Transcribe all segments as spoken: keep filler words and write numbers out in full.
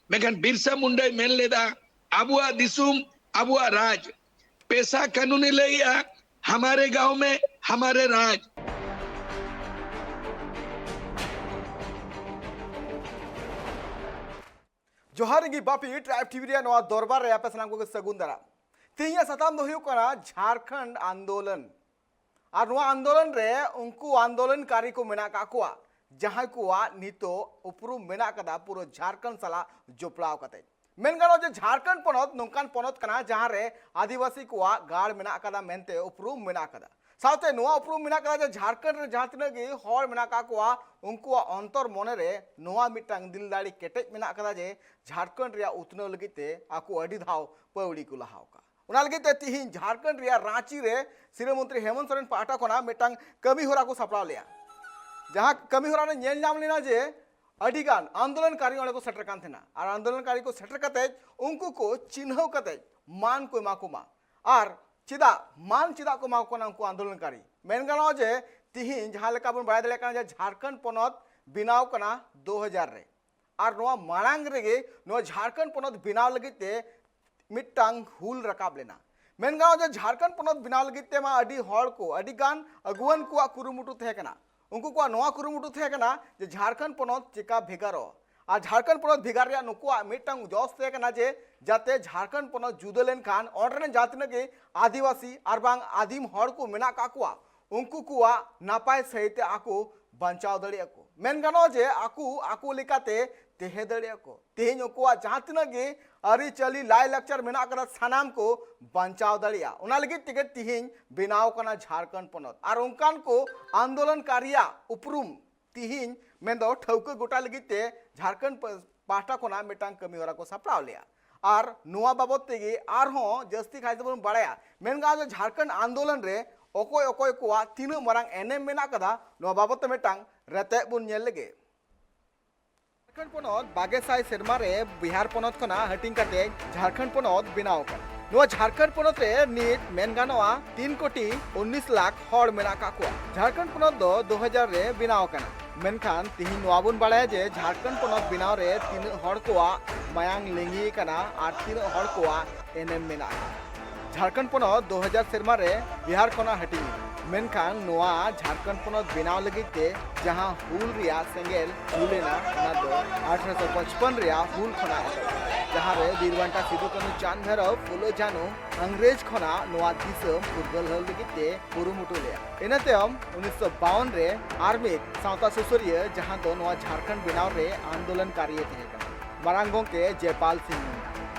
ᱢᱮᱱᱠᱷᱟᱱ ᱵᱤᱨᱥᱟ ᱢᱩᱱᱰᱟᱭ ᱢᱮᱱ ᱞᱮᱫᱟ, ᱟᱵᱚᱣᱟᱜ ᱫᱤᱥᱚᱢ, ᱟᱵᱚᱣᱟᱜ ᱨᱟᱡᱽ᱾ ᱯᱮᱥᱟ ᱠᱟᱱᱩᱱᱮ ᱞᱟᱹᱭᱮᱜᱼᱟ, ᱦᱟᱢᱟᱨᱮ ᱜᱟᱶ ᱢᱮ, ᱦᱟᱢᱟᱨᱮ ᱨᱟᱡᱽ᱾ ᱡᱚᱦᱟᱨ ᱜᱮ ᱵᱟᱯᱤ, ᱴᱨᱟᱭᱤᱵᱽ ᱴᱤᱵᱷᱤ ᱨᱮᱭᱟᱜ ᱱᱚᱣᱟ ᱫᱚᱨᱵᱟᱨ ᱨᱮ ᱟᱯᱮ ᱥᱟᱱᱟᱢ ᱠᱚᱜᱮ ᱥᱟᱹᱜᱩᱱ ᱫᱟᱨᱟᱢ᱾ ᱛᱮᱦᱮᱧᱟᱜ ᱥᱟᱛᱟᱢ ᱫᱚ ᱦᱩᱭᱩᱜ ᱠᱟᱱᱟ ᱡᱷᱟᱲᱠᱷᱚᱸᱰ ᱟᱱᱫᱳᱞᱚᱱ᱾ ᱟᱨ ᱱᱚᱣᱟ ᱟᱱᱫᱳᱞᱚᱱ ᱨᱮ ᱩᱱᱠᱩ ᱟᱱᱫᱳᱞᱚᱱᱠᱟᱨᱤ ᱠᱚ ᱢᱮᱱᱟᱜ ᱟᱠᱟᱫ ᱠᱚᱣᱟ, ᱡᱟᱦᱟᱸᱭ ᱠᱚᱣᱟᱜ ᱱᱤᱛᱚᱜ ᱩᱯᱨᱩᱢ ᱢᱮᱱᱟᱜ ᱟᱠᱟᱫᱟ ᱯᱩᱨᱟᱹ ᱡᱷᱟᱲᱠᱷᱚᱸᱰ ᱥᱟᱞᱟᱜ ᱡᱚᱯᱲᱟᱣ ᱠᱟᱛᱮ᱾ ᱢᱮᱱ ᱜᱟᱱᱚᱜᱼᱟ ᱡᱮ ᱡᱷᱟᱲᱠᱷᱚᱸᱰ ᱯᱚᱱᱚᱛ ᱱᱚᱝᱠᱟᱱ ᱯᱚᱱᱚᱛ ᱠᱟᱱᱟ, ᱡᱟᱦᱟᱸ ᱨᱮ ᱟᱹᱫᱤᱵᱟᱹᱥᱤ ᱠᱚᱣᱟᱜ ᱜᱟᱲ ᱢᱮᱱᱟᱜ ᱟᱠᱟᱫᱟ ᱢᱮᱱᱛᱮ ᱩᱯᱨᱩᱢ ᱢᱮᱱᱟᱜ ᱟᱠᱟᱫᱟ᱾ ᱥᱟᱶᱛᱮ ᱱᱚᱣᱟ ᱩᱯᱨᱩᱢ ᱢᱮᱱᱟᱜ ᱟᱠᱟᱫᱟ ᱡᱮ ᱡᱷᱟᱲᱠᱷᱚᱸᱰ ᱨᱮ ᱡᱟᱦᱟᱸ ᱛᱤᱱᱟᱹᱜ ᱜᱮ ᱦᱚᱲ ᱢᱮᱱᱟᱜ ᱟᱠᱟᱫ ᱠᱚᱣᱟ, ᱩᱱᱠᱩᱣᱟᱜ ᱚᱱᱛᱚᱨ ᱢᱚᱱᱮ ᱨᱮ ᱱᱚᱣᱟ ᱢᱤᱫᱴᱟᱝ ᱫᱤᱞ ᱫᱟᱲᱮ ᱠᱮᱴᱮᱡ ᱢᱮᱱᱟᱜ ᱟᱠᱟᱫᱟ ᱡᱮ ᱡᱷᱟᱲᱠᱷᱚᱸᱰ ᱨᱮᱭᱟᱜ ᱩᱛᱱᱟᱹᱣ ᱞᱟᱹᱜᱤᱫ ᱛᱮ ᱟᱠᱚ ᱟᱹᱰᱤ ᱫᱷᱟᱣ ᱯᱟᱹᱣᱲᱤ ᱠᱚ ᱞᱟᱦᱟᱣ ᱟᱠᱟᱫ᱾ ᱚᱱᱟ ᱞᱟᱹᱜᱤᱫ ᱛᱮ ᱛᱤᱦᱤᱧ ᱡᱷᱟᱲᱠᱷᱚᱸᱰ ᱨᱮᱭᱟᱜ ᱨᱟᱸᱪᱤ ᱨᱮ ᱥᱤᱨᱟᱹ ᱢᱚᱱᱛᱨᱤ ᱦᱮᱢᱚᱱᱛ ᱥᱚᱨᱮᱱ ᱯᱟᱦᱴᱟ ᱠᱷᱚᱱᱟᱜ ᱢᱤᱫᱴᱟᱝ ᱠᱟᱹᱢᱤ ᱦᱚᱨᱟ ᱠᱚ ᱥᱟᱯᱲᱟᱣ ᱞᱮᱫᱼᱟ, ᱡᱟᱦᱟᱸ ᱠᱟᱹᱢᱤ ᱦᱚᱨᱟ ᱨᱮ ᱧᱮᱞ ᱧᱟᱢ ᱞᱮᱱᱟ ᱡᱮ ᱟᱹᱰᱤ ᱜᱟᱱ ᱟᱱᱫᱳᱞᱚᱱᱠᱟᱨᱤ ᱚᱸᱰᱮ ᱠᱚ ᱥᱮᱴᱮᱨ ᱠᱟᱱ ᱛᱟᱦᱮᱱᱟ᱾ ᱟᱨ ᱟᱱᱫᱳᱞᱚᱱᱠᱟᱨᱤ ᱠᱚ ᱥᱮᱴᱮᱨ ᱠᱟᱛᱮ ᱩᱱᱠᱩ ᱠᱚ ᱪᱤᱱᱦᱟᱹᱣ ᱠᱟᱛᱮ ᱢᱟᱱ ᱠᱚ ᱮᱢᱟ ᱠᱚᱢᱟ᱾ ᱟᱨ ᱪᱮᱫᱟᱜ ᱢᱟᱱ ᱪᱮᱫᱟᱜ ᱠᱚ ᱮᱢᱟ ᱠᱚ ᱠᱟᱱᱟ ᱩᱱᱠᱩ ᱟᱱᱫᱳᱞᱚᱱᱠᱟᱨᱤ? ᱢᱮᱱ ᱜᱟᱱᱚᱜᱼᱟ ᱡᱮ ᱛᱤᱦᱤᱧ ᱡᱟᱦᱟᱸ ᱞᱮᱠᱟ ᱵᱚᱱ ᱵᱟᱲᱟᱭ ᱫᱟᱲᱮᱭᱟᱜ ᱠᱟᱱᱟ ᱡᱮ ᱡᱷᱟᱲᱠᱷᱚᱸᱰ ᱯᱚᱱᱚᱛ ᱵᱮᱱᱟᱣ ᱠᱟᱱᱟ ᱫᱩ ᱦᱟᱡᱟᱨ ᱨᱮ᱾ ᱟᱨ ᱱᱚᱣᱟ ᱢᱟᱲᱟᱝ ᱨᱮᱜᱮ ᱱᱚᱣᱟ ᱡᱷᱟᱲᱠᱷᱚᱸᱰ ᱯᱚᱱᱚᱛ ᱵᱮᱱᱟᱣ ᱞᱟᱹᱜᱤᱫ ᱛᱮ ᱢᱤᱫᱴᱟᱝ ᱦᱩᱞ ᱨᱟᱠᱟᱵ ᱞᱮᱱᱟ᱾ ᱢᱮᱱ ᱜᱟᱱᱚᱜᱼᱟ ᱡᱮ ᱡᱷᱟᱲᱠᱷᱚᱸᱰ ᱯᱚᱱᱚᱛ ᱵᱮᱱᱟᱣ ᱞᱟᱹᱜᱤᱫ ᱛᱮᱢᱟ ᱟᱹᱰᱤ ᱦᱚᱲ ᱠᱚ, ᱟᱹᱰᱤ ᱜᱟᱱ ᱟᱹᱜᱩᱣᱟᱹᱱ ᱠᱚᱣᱟᱜ ᱠᱩᱨᱩᱢᱩᱴᱩ ᱛᱟᱦᱮᱸ ᱠᱟᱱᱟ᱾ ᱩᱱᱠᱩ ᱠᱚᱣᱟᱜ ᱱᱚᱣᱟ ᱠᱩᱨᱩᱢᱩᱴᱩ ᱛᱟᱦᱮᱸ ᱠᱟᱱᱟ ᱡᱮ ᱡᱷᱟᱲᱠᱷᱚᱸᱰ ᱯᱚᱱᱚᱛ ᱪᱮᱠᱟ ᱵᱷᱮᱜᱟᱨᱚᱜᱼᱟ᱾ ᱟᱨ ᱡᱷᱟᱲᱠᱷᱚᱸᱰ ᱯᱚᱱᱚᱛ ᱵᱷᱮᱜᱟᱨ ᱨᱮᱭᱟᱜ ᱱᱩᱠᱩᱣᱟᱜ ᱢᱤᱫᱴᱟᱝ ᱡᱚᱥ ᱛᱟᱦᱮᱸ ᱠᱟᱱᱟ ᱡᱮ ᱡᱟᱛᱮ ᱡᱷᱟᱲᱠᱷᱚᱸᱰ ᱯᱚᱱᱚᱛ ᱡᱩᱫᱟᱹ ᱞᱮᱱᱠᱷᱟᱱ ᱚᱸᱰᱮ ᱨᱮᱱ ᱡᱟᱦᱟᱸ ᱛᱤᱱᱟᱹᱜ ᱜᱮ ᱟᱹᱫᱤᱵᱟᱹᱥᱤ ᱟᱨ ᱵᱟᱝ ᱟᱹᱫᱤᱢ ᱦᱚᱲ ᱠᱚ ᱢᱮᱱᱟᱜ ᱠᱟᱜ ᱠᱚᱣᱟ, ᱩᱱᱠᱩ ᱠᱚᱣᱟᱜ ᱱᱟᱯᱟᱭ ᱥᱟᱹᱦᱤᱡ ᱛᱮ ᱟᱠᱚ ᱵᱟᱧᱪᱟᱣ ᱫᱟᱲᱮᱭᱟᱜᱼᱟ ᱠᱚ᱾ ᱢᱮᱱ ᱜᱟᱱᱚᱜᱼᱟ ᱡᱮ ᱟᱠᱚ ᱟᱠᱚ ᱞᱮᱠᱟᱛᱮ ᱛᱟᱦᱮᱸ ᱫᱟᱲᱮᱭᱟᱜᱼᱟ ᱠᱚ᱾ ᱛᱮᱦᱮᱧ ᱩᱱᱠᱩᱣᱟᱜ ᱡᱟᱦᱟᱸ ᱛᱤᱱᱟᱹᱜ ᱜᱮ ᱟᱹᱨᱤᱪᱟᱹᱞᱤ, ᱞᱟᱭᱼᱞᱟᱠᱪᱟᱨ ᱢᱮᱱᱟᱜ ᱟᱠᱟᱫᱟ, ᱥᱟᱱᱟᱢ ᱠᱚ ᱵᱟᱧᱪᱟᱣ ᱫᱟᱲᱮᱭᱟᱜᱼᱟ᱾ ᱚᱱᱟ ᱞᱟᱹᱜᱤᱫ ᱛᱮᱜᱮ ᱛᱮᱦᱮᱧ ᱵᱮᱱᱟᱣ ᱠᱟᱱᱟ ᱡᱷᱟᱲᱠᱷᱚᱸᱰ ᱯᱚᱱᱚᱛ᱾ ᱟᱨ ᱚᱱᱠᱟᱱ ᱠᱚ ᱟᱱᱫᱳᱞᱚᱱᱠᱟᱨᱤᱭᱟᱜ ᱩᱯᱨᱩᱢ ᱛᱤᱦᱤᱧ ᱢᱮᱱᱫᱚ ᱴᱷᱟᱹᱣᱠᱟᱹ ᱜᱚᱴᱟ ᱞᱟᱹᱜᱤᱫ ᱛᱮ ᱡᱷᱟᱲᱠᱷᱚᱸᱰ ᱯᱟᱦᱴᱟ ᱠᱷᱚᱱᱟᱜ ᱢᱤᱫᱴᱟᱝ ᱠᱟᱹᱢᱤ ᱦᱚᱨᱟ ᱠᱚ ᱥᱟᱯᱲᱟᱣ ᱞᱮᱫᱼᱟ᱾ ᱟᱨ ᱱᱚᱣᱟ ᱵᱟᱵᱚᱫ ᱛᱮᱜᱮ ᱟᱨᱦᱚᱸ ᱡᱟᱹᱥᱛᱤ ᱠᱟᱭ ᱛᱮᱵᱚᱱ ᱵᱟᱲᱟᱭᱟ᱾ ᱢᱮᱱ ᱜᱟᱱᱚᱜᱼᱟ ᱡᱮ ᱡᱷᱟᱲᱠᱷᱚᱸᱰ ᱟᱱᱫᱳᱞᱚᱱ ᱨᱮ ᱚᱠᱚᱭ ᱚᱠᱚᱭ ᱠᱚᱣᱟᱜ ᱛᱤᱱᱟᱹᱜ ᱢᱟᱨᱟᱝ ᱮᱱᱮᱢ ᱢᱮᱱᱟᱜ ᱠᱟᱫᱟ, ᱱᱚᱣᱟ ᱵᱟᱵᱚᱫ ᱛᱮ ᱢᱤᱫᱴᱟᱝ ᱨᱮᱛᱮᱫ ᱵᱚᱱ ᱧᱮᱞ ᱞᱮᱜᱮ᱾ ᱡᱷᱟᱲᱠᱷᱚᱸᱰ ᱯᱚᱱᱚᱛ ᱵᱟᱜᱮ ᱥᱟᱭ ᱥᱮᱨᱢᱟ ᱨᱮ ᱵᱤᱦᱟᱨ ᱯᱚᱱᱚᱛ ᱠᱷᱚᱱᱟᱜ ᱦᱟᱹᱴᱤᱧ ᱠᱟᱛᱮ ᱡᱷᱟᱲᱠᱷᱚᱸᱰ ᱯᱚᱱᱚᱛ ᱵᱮᱱᱟᱣ ᱟᱠᱟᱱᱟ᱾ ᱱᱚᱣᱟ ᱡᱷᱟᱲᱠᱷᱚᱸᱰ ᱯᱚᱱᱚᱛ ᱨᱮ ᱱᱤᱛ ᱢᱮᱱ ᱜᱟᱱᱚᱜᱼᱟ ᱛᱤᱱ ᱠᱳᱴᱤ ᱩᱱᱱᱤᱥ ᱞᱟᱠᱷ ᱦᱚᱲ ᱢᱮᱱᱟᱜ ᱟᱠᱟᱫ ᱠᱚᱣᱟ᱾ ᱡᱷᱟᱲᱠᱷᱚᱸᱰ ᱯᱚᱱᱚᱛ ᱫᱚ ᱫᱩ ᱦᱟᱡᱟᱨ ᱨᱮ ᱵᱮᱱᱟᱣ ᱟᱠᱟᱱᱟ᱾ ᱢᱮᱱᱠᱷᱟᱱ ᱛᱤᱦᱤᱧ ᱱᱚᱣᱟ ᱵᱚᱱ ᱵᱟᱲᱟᱭᱟ ᱡᱮ ᱡᱷᱟᱲᱠᱷᱚᱸᱰ ᱯᱚᱱᱚᱛ ᱵᱮᱱᱟᱣ ᱨᱮ ᱛᱤᱱᱟᱹᱜ ᱦᱚᱲ ᱠᱚᱣᱟᱜ ᱢᱟᱭᱟᱝ ᱞᱤᱸᱜᱤ ᱟᱠᱟᱱᱟ ᱟᱨ ᱛᱤᱱᱟᱹᱜ ᱦᱚᱲ ᱠᱚᱣᱟᱜ ᱮᱱᱮᱢ ᱢᱮᱱᱟᱜᱼᱟ᱾ ᱡᱷᱟᱲᱠᱷᱚᱸᱰ ᱯᱚᱱᱚᱛ ᱫᱩ ᱦᱟᱡᱟᱨ ᱥᱮᱨᱢᱟ ᱨᱮ ᱵᱤᱦᱟᱨ ᱠᱷᱚᱱᱟᱜ ᱦᱟᱹᱴᱤᱧ ᱮᱱᱟ, ᱢᱮᱱᱠᱷᱟᱱ ᱱᱚᱣᱟ ᱡᱷᱟᱲᱠᱷᱚᱸᱰ ᱯᱚᱱᱚᱛ ᱵᱮᱱᱟᱣ ᱞᱟᱹᱜᱤᱫ ᱛᱮ ᱡᱟᱦᱟᱸ ᱦᱩᱞ ᱨᱮᱭᱟᱜ ᱥᱮᱸᱜᱮᱞ ᱡᱩᱞ ᱮᱱᱟ, ᱚᱱᱟ ᱫᱚ ᱟᱴᱷᱨᱚᱥᱚ ᱯᱚᱪᱯᱚᱱ ᱨᱮᱭᱟᱜ ᱦᱩᱞ ᱠᱷᱚᱱᱟᱜ ᱮᱛᱚᱦᱚᱵ ᱮᱱᱟ, ᱡᱟᱦᱟᱸ ᱨᱮ ᱵᱤᱨ ᱵᱟᱱᱴᱟ ᱥᱤᱫᱩ ᱠᱟᱹᱱᱦᱩ ᱪᱟᱸᱫᱽ ᱵᱷᱟᱭᱨᱚ ᱯᱷᱩᱞᱳ ᱡᱷᱟᱱᱩ ᱤᱝᱨᱮᱡᱽ ᱠᱷᱚᱱᱟᱜ ᱱᱚᱣᱟ ᱫᱤᱥᱚᱢ ᱯᱷᱩᱨᱜᱟᱹᱞ ᱦᱚᱲ ᱞᱟᱹᱜᱤᱫ ᱛᱮ ᱠᱩᱨᱩᱢᱩᱴᱩ ᱞᱮᱫᱼᱟ᱾ ᱤᱱᱟᱹ ᱛᱟᱭᱚᱢ ᱩᱱᱤᱥᱥᱚ ᱵᱟᱣᱚᱱ ᱨᱮ ᱟᱨ ᱢᱤᱫ ᱥᱟᱶᱛᱟ ᱥᱩᱥᱟᱹᱨᱤᱭᱟᱹ, ᱡᱟᱦᱟᱸ ᱫᱚ ᱱᱚᱣᱟ ᱡᱷᱟᱲᱠᱷᱚᱸᱰ ᱵᱮᱱᱟᱣ ᱨᱮ ᱟᱱᱫᱳᱞᱚᱱᱠᱟᱨᱤᱭ ᱛᱟᱦᱮᱸ ᱠᱟᱱᱟ, ᱢᱟᱨᱟᱝ ᱜᱚᱢᱠᱮ ᱡᱚᱭᱯᱟᱞ ᱥᱤᱝ ᱢᱩᱱᱰᱟ᱾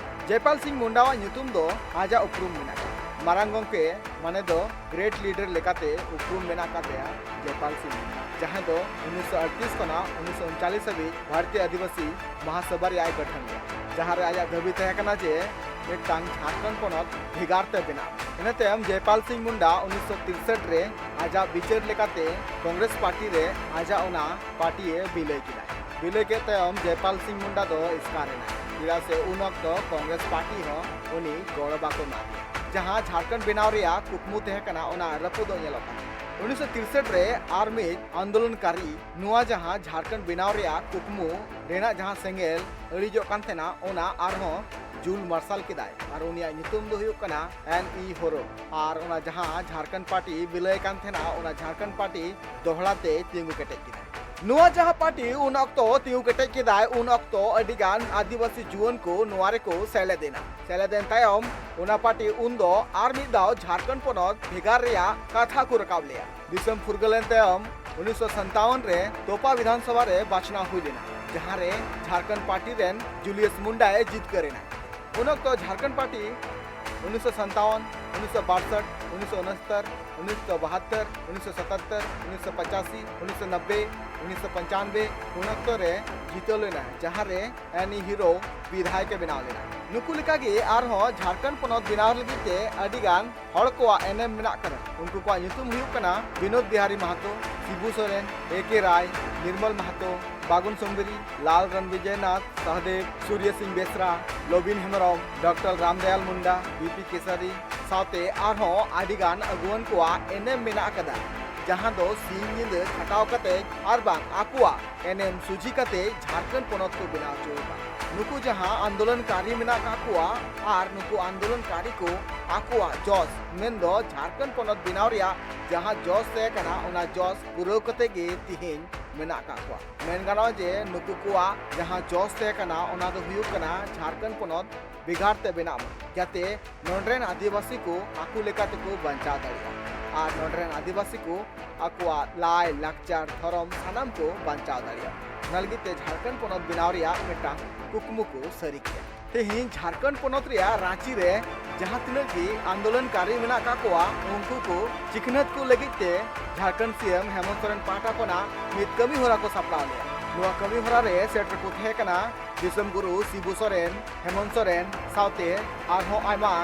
ᱡᱚᱭᱯᱟᱞ ᱥᱤᱝ ᱢᱩᱱᱰᱟᱣᱟᱜ ᱧᱩᱛᱩᱢ ᱫᱚ ᱟᱡᱟᱜ ᱩᱯᱨᱩᱢ ᱢᱮᱱᱟᱜᱼᱟ᱾ ᱢᱟᱨᱟᱝ ᱜᱚᱢᱠᱮ ᱢᱟᱱᱮ ᱫᱚ ᱜᱨᱮᱴ ᱞᱤᱰᱟᱨ ᱞᱮᱠᱟᱛᱮ ᱩᱯᱨᱩᱢ ᱢᱮᱱᱟᱜ ᱟᱠᱟᱫ ᱛᱟᱭᱟ ᱡᱚᱭᱯᱟᱞ ᱥᱤᱝ ᱢᱩᱱᱰᱟ, ᱡᱟᱦᱟᱸᱭ ᱫᱚ ᱩᱱᱤᱥᱥᱚ ᱟᱴᱛᱨᱤᱥ ᱠᱷᱚᱱᱟᱜ ᱩᱱᱤᱥᱥᱚ ᱩᱱᱪᱟᱞᱤᱥ ᱦᱟᱹᱵᱤᱡ ᱵᱷᱟᱨᱚᱛᱤᱭᱚ ᱟᱹᱫᱤᱵᱟᱹᱥᱤ ᱢᱟᱦᱟᱥᱚᱵᱷᱟ ᱨᱮᱭᱟᱜ ᱜᱚᱴᱷᱚᱱ ᱞᱮᱫᱟ, ᱡᱟᱦᱟᱸ ᱨᱮ ᱟᱭᱟᱜ ᱫᱟᱹᱵᱤ ᱛᱟᱦᱮᱸ ᱠᱟᱱᱟ ᱡᱮ ᱢᱤᱫᱴᱟᱝ ᱡᱷᱟᱲᱠᱷᱚᱸᱰ ᱯᱚᱱᱚᱛ ᱵᱷᱮᱜᱟᱨ ᱛᱮ ᱵᱮᱱᱟᱣ᱾ ᱤᱱᱟᱹ ᱛᱟᱭᱚᱢ ᱡᱚᱭᱯᱟᱞ ᱥᱤᱝ ᱢᱩᱱᱰᱟ ᱩᱱᱤᱥᱥᱚ ᱛᱤᱨᱥᱟᱴ ᱨᱮ ᱟᱡᱟᱜ ᱵᱤᱪᱟᱹᱨ ᱞᱮᱠᱟᱛᱮ ᱠᱚᱝᱜᱨᱮᱥ ᱯᱟᱨᱴᱤ ᱨᱮ ᱟᱡᱟᱜ ᱚᱱᱟ ᱯᱟᱨᱴᱤ ᱮ ᱵᱤᱞᱟᱹᱭ ᱠᱮᱫᱟ᱾ ᱵᱤᱞᱟᱹᱭ ᱠᱮᱫ ᱛᱟᱭᱚᱢ ᱡᱚᱭᱯᱟᱞ ᱥᱤᱝ ᱢᱩᱱᱰᱟ ᱫᱚ ᱮᱥᱠᱟᱨ ᱮᱱᱟᱭ, ᱪᱮᱫᱟᱜ ᱥᱮ ᱩᱱ ᱚᱠᱛᱚ ᱠᱚᱝᱜᱨᱮᱥ ᱯᱟᱨᱴᱤ ᱦᱚᱸ ᱩᱱᱤ ᱜᱚᱲᱚ ᱵᱟᱠᱚ ᱮᱢᱟ ᱫᱮᱭᱟ᱾ ᱡᱟᱦᱟᱸ ᱡᱷᱟᱲᱠᱷᱚᱸᱰ ᱵᱮᱱᱟᱣ ᱨᱮᱭᱟᱜ ᱠᱩᱠᱢᱩ ᱛᱟᱦᱮᱸ ᱠᱟᱱᱟ, ᱚᱱᱟ ᱨᱟᱹᱯᱩᱫᱚᱜ ᱧᱮᱞᱚᱜ ᱠᱟᱱᱟ᱾ ᱩᱱᱤᱥᱥᱚ ᱛᱤᱨᱥᱟᱴ ᱨᱮ ᱟᱨ ᱢᱤᱫ ᱟᱱᱫᱳᱞᱚᱱᱠᱟᱨᱤ ᱱᱚᱣᱟ ᱡᱟᱦᱟᱸ ᱡᱷᱟᱲᱠᱷᱚᱸᱰ ᱵᱮᱱᱟᱣ ᱨᱮᱭᱟᱜ ᱠᱩᱠᱢᱩ ᱨᱮᱱᱟᱜ ᱡᱟᱦᱟᱸ ᱥᱮᱸᱜᱮᱞ ᱟᱹᱲᱤᱡᱚᱜ ᱠᱟᱱ ᱛᱟᱦᱮᱱᱟ, ᱚᱱᱟ ᱟᱨᱦᱚᱸ ᱡᱩᱞ ᱢᱟᱨᱥᱟᱞ ᱠᱮᱫᱟᱭ ᱟᱨ ᱩᱱᱤᱭᱟᱜ ᱧᱩᱛᱩᱢ ᱫᱚ ᱦᱩᱭᱩᱜ ᱠᱟᱱᱟ ᱮᱱ ᱤ ᱦᱳᱨᱳ᱾ ᱟᱨ ᱚᱱᱟ ᱡᱟᱦᱟᱸ ᱡᱷᱟᱲᱠᱷᱚᱸᱰ ᱯᱟᱨᱴᱤ ᱵᱤᱞᱟᱹᱭ ᱠᱟᱱ ᱛᱟᱦᱮᱱᱟ, ᱚᱱᱟ ᱡᱷᱟᱲᱠᱷᱚᱸᱰ ᱯᱟᱨᱴᱤ ᱫᱚᱦᱲᱟ ᱛᱮ ᱛᱤᱸᱜᱩ ᱠᱮᱴᱮᱡ ᱠᱮᱫᱟᱭ᱾ ᱱᱚᱣᱟ ᱡᱟᱦᱟᱸ ᱯᱟᱨᱴᱤ ᱩᱱ ᱚᱠᱛᱚ ᱛᱤᱸᱜᱩ ᱠᱮᱴᱮᱡ ᱠᱮᱫᱟᱭ, ᱩᱱ ᱚᱠᱛᱚ ᱟᱹᱰᱤ ᱜᱟᱱ ᱟᱹᱫᱤᱵᱟᱹᱥᱤ ᱡᱩᱣᱟᱹᱱ ᱠᱚ ᱱᱚᱣᱟ ᱨᱮᱠᱚ ᱥᱮᱞᱮᱫ ᱮᱱᱟ᱾ ᱥᱮᱞᱮᱫ ᱮᱱ ᱛᱟᱭᱚᱢ ᱚᱱᱟ ᱯᱟᱨᱴᱤ ᱩᱱ ᱫᱚ ᱟᱨ ᱢᱤᱫ ᱫᱷᱟᱣ ᱡᱷᱟᱲᱠᱷᱚᱸᱰ ᱯᱚᱱᱚᱛ ᱵᱷᱮᱜᱟᱨ ᱨᱮᱭᱟᱜ ᱠᱟᱛᱷᱟ ᱠᱚ ᱨᱟᱠᱟᱵ ᱞᱮᱫᱼᱟ᱾ ᱫᱤᱥᱚᱢ ᱯᱷᱩᱨᱜᱟᱹᱞ ᱮᱱ ᱛᱟᱭᱚᱢ ᱩᱱᱤᱥᱥᱚ ᱥᱟᱛᱟᱣᱚᱱ ᱨᱮ ᱛᱚᱯᱟ ᱵᱤᱫᱷᱟᱱ ᱥᱚᱵᱷᱟ ᱨᱮ ᱵᱟᱪᱷᱱᱟᱣ ᱦᱩᱭ ᱞᱮᱱᱟ, ᱡᱟᱦᱟᱸ ᱨᱮ ᱡᱷᱟᱲᱠᱷᱚᱸᱰ ᱯᱟᱨᱴᱤ ᱨᱮᱱ ᱡᱩᱞᱤᱭᱟᱥ ᱢᱩᱱᱰᱟᱭ ᱡᱤᱛᱠᱟᱹᱨ ᱮᱱᱟ᱾ ᱩᱱ ᱚᱠᱛᱚ ᱡᱷᱟᱲᱠᱷᱚᱸᱰ ᱯᱟᱨᱴᱤ ᱩᱱᱤᱥᱥᱚ ᱥᱟᱛᱟᱣᱚᱱ, ᱩᱱᱤᱥᱥᱚ ᱵᱟᱥᱴ, ᱩᱱᱤᱥᱥᱚ ᱩᱱᱚᱥᱛᱚᱨ, ᱩᱱᱤᱥᱥᱚ ᱵᱟᱦᱟᱛᱛᱚᱨ, ᱩᱱᱤᱥᱥᱚ ᱥᱟᱛᱟᱛᱛᱚᱨ, ᱩᱱᱤᱥᱥᱚ ᱯᱚᱪᱟᱥᱤ, ᱩᱱᱤᱥᱥᱚ ᱱᱚᱵᱵᱳᱭ, ᱩᱱᱤᱥᱥᱚ ᱯᱚᱧᱪᱟᱱᱵᱳᱭ ᱩᱱ ᱚᱠᱛᱚ ᱨᱮ ᱡᱤᱛᱟᱹᱣ ᱞᱮᱱᱟ, ᱡᱟᱦᱟᱸ ᱨᱮ ᱮᱱ ᱤ ᱦᱤᱨᱳ ᱵᱤᱫᱷᱟᱭᱚᱠ ᱮ ᱵᱮᱱᱟᱣ ᱞᱮᱱᱟ᱾ ᱱᱩᱠᱩ ᱞᱮᱠᱟᱜᱮ ᱟᱨᱦᱚᱸ ᱡᱷᱟᱲᱠᱷᱚᱸᱰ ᱯᱚᱱᱚᱛ ᱵᱮᱱᱟᱣ ᱞᱟᱹᱜᱤᱫ ᱛᱮ ᱟᱹᱰᱤ ᱜᱟᱱ ᱦᱚᱲ ᱠᱚᱣᱟᱜ ᱮᱱᱮᱢ ᱢᱮᱱᱟᱜ ᱠᱟᱫᱟ᱾ ᱩᱱᱠᱩ ᱠᱚᱣᱟᱜ ᱧᱩᱛᱩᱢ ᱦᱩᱭᱩᱜ ᱠᱟᱱᱟ Binod Bihari Mahato, Shibu Soren, A K Roy, Nirmal Mahato, Bagun Sumbrui, Lal Ran Bijoynath Sahdeo, Surya Singh Besra, Lobin Hembrom, doctor Ramdayal Munda, B P Kesari ᱥᱟᱶᱛᱮ ᱟᱨᱦᱚᱸ ᱟᱹᱰᱤ ᱜᱟᱱ ᱟᱹᱜᱩᱣᱟᱹᱱ ᱠᱚᱣᱟᱜ ᱮᱱᱮᱢ ᱢᱮᱱᱟᱜ ᱟᱠᱟᱫᱟ, ᱡᱟᱦᱟᱸ ᱫᱚ ᱥᱤᱧ ᱧᱤᱫᱟᱹ ᱠᱷᱟᱴᱟᱣ ᱠᱟᱛᱮ ᱟᱨ ᱵᱟᱝ ᱟᱠᱚᱣᱟᱜ ᱮᱱᱮᱢ ᱥᱚᱡᱷᱮ ᱠᱟᱛᱮ ᱡᱷᱟᱲᱠᱷᱚᱸᱰ ᱯᱚᱱᱚᱛ ᱠᱚ ᱵᱮᱱᱟᱣ ᱦᱚᱪᱚ ᱟᱠᱟᱫ᱾ ᱱᱩᱠᱩ ᱡᱟᱦᱟᱸ ᱟᱱᱫᱳᱞᱚᱱᱠᱟᱨᱤ ᱢᱮᱱᱟᱜ ᱠᱟᱜ ᱠᱚᱣᱟ ᱟᱨ ᱱᱩᱠᱩ ᱟᱱᱫᱳᱞᱚᱱᱠᱟᱨᱤ ᱠᱚ ᱟᱠᱚᱣᱟᱜ ᱡᱚᱥ, ᱢᱮᱱᱫᱚ ᱡᱷᱟᱲᱠᱷᱚᱸᱰ ᱯᱚᱱᱚᱛ ᱵᱮᱱᱟᱣ ᱨᱮᱭᱟᱜ ᱡᱟᱦᱟᱸ ᱡᱚᱥ ᱛᱟᱦᱮᱸ ᱠᱟᱱᱟ, ᱚᱱᱟ ᱡᱚᱥ ᱯᱩᱨᱟᱹᱣ ᱠᱟᱛᱮ ᱜᱮ ᱛᱤᱦᱤᱧ ᱢᱮᱱᱟᱜ ᱠᱟᱜ ᱠᱚᱣᱟ᱾ ᱢᱮᱱ ᱜᱟᱱᱚᱜᱼᱟ ᱡᱮ ᱱᱩᱠᱩ ᱠᱚᱣᱟᱜ ᱡᱟᱦᱟᱸ ᱡᱚᱥ ᱛᱟᱦᱮᱸ ᱠᱟᱱᱟ, ᱚᱱᱟ ᱫᱚ ᱦᱩᱭᱩᱜ ᱠᱟᱱᱟ ᱡᱷᱟᱲᱠᱷᱚᱸᱰ ᱯᱚᱱᱚᱛ ᱵᱷᱮᱜᱟᱨ ᱛᱮ ᱵᱮᱱᱟᱜ ᱢᱟ, ᱡᱟᱛᱮ ᱱᱚᱰᱮ ᱨᱮᱱ ᱟᱹᱫᱤᱵᱟᱹᱥᱤ ᱠᱚ ᱟᱠᱚ ᱞᱮᱠᱟ ᱛᱮᱠᱚ ᱵᱟᱧᱪᱟᱣ ᱫᱟᱲᱮᱭᱟᱜᱼᱟ ᱟᱨ ᱱᱚᱰᱮ ᱨᱮᱱ ᱟᱹᱫᱤᱵᱟᱹᱥᱤ ᱠᱚ ᱟᱠᱚᱣᱟᱜ ᱞᱟᱭ, ᱞᱟᱠᱪᱟᱨ, ᱫᱷᱚᱨᱚᱢ ᱥᱟᱱᱟᱢ ᱠᱚ ᱵᱟᱧᱪᱟᱣ ᱫᱟᱲᱮᱭᱟᱜᱼᱟ᱾ ᱚᱱᱟ ᱞᱟᱹᱜᱤᱫ ᱛᱮ ᱡᱷᱟᱲᱠᱷᱚᱸᱰ ᱯᱚᱱᱚᱛ ᱵᱮᱱᱟᱣ ᱨᱮᱭᱟᱜ ᱢᱤᱫᱴᱟᱝ ᱠᱩᱠᱢᱩ ᱠᱚ ᱥᱟᱹᱨᱤ ᱠᱮᱫᱟ᱾ ᱛᱮᱦᱮᱧ ᱡᱷᱟᱲᱠᱷᱚᱸᱰ ᱯᱚᱱᱚᱛ ᱨᱮᱭᱟᱜ ᱨᱟᱸᱪᱤ ᱨᱮ ᱡᱟᱦᱟᱸ ᱛᱤᱱᱟᱹᱜ ᱜᱮ ᱟᱱᱫᱳᱞᱚᱱᱠᱟᱨᱤ ᱢᱮᱱᱟᱜ ᱠᱟᱜ ᱠᱚᱣᱟ, ᱩᱱᱠᱩ ᱠᱚ ᱪᱤᱠᱷᱱᱟᱹᱛ ᱠᱚ ᱞᱟᱹᱜᱤᱫ ᱛᱮ ᱡᱷᱟᱲᱠᱷᱚᱸᱰ ᱥᱤ ᱮᱢ ᱦᱮᱢᱚᱱᱛ ᱥᱚᱨᱮᱱ ᱯᱟᱦᱴᱟ ᱠᱷᱚᱱᱟᱜ ᱢᱤᱫ ᱠᱟᱹᱢᱤ ᱦᱚᱨᱟ ᱠᱚ ᱥᱟᱯᱲᱟᱣ ᱞᱮᱫᱟ᱾ ᱱᱚᱣᱟ ᱠᱟᱹᱢᱤ ᱦᱚᱨᱟ ᱨᱮ ᱥᱮᱴᱮᱨ ᱠᱚ ᱛᱟᱦᱮᱸ ᱠᱟᱱᱟ ᱫᱤᱥᱚᱢ ᱜᱩᱨᱩ ᱥᱤᱵᱩ ᱥᱚᱨᱮᱱ, ᱦᱮᱢᱚᱱᱛ ᱥᱚᱨᱮᱱ ᱥᱟᱶᱛᱮ ᱟᱨᱦᱚᱸ ᱟᱭᱢᱟ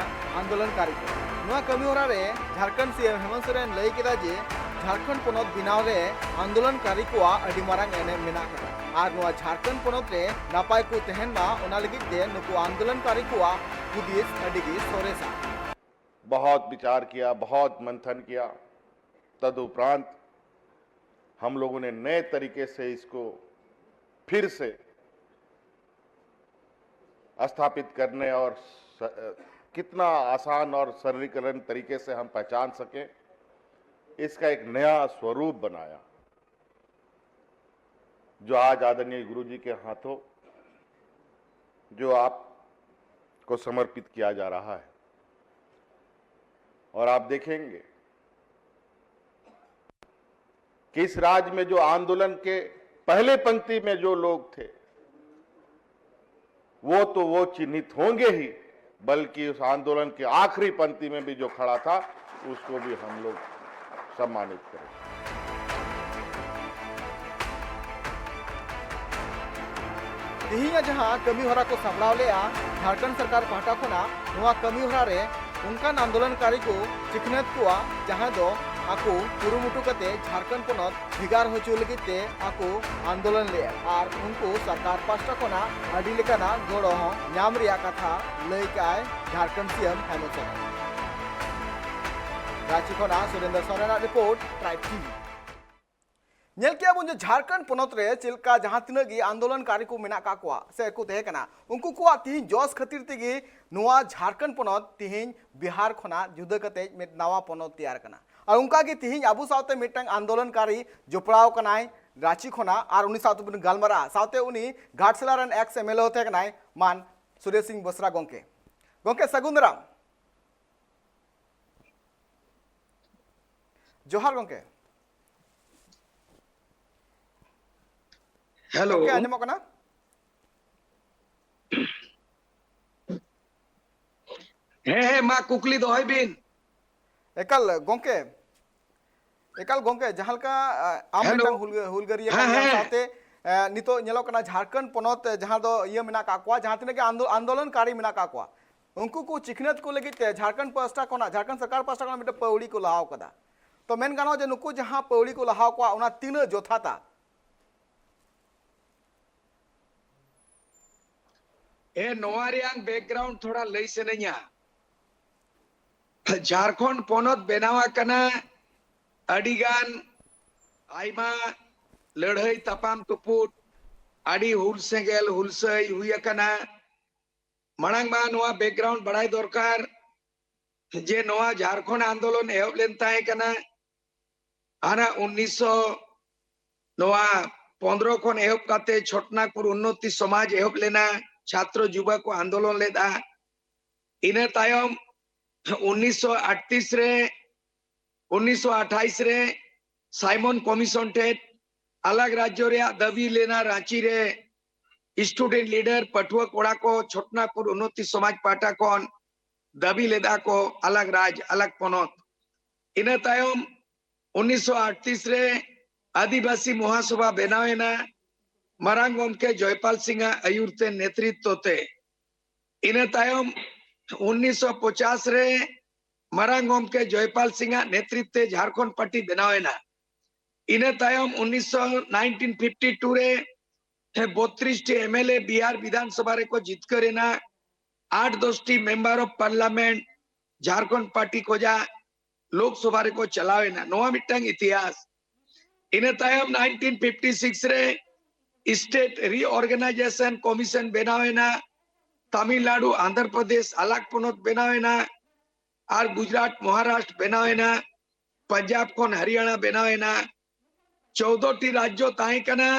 ᱟᱱᱫᱳᱞᱚᱱᱠᱟᱨᱤ ᱠᱚ᱾ ᱱᱚᱣᱟ ᱠᱟᱹᱢᱤ ᱦᱚᱨᱟ ᱨᱮ ᱡᱷᱟᱲᱠᱷᱚᱸᱰ ᱥᱤ ᱮᱢ ᱦᱮᱢᱚᱱᱛ ᱥᱚᱨᱮᱱ ᱞᱟᱹᱭ ᱠᱮᱫᱟ ᱡᱮ ᱡᱷᱟᱲᱠᱷᱚᱸᱰ ᱯᱚᱱᱚᱛ ᱵᱮᱱᱟᱣ ᱨᱮ ᱟᱱᱫᱳᱞᱚᱱᱠᱟᱨᱤ ᱠᱚᱣᱟᱜ ᱟᱹᱰᱤ ᱢᱟᱨᱟᱝ ᱮᱱᱮᱢ ᱢᱮᱱᱟᱜ ᱟᱠᱟᱫᱟ ᱟᱨ ᱱᱚᱣᱟ ᱡᱷᱟᱲᱠᱷᱚᱸᱰ ᱯᱚᱱᱚᱛ ᱨᱮ ᱱᱟᱯᱟᱭ ᱠᱚ ᱛᱟᱦᱮᱱ ᱢᱟ, ᱚᱱᱟ ᱞᱟᱹᱜᱤᱫ ᱛᱮ ᱱᱩᱠᱩ ᱟᱱᱫᱳᱞᱚᱱᱠᱟᱨᱤ ᱠᱚᱣᱟᱜ ᱦᱩᱫᱤᱥ ᱟᱹᱰᱤ ᱜᱮ ᱥᱚᱨᱮᱥᱟ᱾ बहुत विचार किया, बहुत मंथन किया, तदुपरांत हम लोगों ने नए तरीके से इसको फिर से स्थापित करने और स-, कितना आसान और सरलीकरण तरीके से हम पहचान सकें, इसका एक नया स्वरूप बनाया, जो आज आदरणीय गुरु जी के हाथों जो आपको समर्पित किया जा रहा है। और आप देखेंगे कि इस राज्य में जो आंदोलन के पहले पंक्ति में जो लोग थे, वो तो वो चिन्हित होंगे ही, बल्कि उस आंदोलन के आखिरी पंक्ति में भी जो खड़ा था, उसको भी हम लोग सम्मानित करें। ᱛᱮᱦᱮᱧᱟᱜ ᱡᱟᱦᱟᱸ ᱠᱟᱹᱢᱤ ᱦᱚᱨᱟ ᱠᱚ ᱥᱟᱯᱲᱟᱣ ᱞᱮᱫᱼᱟ ᱡᱷᱟᱲᱠᱷᱚᱸᱰ ᱥᱚᱨᱠᱟᱨ ᱯᱟᱦᱴᱟ ᱠᱷᱚᱱᱟᱜ, ᱱᱚᱣᱟ ᱠᱟᱹᱢᱤ ᱦᱚᱨᱟ ᱨᱮ ᱚᱱᱠᱟᱱ ᱟᱱᱫᱳᱞᱚᱱᱠᱟᱨᱤ ᱠᱚ ᱪᱤᱠᱷᱱᱟᱹᱛ ᱠᱚᱣᱟ, ᱡᱟᱦᱟᱸᱭ ᱫᱚ ᱟᱠᱚ ᱠᱩᱨᱩᱢᱩᱴᱩ ᱠᱟᱛᱮ ᱡᱷᱟᱲᱠᱷᱚᱸᱰ ᱯᱚᱱᱚᱛ ᱵᱷᱮᱜᱟᱨ ᱦᱚᱪᱚ ᱞᱟᱹᱜᱤᱫ ᱛᱮ ᱟᱠᱚ ᱟᱱᱫᱳᱞᱚᱱ ᱞᱮᱫᱼᱟ ᱟᱨ ᱩᱱᱠᱩ ᱥᱚᱨᱠᱟᱨ ᱯᱟᱥᱴᱟ ᱠᱷᱚᱱᱟᱜ ᱟᱹᱰᱤ ᱞᱮᱠᱟᱱᱟᱜ ᱜᱚᱲᱚ ᱦᱚᱸ ᱧᱟᱢ ᱨᱮᱭᱟᱜ ᱠᱟᱛᱷᱟ ᱞᱟᱹᱭ ᱠᱟᱜᱼᱟᱭ ᱡᱷᱟᱲᱠᱷᱚᱸᱰ ᱥᱤ ᱮᱢ ᱦᱮᱢᱚᱱᱛ ᱥᱚᱨᱮᱱ᱾ ᱨᱟᱸᱪᱤ ᱠᱷᱚᱱᱟᱜ ᱥᱩᱨᱮᱱᱫᱨᱚ ᱥᱚᱨᱮᱱᱟᱜ ᱨᱤᱯᱳᱨᱴ, ᱴᱨᱟᱭᱤᱵᱽ ᱴᱤᱵᱷᱤ᱾ ᱧᱮᱞ ᱠᱮᱜᱼᱟ ᱵᱚᱱ ᱡᱮ ᱡᱷᱟᱲᱠᱷᱚᱸᱰ ᱯᱚᱱᱚᱛ ᱨᱮ ᱪᱮᱫ ᱞᱮᱠᱟ ᱡᱟᱦᱟᱸ ᱛᱤᱱᱟᱹᱜ ᱜᱮ ᱟᱱᱫᱳᱞᱚᱱᱠᱟᱨᱤ ᱠᱚ ᱢᱮᱱᱟᱜ ᱠᱟᱜ ᱠᱚᱣᱟ ᱥᱮ ᱠᱚ ᱛᱟᱦᱮᱸ ᱠᱟᱱᱟ, ᱩᱱᱠᱩ ᱠᱚᱣᱟᱜ ᱛᱤᱦᱤᱧ ᱡᱚᱥ ᱠᱷᱟᱹᱛᱤᱨ ᱛᱮᱜᱮ ᱱᱚᱣᱟ ᱡᱷᱟᱲᱠᱷᱚᱸᱰ ᱯᱚᱱᱚᱛ ᱛᱤᱦᱤᱧ ᱵᱤᱦᱟᱨ ᱠᱷᱚᱱᱟᱜ ᱡᱩᱫᱟᱹ ᱠᱟᱛᱮ ᱢᱤᱫ ᱱᱟᱣᱟ ᱯᱚᱱᱚᱛ ᱛᱮᱭᱟᱨ ᱠᱟᱱᱟ᱾ ᱟᱨ ᱚᱱᱠᱟ ᱜᱮ ᱛᱤᱦᱤᱧ ᱟᱵᱚ ᱥᱟᱶᱛᱮ ᱢᱤᱫᱴᱟᱝ ᱟᱱᱫᱳᱞᱚᱱᱠᱟᱨᱤ ᱡᱚᱯᱲᱟᱣ ᱠᱟᱱᱟᱭ ᱨᱟᱸᱪᱤ ᱠᱷᱚᱱᱟᱜ, ᱟᱨ ᱩᱱᱤ ᱥᱟᱶᱛᱮ ᱵᱚᱱ ᱜᱟᱞᱢᱟᱨᱟᱜᱼᱟ᱾ ᱥᱟᱶᱛᱮ ᱩᱱᱤ ᱜᱷᱟᱴᱥᱤᱞᱟ ᱨᱮᱱ ᱮᱠᱥ ᱮᱢ ᱮᱞ ᱮ ᱦᱚᱸ ᱛᱟᱦᱮᱸ ᱠᱟᱱᱟᱭ, ᱢᱟᱱ ᱥᱩᱨᱮᱥ ᱥᱤᱝ ᱵᱚᱥᱨᱟ ᱜᱚᱢᱠᱮ᱾ ᱜᱚᱢᱠᱮ, ᱥᱟᱹᱜᱩᱱ ᱫᱟᱨᱟᱢ᱾ ᱡᱚᱦᱟᱨ ᱜᱚᱢᱠᱮ᱾ ᱦᱮᱞᱳ᱾ ᱜᱚᱢᱠᱮ, ᱟᱸᱡᱚᱢᱚᱜ ᱠᱟᱱᱟ? ᱦᱮᱸ, ᱦᱮᱸ, ᱢᱟ ᱠᱩᱠᱞᱤ ᱫᱚᱦᱚᱭ ᱵᱤᱱ᱾ ᱮᱠᱟᱞ ᱜᱚᱢᱠᱮ, ᱮᱠᱟᱞ ᱜᱚᱢᱠᱮ, ᱡᱟᱦᱟᱸ ᱞᱮᱠᱟ, ᱟ, ᱟᱢ ᱦᱮᱞᱳ᱾ ᱢᱤᱫᱴᱟᱝ ᱦᱩᱞᱜᱟᱹ-, ᱦᱩᱞᱜᱟᱹᱨᱤᱭᱟᱹ ᱦᱮᱸ, ᱠᱟᱱ ᱜᱮᱭᱟᱢ, ᱦᱮᱸ᱾ ᱥᱟᱶᱛᱮ, ᱮ, ᱱᱤᱛᱚᱜ ᱧᱮᱞᱚᱜ ᱠᱟᱱᱟ ᱡᱷᱟᱲᱠᱷᱚᱸᱰ ᱯᱚᱱᱚᱛ, ᱮ, ᱡᱟᱦᱟᱸ ᱫᱚ ᱤᱭᱟᱹ ᱢᱮᱱᱟᱜ ᱠᱟᱜ ᱠᱚᱣᱟ, ᱡᱟᱦᱟᱸ ᱛᱤᱱᱟᱹᱜ ᱜᱮ ᱟᱱᱫᱳ-, ᱟᱱᱫᱳᱞᱚᱱᱠᱟᱨᱤ ᱢᱮᱱᱟᱜ ᱠᱟᱜ ᱠᱚᱣᱟ, ᱩᱱᱠᱩ ᱠᱚ ᱪᱤᱠᱷᱱᱟᱹᱛ ᱠᱚ ᱞᱟᱹᱜᱤᱫ ᱛᱮ ᱡᱷᱟᱲᱠᱷᱚᱸᱰ ᱯᱟᱦᱴᱟ ᱠᱷᱚᱱᱟᱜ, ᱡᱷᱟᱲᱠᱷᱚᱸᱰ ᱥᱚᱨᱠᱟᱨ ᱯᱟᱦᱴᱟ ᱠᱷᱚᱱᱟᱜ ᱢᱤᱫᱴᱮᱱ ᱯᱟᱹᱣᱲᱤ ᱠᱚ ᱞᱟᱦᱟᱣ ᱠᱟᱫᱟ᱾ ᱛᱚ ᱢᱮᱱ ᱜᱟᱱᱚᱜᱼᱟ ᱡᱮ ᱱᱩᱠᱩ ᱡᱟᱦᱟᱸ ᱯᱟᱹᱣᱲᱤ ᱠᱚ ᱞᱟᱦᱟᱣ ᱠᱚᱣᱟ, ᱚᱱᱟ ᱛᱤᱱᱟᱹᱜ ᱡᱚᱛᱷᱟᱛᱟ? ᱮ, ᱱᱚᱣᱟ ᱨᱮᱭᱟᱝ background ᱛᱷᱚᱲᱟ ᱞᱟᱹᱭ ᱥᱟᱱᱟᱧᱟ᱾ ᱡᱷᱟᱲᱠᱷᱚᱸᱰ ᱯᱚᱱᱚᱛ ᱵᱮᱱᱟᱣ ᱟᱠᱟᱱᱟ, ᱟᱹᱰᱤᱜᱟᱱ ᱟᱭᱢᱟ ᱞᱟᱹᱲᱦᱟᱹᱭ ᱛᱟᱯᱟᱢ ᱛᱩᱯᱩᱫ, ᱟᱹᱰᱤ ᱦᱩᱞ ᱥᱮᱸᱜᱮᱞ ᱦᱩᱞᱥᱟᱹᱭ ᱦᱩᱭ ᱟᱠᱟᱱᱟ᱾ ᱢᱟᱲᱟᱝ ᱢᱟ ᱱᱚᱣᱟ background ᱵᱟᱲᱟᱭ ᱫᱚᱨᱠᱟᱨ ᱡᱮ ᱱᱚᱣᱟ ᱡᱷᱟᱲᱠᱷᱚᱸᱰ ᱟᱱᱫᱳᱞᱚᱱ ᱮᱦᱚᱵ ᱞᱮᱱ ᱛᱟᱦᱮᱸ ᱠᱟᱱᱟ ᱦᱟᱱᱟ ᱩᱱᱤᱥᱥᱚ, ᱱᱚᱣᱟ ᱯᱚᱱᱫᱽᱨᱚ ᱠᱷᱚᱱ ᱮᱦᱚᱵ ᱠᱟᱛᱮ ᱪᱷᱚᱴᱱᱟᱜᱽᱯᱩᱨ ᱩᱱᱱᱚᱛᱤ ᱥᱚᱢᱟᱡᱽ ᱮᱦᱚᱵ ᱞᱮᱱᱟ, ᱪᱷᱟᱛᱨᱚ ᱡᱩᱵᱟ ᱠᱚ ᱟᱱᱫᱳᱞᱚᱱ ᱞᱮᱫᱟ᱾ ᱤᱱᱟᱹ ᱛᱟᱭᱚᱢ ᱩᱱᱤᱥᱥᱚ ᱟᱴᱛᱨᱤᱥ ᱨᱮ, ᱩᱱᱤᱥᱥᱚ ᱟᱴᱷᱟᱭᱤᱥ ᱨᱮ ᱥᱟᱭᱢᱚᱱ ᱠᱚᱢᱤᱥᱚᱱ ᱴᱷᱮᱱ ᱟᱞᱟᱜᱽ ᱨᱟᱡᱽᱡᱚ ᱨᱮᱭᱟᱜ ᱫᱟᱹᱵᱤ ᱞᱮᱱᱟ᱾ ᱨᱟᱸᱪᱤ ᱨᱮ student leader, ᱯᱟᱹᱴᱷᱩᱣᱟᱹ ᱠᱚᱲᱟ ᱠᱚ ᱪᱷᱚᱴᱱᱟᱜᱽᱯᱩᱨ ᱩᱱᱱᱚᱛᱤ ᱥᱚᱢᱟᱡᱽ ᱯᱟᱦᱴᱟ ᱠᱷᱚᱱ ᱫᱟᱹᱵᱤ ᱞᱮᱫᱟ ᱠᱚ ᱟᱞᱟᱜᱽ ᱨᱟᱡᱽ, ᱟᱞᱟᱜᱽ ᱯᱚᱱᱚᱛ᱾ ᱤᱱᱟᱹ ᱛᱟᱭᱚᱢ ᱩᱱᱤᱥᱥᱚ ᱟᱴᱛᱨᱤᱥ ᱨᱮ ᱟᱹᱫᱤᱵᱟᱹᱥᱤ ᱢᱚᱦᱟᱥᱚᱵᱷᱟ ᱵᱮᱱᱟᱣ ᱮᱱᱟ, ᱢᱟᱨᱟᱝ ᱜᱚᱢᱠᱮ ᱡᱚᱭᱯᱟᱞ ᱥᱤᱝ ᱟᱜ ᱟᱹᱭᱩᱨ ᱛᱮ, ᱱᱮᱛᱨᱤᱛᱛᱚ ᱛᱮ᱾ ᱤᱱᱟᱹ ᱛᱟᱭᱚᱢ ᱩᱱᱤᱥᱥᱚ ᱯᱚᱪᱟᱥ ᱨᱮ ᱢᱟᱨᱟᱝ ᱜᱚᱢᱠᱮ ᱡᱚᱭᱯᱟᱞ ᱥᱤᱝ ᱟᱜ ᱱᱮᱛᱨᱤᱛ ᱛᱮ ᱡᱷᱟᱲᱠᱷᱚᱸᱰ ᱯᱟᱨᱴᱤ ᱵᱮᱱᱟᱣ ᱮᱱᱟ᱾ ᱤᱱᱟᱹ ᱛᱟᱭᱚᱢ ᱩᱱᱤᱥᱥᱚ, nineteen fifty two ᱨᱮ ᱵᱚᱛᱨᱤᱥ ᱴᱤ M L A Bihar Vidhan Sabha ᱨᱮᱠᱚ ᱡᱤᱛᱠᱟᱹᱨ ᱮᱱᱟ᱾ ᱟᱴ ᱫᱚᱥ ᱴᱤ member of parliament Jharkhand party ᱠᱷᱚᱡᱟᱜ ᱞᱳᱠᱥᱚᱵᱷᱟ ᱨᱮᱠᱚ ᱪᱟᱞᱟᱣ ᱮᱱᱟ᱾ ᱱᱚᱣᱟ ᱢᱤᱫᱴᱟᱝ ᱤᱛᱤᱦᱟᱥ᱾ ᱤᱱᱟᱹ ᱛᱟᱭᱚᱢ ᱱᱟᱭᱤᱱᱴᱤᱱ ᱯᱷᱤᱯᱴᱤ ᱥᱤᱠᱥ ᱨᱮ State Reorganization Commission ᱵᱮᱱᱟᱣ ᱮᱱᱟ᱾ ᱛᱟᱢᱤᱞᱱᱟᱲᱩ, ᱟᱱᱫᱷᱨᱚ ᱯᱨᱚᱫᱮᱥ ᱟᱞᱟᱜᱽ ᱯᱚᱱᱚᱛ ᱵᱮᱱᱟᱣ ᱮᱱᱟ᱾ ᱟᱨ ᱜᱩᱡᱽᱨᱟᱴ, ᱢᱚᱦᱟᱨᱟᱥᱴᱨ ᱵᱮᱱᱟᱣ ᱮᱱᱟ᱾ ᱯᱟᱧᱡᱟᱵᱽ ᱠᱷᱚᱱ ᱦᱚᱨᱤᱭᱟᱱᱟ ᱵᱮᱱᱟᱣ ᱮᱱᱟ᱾ ᱪᱳᱫᱽᱫᱳ ᱴᱤ ᱨᱟᱡᱽᱡᱚ ᱛᱟᱦᱮᱸ ᱠᱟᱱᱟ,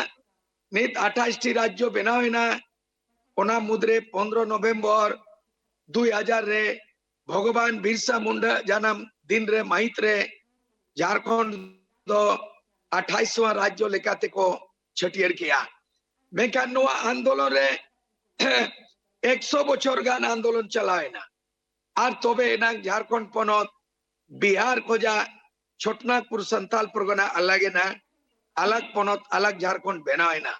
ᱱᱤᱛ ᱟᱴᱷᱟᱥ ᱴᱤ ᱨᱟᱡᱽᱡᱚ ᱵᱮᱱᱟᱣ ᱮᱱᱟ᱾ ᱚᱱᱟ ᱢᱩᱫᱽᱨᱮ ᱯᱚᱱᱫᱽᱨᱚ ᱱᱚᱵᱷᱮᱢᱵᱚᱨ ᱫᱩᱭ ᱦᱟᱡᱟᱨ ᱨᱮ ᱵᱷᱚᱜᱚᱵᱟᱱ ᱵᱤᱨᱥᱟ ᱢᱩᱱᱰᱟ ᱡᱟᱱᱟᱢ ᱫᱤᱱ ᱨᱮ, ᱢᱟᱹᱦᱤᱛ ᱨᱮ, ᱡᱷᱟᱲᱠᱷᱚᱸᱰ ᱫᱚ ᱟᱴᱷᱟᱭᱤᱥ ᱣᱟ ᱨᱟᱡᱽᱡᱚ ᱞᱮᱠᱟᱛᱮ ᱠᱚ ᱪᱷᱟᱹᱴᱭᱟᱹᱨ ᱠᱮᱜᱼᱟ᱾ ᱢᱮᱱᱠᱷᱟᱱ ᱱᱚᱣᱟ ᱟᱱᱫᱳᱞᱚᱱ ᱨᱮ ᱮᱠᱥᱚ ᱵᱚᱪᱷᱚᱨ ᱜᱟᱱ ᱟᱱᱫᱳᱞᱚᱱ ᱪᱟᱞᱟᱣ ᱮᱱᱟ᱾ ᱟᱨ ᱛᱚᱵᱮ ᱮᱱᱟᱝ ᱡᱷᱟᱲᱠᱷᱚᱸᱰ ᱯᱚᱱᱚᱛ ᱵᱤᱦᱟᱨ ᱠᱷᱚᱱᱟᱜ ᱪᱷᱳᱴᱱᱟᱜᱽᱯᱩᱨ ᱥᱟᱱᱛᱟᱞ ᱯᱚᱨᱜᱚᱱᱟ ᱟᱞᱟᱜ ᱮᱱᱟ, ᱟᱞᱟᱜ ᱯᱚᱱᱚᱛ, ᱟᱞᱟᱜ ᱡᱷᱟᱲᱠᱷᱚᱸᱰ ᱵᱮᱱᱟᱣ ᱮᱱᱟ᱾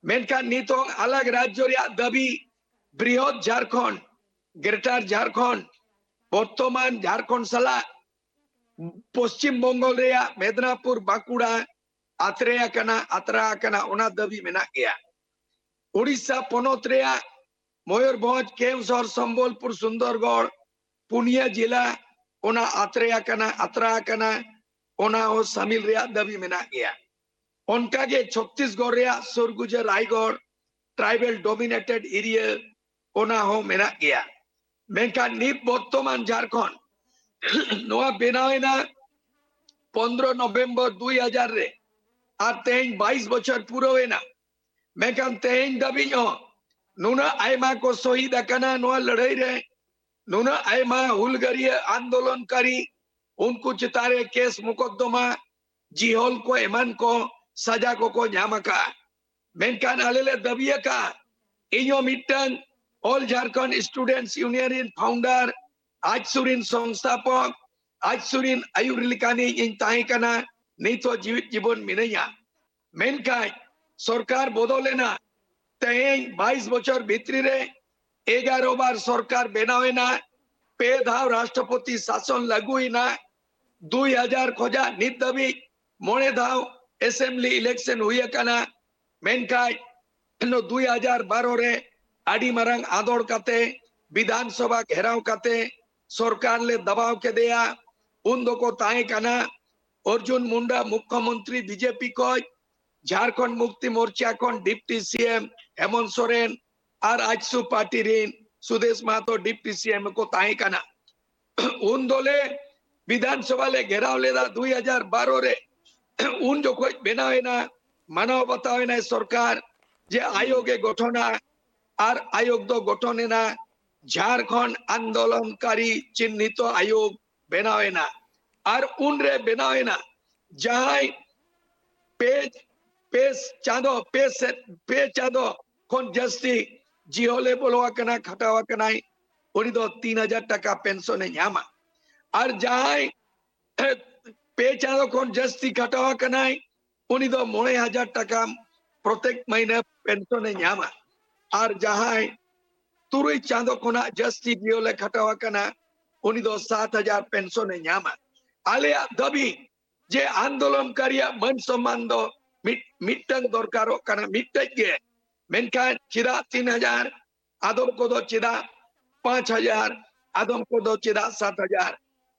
ᱢᱮᱱᱠᱷᱟᱱ ᱱᱤᱛᱚᱝ ᱟᱞᱟᱜ ᱨᱟᱡᱽᱡᱚ ᱨᱮᱭᱟᱜ ᱫᱟᱹᱵᱤ, ᱵᱨᱤᱦᱚᱫ ᱡᱷᱟᱲᱠᱷᱚᱸᱰ, ᱜᱨᱮᱴᱟᱨ ᱡᱷᱟᱲᱠᱷᱚᱸᱰ, ᱵᱚᱨᱛᱚᱢᱟᱱ ᱡᱷᱟᱲᱠᱷᱚᱸᱰ ᱥᱟᱞᱟᱜ ᱯᱚᱥᱪᱤᱢ ᱵᱚᱝᱜᱚᱞ ᱨᱮᱭᱟᱜ ᱢᱮᱫᱽᱱᱟᱯᱩᱨ, ᱵᱟᱸᱠᱩᱲᱟ ᱟᱛᱨᱮ ᱟᱠᱟᱱᱟ, ᱟᱛᱨᱟ ᱟᱠᱟᱱᱟ, ᱚᱱᱟ ᱫᱟᱹᱵᱤ ᱢᱮᱱᱟᱜ ᱜᱮᱭᱟ᱾ ᱩᱲᱤᱥᱥᱟ ᱯᱚᱱᱚᱛ ᱨᱮᱭᱟᱜ ᱢᱚᱭᱩᱨᱵᱷᱚᱸᱡᱽ, ᱠᱮᱣᱥᱚᱨ, ᱥᱚᱢᱵᱚᱞᱯᱩᱨ, ᱥᱩᱱᱫᱚᱨᱜᱚᱲ, ᱯᱩᱱᱭᱟᱹ ᱡᱮᱞᱟ, ᱚᱱᱟ ᱟᱛᱨᱮ ᱟᱠᱟᱱᱟ, ᱟᱛᱨᱟ ᱟᱠᱟᱱᱟ, ᱚᱱᱟ ᱦᱚᱸ ᱥᱟᱢᱤᱞ ᱨᱮᱭᱟᱜ ᱫᱟᱹᱵᱤ ᱢᱮᱱᱟᱜ ᱜᱮᱭᱟ᱾ ᱚᱱᱠᱟᱜᱮ ᱪᱷᱚᱛᱛᱤᱥᱜᱚᱲ ᱨᱮᱭᱟᱜ ᱥᱩᱨᱜᱩᱡᱟᱹ, ᱨᱟᱭᱜᱚᱲ, tribal dominated area, ᱚᱱᱟ ᱦᱚᱸ ᱢᱮᱱᱟᱜ ᱜᱮᱭᱟ᱾ ᱢᱮᱱᱠᱷᱟᱱ ᱱᱤᱛ ᱵᱚᱨᱛᱚᱢᱟᱱ ᱡᱷᱟᱲᱠᱷᱚᱸᱰ ᱱᱚᱣᱟ ᱵᱮᱱᱟᱣ ᱮᱱᱟ ᱯᱚᱱᱫᱽᱨᱚ ᱱᱚᱵᱷᱮᱢᱵᱚᱨ ᱫᱩᱭ ᱦᱟᱡᱟᱨ ᱨᱮ, ᱟᱨ ᱛᱮᱦᱮᱧ ᱵᱟᱭᱤᱥ ᱵᱚᱪᱷᱚᱨ ᱯᱩᱨᱟᱹᱣ ᱮᱱᱟ᱾ ᱢᱮᱱᱠᱷᱟᱱ ᱛᱮᱦᱮᱧ ᱫᱷᱟᱹᱵᱤᱡ ᱦᱚᱸ ᱱᱩᱱᱟᱹᱜ ᱟᱭᱢᱟ ᱠᱚ ᱥᱚᱦᱤᱫ ᱟᱠᱟᱱᱟ ᱱᱚᱣᱟ ᱞᱟᱹᱲᱦᱟᱹᱭ ᱨᱮ, ᱱᱩᱱᱟᱹᱜ ᱟᱭᱢᱟ ᱦᱩᱞᱜᱟᱹᱨᱤᱭᱟᱹ ᱟᱱᱫᱳᱞᱚᱱᱠᱟᱨᱤ, ᱩᱱᱠᱩ ᱪᱮᱛᱟᱱ ᱨᱮ ᱠᱮᱥ ᱢᱚᱠᱚᱫᱫᱚᱢᱟ, ᱡᱤᱦᱚᱞ ᱠᱚ ᱮᱢᱟᱱ ᱠᱚ ᱥᱟᱡᱟ ᱠᱚᱠᱚ ᱧᱟᱢ ᱟᱠᱟᱫᱼᱟ᱾ ᱢᱮᱱᱠᱷᱟᱱ ᱟᱞᱮ ᱞᱮ ᱫᱟᱹᱵᱤ ᱟᱠᱟᱫᱼᱟ, ᱤᱧ ᱦᱚᱸ ᱢᱤᱫᱴᱟᱝ All Jharkhand Students Union ᱨᱤᱱ founder, ᱟᱡᱥᱩ ᱨᱤᱱ ᱥᱚᱝᱥᱛᱷᱟᱯᱚᱠ, ᱟᱡᱥᱩ ᱨᱤᱱ ᱟᱹᱭᱩᱨ ᱞᱮᱠᱟᱱᱤᱡ ᱤᱧ ᱛᱟᱦᱮᱸ ᱠᱟᱱᱟ, ᱱᱤᱛ ᱦᱚᱸ ᱡᱤᱣᱤᱫ ᱡᱤᱵᱚᱱ ᱢᱤᱱᱟᱹᱧᱟ᱾ ᱢᱮᱱᱠᱷᱟᱱ ᱥᱚᱨᱠᱟᱨ ᱵᱚᱫᱚᱞ ᱮᱱᱟ᱾ ᱛᱮᱦᱮᱧ ᱵᱟᱭᱤᱥ ᱵᱚᱪᱷᱚᱨ ᱵᱷᱤᱛᱨᱤ ᱨᱮ ᱮᱜᱟᱨᱚ ᱵᱟᱨ ᱥᱚᱨᱠᱟᱨ ᱵᱮᱱᱟᱣ ᱮᱱᱟ, ᱯᱮ ᱫᱷᱟᱣ ᱨᱟᱥᱴᱨᱚᱯᱚᱛᱤ ᱥᱟᱥᱚᱱ ᱞᱟᱹᱜᱩᱭᱮᱱᱟ, ᱫᱩᱭ ᱦᱟᱡᱟᱨ ᱠᱷᱚᱱᱟᱜ ᱱᱤᱛ ᱫᱷᱟᱹᱵᱤᱡ ᱢᱚᱬᱮ ᱫᱷᱟᱣ assembly election ᱦᱩᱭ ᱟᱠᱟᱱᱟ᱾ ᱢᱮᱱᱠᱷᱟᱱ ᱫᱩᱭ ᱦᱟᱡᱟᱨ ᱵᱟᱨᱚ ᱨᱮ ᱟᱹᱰᱤ ᱢᱟᱨᱟᱝ ᱟᱸᱫᱳᱲ ᱠᱟᱛᱮ, ᱵᱤᱫᱷᱟᱱ ᱥᱚᱵᱷᱟ ᱜᱷᱮᱨᱟᱣ ᱠᱟᱛᱮ ᱥᱚᱨᱠᱟᱨ ᱞᱮ ᱫᱟᱵᱟᱣ ᱠᱮᱫᱮᱭᱟ᱾ ᱩᱱ ᱫᱚᱠᱚ ᱛᱟᱦᱮᱸ ᱠᱟᱱᱟ ᱚᱨᱡᱩᱱ ᱢᱩᱱᱰᱟ ᱢᱩᱠᱷᱭᱚᱢᱚᱱᱛᱨᱤ ᱵᱤᱡᱮᱯᱤ ᱠᱷᱚᱡ, ᱡᱷᱟᱲᱠᱷᱚᱸᱰ ᱢᱩᱠᱛᱤ ᱢᱳᱨᱪᱟ ᱠᱷᱚᱱ ᱰᱤᱯᱴᱤ ᱥᱤ ᱮᱢ ᱦᱮᱢᱚᱱᱛ ᱥᱚᱨᱮᱱ ᱟᱨ ᱟᱡᱥᱩ ᱯᱟᱨᱴᱤ ᱨᱤᱱ ᱥᱩᱫᱮᱥ ᱢᱟᱦᱟᱛᱚ ᱰᱤᱯᱴᱤ ᱥᱤ ᱮᱢ ᱠᱚ ᱛᱟᱦᱮᱸ ᱠᱟᱱᱟ᱾ ᱩᱱ ᱫᱚᱞᱮ ᱵᱤᱫᱷᱟᱱ ᱥᱚᱵᱷᱟ ᱞᱮ ᱜᱷᱮᱨᱟᱣ ᱞᱮᱫᱟ ᱫᱩᱭ ᱦᱟᱡᱟᱨ ᱵᱟᱨᱚ ᱨᱮ᱾ ᱩᱱ ᱡᱚᱠᱷᱚᱡ ᱵᱮᱱᱟᱣ ᱮᱱᱟ, ᱢᱟᱱᱟᱣ ᱵᱟᱛᱟᱣ ᱮᱱᱟᱭ ᱥᱚᱨᱠᱟᱨ ᱡᱮ ᱟᱭᱳᱜᱽ ᱮ ᱜᱚᱴᱷᱚᱱᱟ, ᱟᱨ ᱟᱭᱳᱜᱽ ᱫᱚ ᱜᱚᱴᱷᱚᱱ ᱮᱱᱟ, ᱡᱷᱟᱲᱠᱷᱚᱸᱰ ᱟᱱᱫᱳᱞᱚᱱᱠᱟᱨᱤ ᱪᱤᱱᱦᱤᱛᱚ ᱟᱭᱳᱜᱽ ᱵᱮᱱᱟᱣ ᱮᱱᱟ᱾ ᱟᱨ ᱩᱱᱨᱮ ᱵᱮᱱᱟᱣ ᱮᱱᱟ, ᱡᱟᱦᱟᱸᱭ ᱯᱮ, ᱯᱮ ᱪᱟᱸᱫᱚ, ᱯᱮ ᱥᱮ, ᱯᱮ ᱪᱟᱸᱫᱚ ᱠᱷᱚᱱ ᱡᱟᱹᱥᱛᱤ ᱡᱤᱦᱚᱞᱮ ᱵᱚᱞᱚ ᱟᱠᱟᱱᱟ, ᱠᱷᱟᱴᱟᱣ ᱟᱠᱟᱱᱟᱭ, ᱩᱱᱤ ᱫᱚ ᱛᱤᱱ ᱦᱟᱡᱟᱨ ᱴᱟᱠᱟ ᱯᱮᱱᱥᱚᱱ ᱮ ᱧᱟᱢᱟ᱾ ᱟᱨ ᱡᱟᱦᱟᱸᱭ ᱯᱮ ᱪᱟᱸᱫᱚ ᱠᱷᱚᱱ ᱡᱟᱹᱥᱛᱤ ᱠᱷᱟᱴᱟᱣ ᱟᱠᱟᱱᱟᱭ, ᱩᱱᱤ ᱫᱚ ᱢᱚᱬᱮ ᱦᱟᱡᱟᱨ ᱴᱟᱠᱟ ᱯᱨᱚᱛᱮᱠ ᱢᱟᱹᱦᱱᱟᱹ ᱯᱮᱱᱥᱚᱱ ᱮ ᱧᱟᱢᱟ᱾ ᱟᱨ ᱡᱟᱦᱟᱸᱭ ᱛᱩᱨᱩᱭ ᱪᱟᱸᱫᱚ ᱠᱷᱚᱱᱟᱜ ᱡᱟᱹᱥᱛᱤ ᱡᱤᱭᱚᱱ ᱮ ᱠᱷᱟᱴᱟᱣ ᱟᱠᱟᱱᱟ, ᱩᱱᱤ ᱫᱚ ᱥᱟᱛ ᱦᱟᱡᱟᱨ ᱯᱮᱱᱥᱚᱱ ᱮ ᱧᱟᱢᱟ᱾ ᱟᱞᱮᱭᱟᱜ ᱫᱟᱹᱵᱤ ᱡᱮ ᱟᱱᱫᱳᱞᱚᱱᱠᱟᱨᱤᱭᱟᱜ ᱢᱟᱹᱱ ᱥᱚᱢᱢᱟᱱ ᱫᱚ ᱢᱤᱫ, ᱢᱤᱫᱴᱟᱝ ᱫᱚᱨᱠᱟᱨᱚᱜ ᱠᱟᱱᱟ, ᱢᱤᱫᱴᱟᱝ ᱜᱮ᱾ ᱢᱮᱱᱠᱷᱟᱱ ᱪᱮᱫᱟᱜ ᱛᱤᱱ ᱦᱟᱡᱟᱨ? ᱟᱫᱚᱢ ᱠᱚᱫᱚ ᱪᱮᱫᱟᱜ ᱯᱟᱸᱪ ᱦᱟᱡᱟᱨ? ᱟᱫᱚᱢ ᱠᱚᱫᱚ ᱪᱮᱫᱟᱜ ᱥᱟᱛ ᱦᱟᱡᱟᱨ?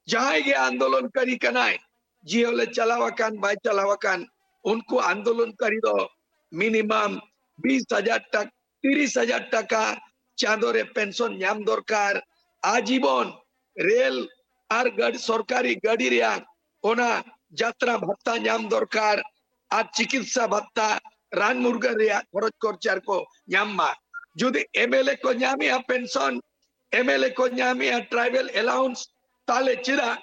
ᱡᱟᱦᱟᱸᱭ ᱜᱮ ᱟᱱᱫᱳᱞᱚᱱᱠᱟᱨᱤ ᱠᱟᱱᱟᱭ, ᱡᱤᱦᱚᱞᱮ ᱪᱟᱞᱟᱣ ᱟᱠᱟᱱ ᱵᱟᱭ ᱪᱟᱞᱟᱣ ᱟᱠᱟᱱ, ᱩᱱᱠᱩ ᱟᱱᱫᱳᱞᱚᱱᱠᱟᱨᱤ ᱫᱚ ᱢᱤᱱᱤᱢᱟᱢ ᱵᱤᱥ ᱦᱟᱡᱟᱨ ᱴᱟᱠᱟ, ᱛᱤᱨᱤᱥ ᱦᱟᱡᱟᱨ ᱴᱟᱠᱟ ᱪᱟᱸᱫᱚ ᱨᱮ ᱯᱮᱱᱥᱚᱱ ᱧᱟᱢ ᱫᱚᱨᱠᱟᱨ᱾ ᱟᱡᱤᱵᱚᱱ ᱨᱮᱞ ᱟᱨ ᱜᱟᱹᱰᱤ, ᱥᱚᱨᱠᱟᱨᱤ ᱜᱟᱹᱰᱤ ᱨᱮᱭᱟᱜ ᱚᱱᱟ ᱡᱟᱛᱨᱟ ᱵᱷᱟᱛᱟ ᱧᱟᱢ ᱫᱚᱨᱠᱟᱨ᱾ ᱟᱨ ᱪᱤᱠᱤᱛᱥᱟ ᱵᱷᱟᱛᱟ, ᱨᱟᱱ ᱢᱩᱨᱜᱟᱹᱱ ᱨᱮᱭᱟᱜ ᱠᱷᱚᱨᱚᱪ ᱠᱚᱨᱪᱟ ᱠᱚ ᱧᱟᱢ ᱢᱟ᱾ ᱡᱩᱫᱤ ᱮᱢ ᱮᱞ ᱮ ᱠᱚ ᱧᱟᱢᱮᱜᱼᱟ ᱯᱮᱱᱥᱚᱱ, ᱮᱢ ᱮᱞ ᱮ ᱠᱚ ᱧᱟᱢᱮᱜᱼᱟ ᱴᱨᱟᱭᱵᱮᱞ ᱮᱞᱟᱣᱩᱱᱥ, ᱛᱟᱦᱞᱮ ᱪᱮᱫᱟᱜ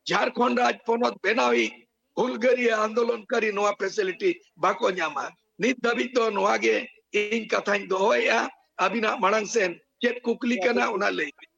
ᱡᱷᱟᱲᱠᱷᱚᱸᱰ ᱨᱟᱡᱽ ᱯᱚᱱᱚᱛ ᱵᱮᱱᱟᱣᱤᱡ ᱦᱩᱞᱜᱟᱹᱨᱤᱭᱟᱹ ᱟᱱᱫᱳᱞᱚᱱᱠᱟᱨᱤ ᱱᱚᱣᱟ ᱯᱷᱮᱥᱤᱞᱤᱴᱤ ᱵᱟᱠᱚ ᱧᱟᱢᱟ? ᱱᱤᱛ ᱫᱷᱟᱹᱵᱤᱡ ᱫᱚ ᱱᱚᱣᱟ ᱜᱮ ᱤᱧ ᱠᱟᱛᱷᱟᱧ ᱫᱚᱦᱚᱭᱮᱜᱼᱟ᱾ ᱟᱹᱵᱤᱱᱟᱜ ᱢᱟᱲᱟᱝ ᱥᱮᱱ ᱪᱮᱫ ᱠᱩᱠᱞᱤ ᱠᱟᱱᱟ, ᱚᱱᱟ ᱞᱟᱹᱭ ᱵᱤᱱ᱾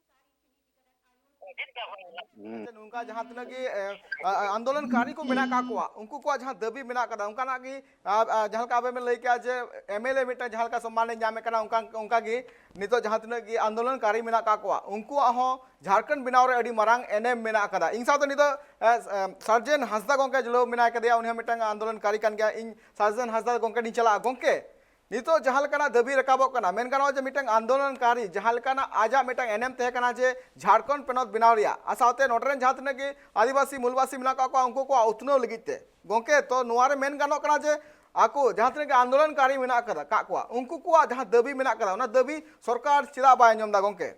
ᱦᱩᱸ᱾ ᱱᱚᱝᱠᱟ ᱡᱟᱦᱟᱸ ᱛᱤᱱᱟᱹᱜ ᱜᱮ, ᱮ, ᱟ-, ᱟ-, ᱟᱱᱫᱳᱞᱚᱱᱠᱟᱨᱤ ᱠᱚ ᱢᱮᱱᱟᱜ ᱟᱠᱟᱫ ᱠᱚᱣᱟ, ᱩᱱᱠᱩ ᱠᱚᱣᱟᱜ ᱡᱟᱦᱟᱸ ᱫᱟᱹᱵᱤ ᱢᱮᱱᱟᱜ ᱟᱠᱟᱫᱟ, ᱚᱱᱠᱟᱱᱟᱜ ᱜᱮ, ᱟ, ᱟ, ᱡᱟᱦᱟᱸ ᱞᱮᱠᱟ ᱟᱵᱮᱱ ᱵᱮᱱ ᱞᱟᱹᱭ ᱠᱮᱜᱼᱟ ᱡᱮ ᱮᱢ ᱮᱞ ᱮ ᱢᱤᱫᱴᱟᱝ ᱡᱟᱦᱟᱸ ᱞᱮᱠᱟ ᱥᱚᱢᱢᱟᱱᱮ ᱧᱟᱢᱮ ᱠᱟᱱᱟ, ᱚᱱᱠᱟ, ᱚᱱᱠᱟ ᱜᱮ ᱱᱤᱛᱚᱜ ᱡᱟᱦᱟᱸ ᱛᱤᱱᱟᱹᱜ ᱜᱮ ᱟᱱᱫᱳᱞᱚᱱᱠᱟᱨᱤ ᱢᱮᱱᱟᱜ ᱟᱠᱟᱫ ᱠᱚᱣᱟ, ᱩᱱᱠᱩᱣᱟᱜ ᱦᱚᱸ ᱡᱷᱟᱲᱠᱷᱚᱸᱰ ᱵᱮᱱᱟᱣ ᱨᱮ ᱟᱹᱰᱤ ᱢᱟᱨᱟᱝ ᱮᱱᱮᱢ ᱢᱮᱱᱟᱜ ᱟᱠᱟᱫᱟ᱾ ᱤᱧ ᱥᱟᱶᱛᱮ ᱱᱤᱛᱚᱜ, ᱮ, ᱮ, ᱥᱟᱨᱡᱮᱱ ᱦᱟᱸᱥᱫᱟ ᱜᱚᱢᱠᱮ ᱡᱩᱲᱟᱹᱣ ᱢᱮᱱᱟᱭ ᱠᱟᱫᱮᱭᱟ, ᱩᱱᱤ ᱦᱚᱸ ᱢᱤᱫᱴᱟᱝ ᱟᱱᱫᱳᱞᱚᱱᱠᱟᱨᱤ ᱠᱟᱱ ᱜᱮᱭᱟ᱾ ᱤᱧ ᱥᱟᱨᱡᱮᱱ ᱦᱟᱸᱥᱫᱟ ᱜᱚᱢᱠᱮ ᱴᱷᱮᱱ ᱤᱧ ᱪᱟᱞᱟᱜᱼᱟ᱾ ᱜᱚᱢᱠᱮ, ᱱᱤᱛᱚᱜ ᱡᱟᱦᱟᱸ ᱞᱮᱠᱟᱱᱟᱜ ᱫᱟᱹᱵᱤ ᱨᱟᱠᱟᱵᱚᱜ ᱠᱟᱱᱟ, ᱢᱮᱱ ᱜᱟᱱᱚᱜᱼᱟ ᱡᱮ ᱢᱤᱫᱴᱟᱝ ᱟᱱᱫᱳᱞᱚᱱᱠᱟᱨᱤ ᱡᱟᱦᱟᱸ ᱞᱮᱠᱟᱱᱟᱜ ᱟᱡᱟᱜ ᱢᱤᱫᱴᱟᱝ ᱮᱱᱮᱢ ᱛᱟᱦᱮᱸ ᱠᱟᱱᱟ ᱡᱮ ᱡᱷᱟᱲᱠᱷᱚᱸᱰ ᱯᱚᱱᱚᱛ ᱵᱮᱱᱟᱣ ᱨᱮᱭᱟᱜ, ᱟᱨ ᱥᱟᱶᱛᱮ ᱱᱚᱰᱮ ᱨᱮᱱ ᱡᱟᱦᱟᱸ ᱛᱤᱱᱟᱹᱜ ᱜᱮ ᱟᱹᱫᱤᱵᱟᱹᱥᱤ ᱢᱩᱞᱵᱟᱹᱥᱤ ᱢᱮᱱᱟᱜ ᱟᱠᱟᱫ ᱠᱚᱣᱟ, ᱩᱱᱠᱩ ᱠᱚᱣᱟᱜ ᱩᱛᱱᱟᱹᱣ ᱞᱟᱹᱜᱤᱫ ᱛᱮ᱾ ᱜᱚᱝᱠᱮ, ᱛᱚ ᱱᱚᱣᱟ ᱨᱮ ᱢᱮᱱ ᱜᱟᱱᱚᱜ ᱠᱟᱱᱟ ᱡᱮ ᱟᱠᱚ ᱡᱟᱦᱟᱸ ᱛᱤᱱᱟᱹᱜ ᱜᱮ ᱟᱱᱫᱳᱞᱚᱱᱠᱟᱨᱤ ᱢᱮᱱᱟᱜ ᱟᱠᱟᱫᱟ, ᱠᱟᱜ ᱠᱚᱣᱟ, ᱩᱱᱠᱩ ᱠᱚᱣᱟᱜ ᱡᱟᱦᱟᱸ ᱫᱟᱹᱵᱤ ᱢᱮᱱᱟᱜ ᱟᱠᱟᱫᱟ, ᱚᱱᱟ ᱫᱟᱹᱵᱤ ᱥᱚᱨᱠᱟᱨ ᱪᱮᱫᱟᱜ ᱵᱟᱭ ᱟᱸᱡᱚᱢ ᱮᱫᱟ ᱜᱚᱝᱠᱮ?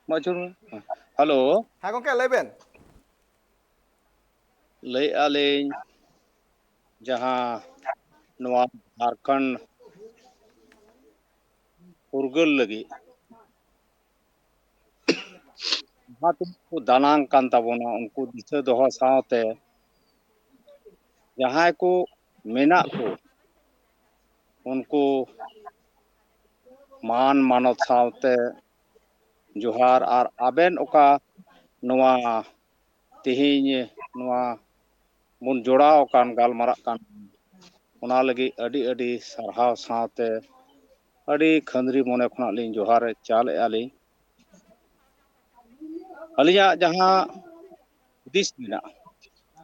ᱢᱟᱪᱩᱨ ᱢᱮ᱾ ᱦᱮᱞᱳ᱾ ᱦᱮᱸ ᱜᱚᱝᱠᱮ, ᱞᱟᱹᱭ ᱵᱮᱱ᱾ ᱞᱟᱹᱭᱮᱫᱼᱟ ᱞᱤᱧ, ᱡᱟᱦᱟᱸ ᱱᱚᱣᱟ ᱡᱷᱟᱲᱠᱷᱚᱸᱰ ᱯᱷᱩᱨᱜᱟᱹᱞ ᱞᱟᱹᱜᱤᱫ ᱡᱟᱦᱟᱸ ᱛᱤᱱᱟᱹᱜ ᱠᱚ ᱫᱟᱱᱟᱝ ᱠᱟᱱ ᱛᱟᱵᱚᱱᱟ, ᱩᱱᱠᱩ ᱫᱤᱥᱟᱹ ᱫᱚᱦᱚ ᱥᱟᱶᱛᱮ ᱡᱟᱦᱟᱸᱭ ᱠᱚ ᱢᱮᱱᱟᱜ ᱠᱚ, ᱩᱱᱠᱩ ᱢᱟᱱ ᱢᱟᱱᱚᱛ ᱥᱟᱶᱛᱮ ᱡᱚᱦᱟᱨ᱾ ᱟᱨ ᱟᱵᱮᱱ ᱚᱠᱟ ᱱᱚᱣᱟ ᱛᱮᱦᱮᱧ ᱱᱚᱣᱟ ᱵᱚᱱ ᱡᱚᱲᱟᱣ ᱟᱠᱟᱱ, ᱜᱟᱞᱢᱟᱨᱟᱜ ᱠᱟᱱ, ᱚᱱᱟ ᱞᱟᱹᱜᱤᱫ ᱟᱹᱰᱤ ᱟᱹᱰᱤ ᱥᱟᱨᱦᱟᱣ ᱥᱟᱶᱛᱮ ᱟᱹᱰᱤ ᱠᱷᱟᱹᱱᱫᱽᱨᱤ ᱢᱚᱱᱮ ᱠᱷᱚᱱᱟᱜ ᱞᱤᱧ ᱡᱚᱦᱟᱨ ᱪᱟᱞᱮᱫᱼᱟ ᱞᱤᱧ᱾ ᱟᱹᱞᱤᱧᱟᱜ ᱡᱟᱦᱟᱸ ᱦᱩᱫᱤᱥ ᱢᱮᱱᱟᱜᱼᱟ,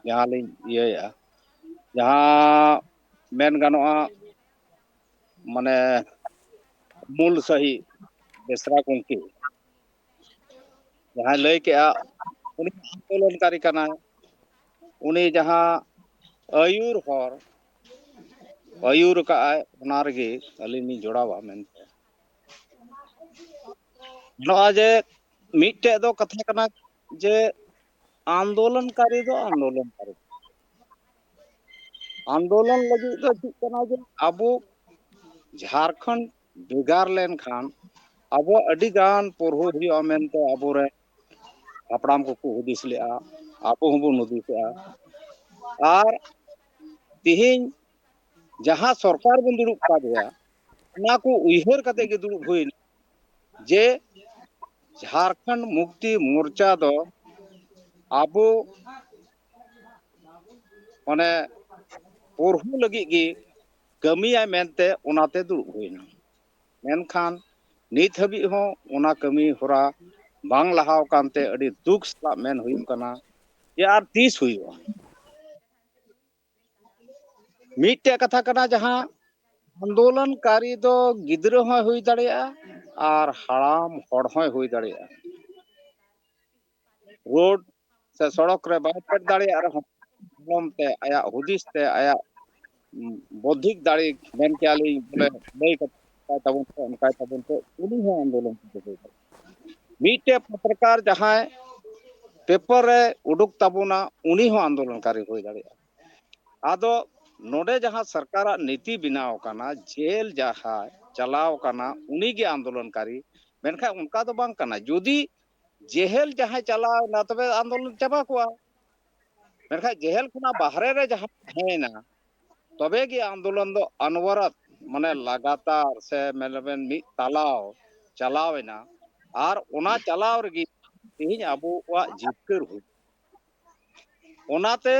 ᱡᱟᱦᱟᱸ ᱞᱤᱧ ᱤᱭᱟᱹᱭᱮᱫᱼᱟ, ᱡᱟᱦᱟᱸ ᱢᱮᱱ ᱜᱟᱱᱚᱜᱼᱟ, ᱢᱟᱱᱮ ᱢᱩᱞ ᱥᱟᱹᱦᱤ ᱵᱮᱥᱨᱟ ᱜᱚᱢᱠᱮ ᱡᱟᱦᱟᱸᱭ ᱞᱟᱹᱭ ᱠᱮᱜᱼᱟ, ᱩᱱᱤ ᱟᱱᱫᱳᱞᱚᱱᱠᱟᱨᱤ ᱠᱟᱱᱟᱭ᱾ ᱩᱱᱤ ᱡᱟᱦᱟᱸ ᱟᱹᱭᱩᱨ ᱦᱚᱨ ᱟᱹᱭᱩᱨ ᱟᱠᱟᱫᱼᱟᱭ, ᱚᱱᱟ ᱨᱮᱜᱮ ᱟᱹᱞᱤᱧ ᱞᱤᱧ ᱡᱚᱲᱟᱣᱟ ᱢᱮᱱᱛᱮ᱾ ᱱᱚᱜᱼᱚᱭ ᱡᱮ ᱢᱤᱫᱴᱮᱡ ᱫᱚ ᱠᱟᱛᱷᱟ ᱠᱟᱱᱟ ᱡᱮ ᱟᱱᱫᱳᱞᱚᱱᱠᱟᱨᱤ ᱫᱚ ᱟᱱᱫᱳᱞᱚᱱᱠᱟᱨᱤ᱾ ᱟᱱᱫᱳᱞᱚᱱ ᱞᱟᱹᱜᱤᱫ ᱫᱚ ᱪᱮᱫ ᱠᱟᱱᱟ ᱡᱮ ᱟᱵᱚ ᱡᱷᱟᱲᱠᱷᱚᱸᱰ ᱵᱷᱮᱜᱟᱨ ᱞᱮᱱᱠᱷᱟᱱ ᱟᱵᱚ ᱟᱹᱰᱤ ᱜᱟᱱ ᱯᱚᱨᱦᱩ ᱦᱩᱭᱩᱜᱼᱟ ᱢᱮᱱᱛᱮ ᱟᱵᱚᱨᱮᱱ ᱦᱟᱯᱲᱟᱢ ᱠᱚᱠᱚ ᱦᱩᱫᱤᱥ ᱞᱮᱫᱼᱟ, ᱟᱵᱚ ᱦᱚᱸᱵᱚᱱ ᱦᱩᱫᱤᱥᱮᱜᱼᱟ᱾ ᱟᱨ ᱛᱮᱦᱮᱧ ᱡᱟᱦᱟᱸ ᱥᱚᱨᱠᱟᱨ ᱵᱚᱱ ᱫᱩᱲᱩᱵ ᱠᱟᱫᱮᱭᱟ, ᱚᱱᱟ ᱠᱚ ᱩᱭᱦᱟᱹᱨ ᱠᱟᱛᱮ ᱜᱮ ᱫᱩᱲᱩᱵ ᱦᱩᱭᱱᱟ ᱡᱮ ᱡᱷᱟᱲᱠᱷᱚᱸᱰ ᱢᱩᱠᱛᱤ ᱢᱳᱨᱪᱟ ᱫᱚ ᱟᱵᱚ ᱢᱟᱱᱮ ᱯᱚᱨᱦᱩ ᱞᱟᱹᱜᱤᱫ ᱜᱮ ᱠᱟᱹᱢᱤᱭᱟᱭ ᱢᱮᱱᱛᱮ ᱚᱱᱟᱛᱮ ᱫᱩᱲᱩᱵ ᱦᱩᱭᱱᱟ᱾ ᱢᱮᱱᱠᱷᱟᱱ ᱱᱤᱛ ᱦᱟᱹᱵᱤᱡ ᱦᱚᱸ ᱚᱱᱟ ᱠᱟᱹᱢᱤ ᱦᱚᱨᱟ ᱵᱟᱝ ᱞᱟᱦᱟᱣ ᱟᱠᱟᱱᱛᱮ ᱟᱹᱰᱤ ᱫᱩᱠ ᱥᱟᱞᱟᱜ ᱢᱮᱱ ᱦᱩᱭᱩᱜ ᱠᱟᱱᱟ᱾ ᱟᱨ ᱛᱤᱥ ᱦᱩᱭᱩᱜᱼᱟ? ᱢᱤᱫᱴᱮᱡ ᱠᱟᱛᱷᱟ ᱠᱟᱱᱟ, ᱡᱟᱦᱟᱸ ᱟᱱᱫᱳᱞᱚᱱᱠᱟᱨᱤ ᱫᱚ ᱜᱤᱫᱽᱨᱟᱹ ᱦᱚᱸᱭ ᱦᱩᱭ ᱫᱟᱲᱮᱭᱟᱜᱼᱟ ᱟᱨ ᱦᱟᱲᱟᱢ ᱦᱚᱲ ᱦᱚᱸᱭ ᱦᱩᱭ ᱫᱟᱲᱮᱭᱟᱜᱼᱟ᱾ ᱨᱳᱰ ᱥᱮ ᱥᱚᱲᱚᱠ ᱨᱮ ᱵᱟᱭ ᱯᱷᱮᱰ ᱫᱟᱲᱮᱭᱟᱜ ᱨᱮᱦᱚᱸ, ᱠᱚᱞᱚᱢ ᱛᱮ, ᱟᱭᱟᱜ ᱦᱩᱫᱤᱥ ᱛᱮ, ᱟᱭᱟᱜ, ᱩᱸ, ᱵᱳᱫᱽᱫᱷᱤᱠ ᱫᱟᱲᱮ, ᱢᱮᱱ ᱠᱮᱭᱟ ᱞᱤᱧ, ᱵᱚᱞᱮ, ᱞᱟᱹᱭ ᱠᱟᱛᱮ ᱚᱱᱠᱟᱭ ᱛᱟᱵᱚᱱ ᱯᱮ, ᱚᱱᱠᱟᱭ ᱛᱟᱵᱚᱱ ᱯᱮ, ᱩᱱᱤ ᱦᱚᱸ ᱟᱱᱫᱳᱞᱚᱱ ᱠᱚ ᱫᱚᱦᱚᱭᱟ᱾ ᱢᱤᱫᱴᱮᱡ ᱯᱚᱛᱨᱚᱠᱟᱨ ᱡᱟᱦᱟᱸᱭ ᱯᱮᱯᱟᱨ ᱨᱮ ᱩᱰᱩᱠ ᱛᱟᱵᱚᱱᱟ, ᱩᱱᱤ ᱦᱚᱸ ᱟᱱᱫᱳᱞᱚᱱᱠᱟᱨᱤ ᱦᱩᱭ ᱫᱟᱲᱮᱭᱟᱜᱼᱟ᱾ ᱟᱫᱚ ᱱᱚᱰᱮ ᱡᱟᱦᱟᱸ ᱥᱚᱨᱠᱟᱨᱟᱜ ᱱᱤᱛᱤ ᱵᱮᱱᱟᱣ ᱠᱟᱱᱟ, ᱡᱮᱞ ᱡᱟᱦᱟᱸᱭ ᱪᱟᱞᱟᱣ ᱠᱟᱱᱟ, ᱩᱱᱤᱜᱮ ᱟᱱᱫᱳᱞᱚᱱᱠᱟᱨᱤ, ᱢᱮᱱᱠᱷᱟᱱ ᱚᱱᱠᱟ ᱫᱚ ᱵᱟᱝ ᱠᱟᱱᱟ᱾ ᱡᱩᱫᱤ ᱡᱮᱦᱮᱞ ᱡᱟᱦᱟᱸᱭ ᱪᱟᱞᱟᱣ ᱮᱱᱟ, ᱛᱚᱵᱮ ᱟᱱᱫᱳᱞᱚᱱ ᱪᱟᱵᱟ ᱠᱚᱜᱼᱟ᱾ ᱢᱮᱱᱠᱷᱟᱱ ᱡᱮᱦᱮᱞ ᱠᱷᱚᱱᱟᱜ ᱵᱟᱦᱨᱮ ᱨᱮ ᱡᱟᱦᱟᱸᱭ ᱛᱟᱦᱮᱸᱭᱮᱱᱟ, ᱛᱚᱵᱮ ᱜᱮ ᱟᱱᱫᱳᱞᱚᱱ ᱫᱚ ᱚᱱᱚᱵᱚᱨᱚᱛ, ᱢᱟᱱᱮ ᱞᱟᱜᱟᱛᱟᱨ ᱥᱮ ᱢᱮᱱ ᱞᱮᱵᱮᱱ ᱢᱤᱫ ᱛᱟᱞᱟᱣ ᱪᱟᱞᱟᱣ ᱮᱱᱟ᱾ ᱟᱨ ᱚᱱᱟ ᱪᱟᱞᱟᱣ ᱨᱮᱜᱮ ᱛᱮᱦᱮᱧ ᱟᱵᱚᱣᱟᱜ ᱡᱤᱛᱠᱟᱹᱨ ᱦᱩᱭ᱾ ᱚᱱᱟᱛᱮ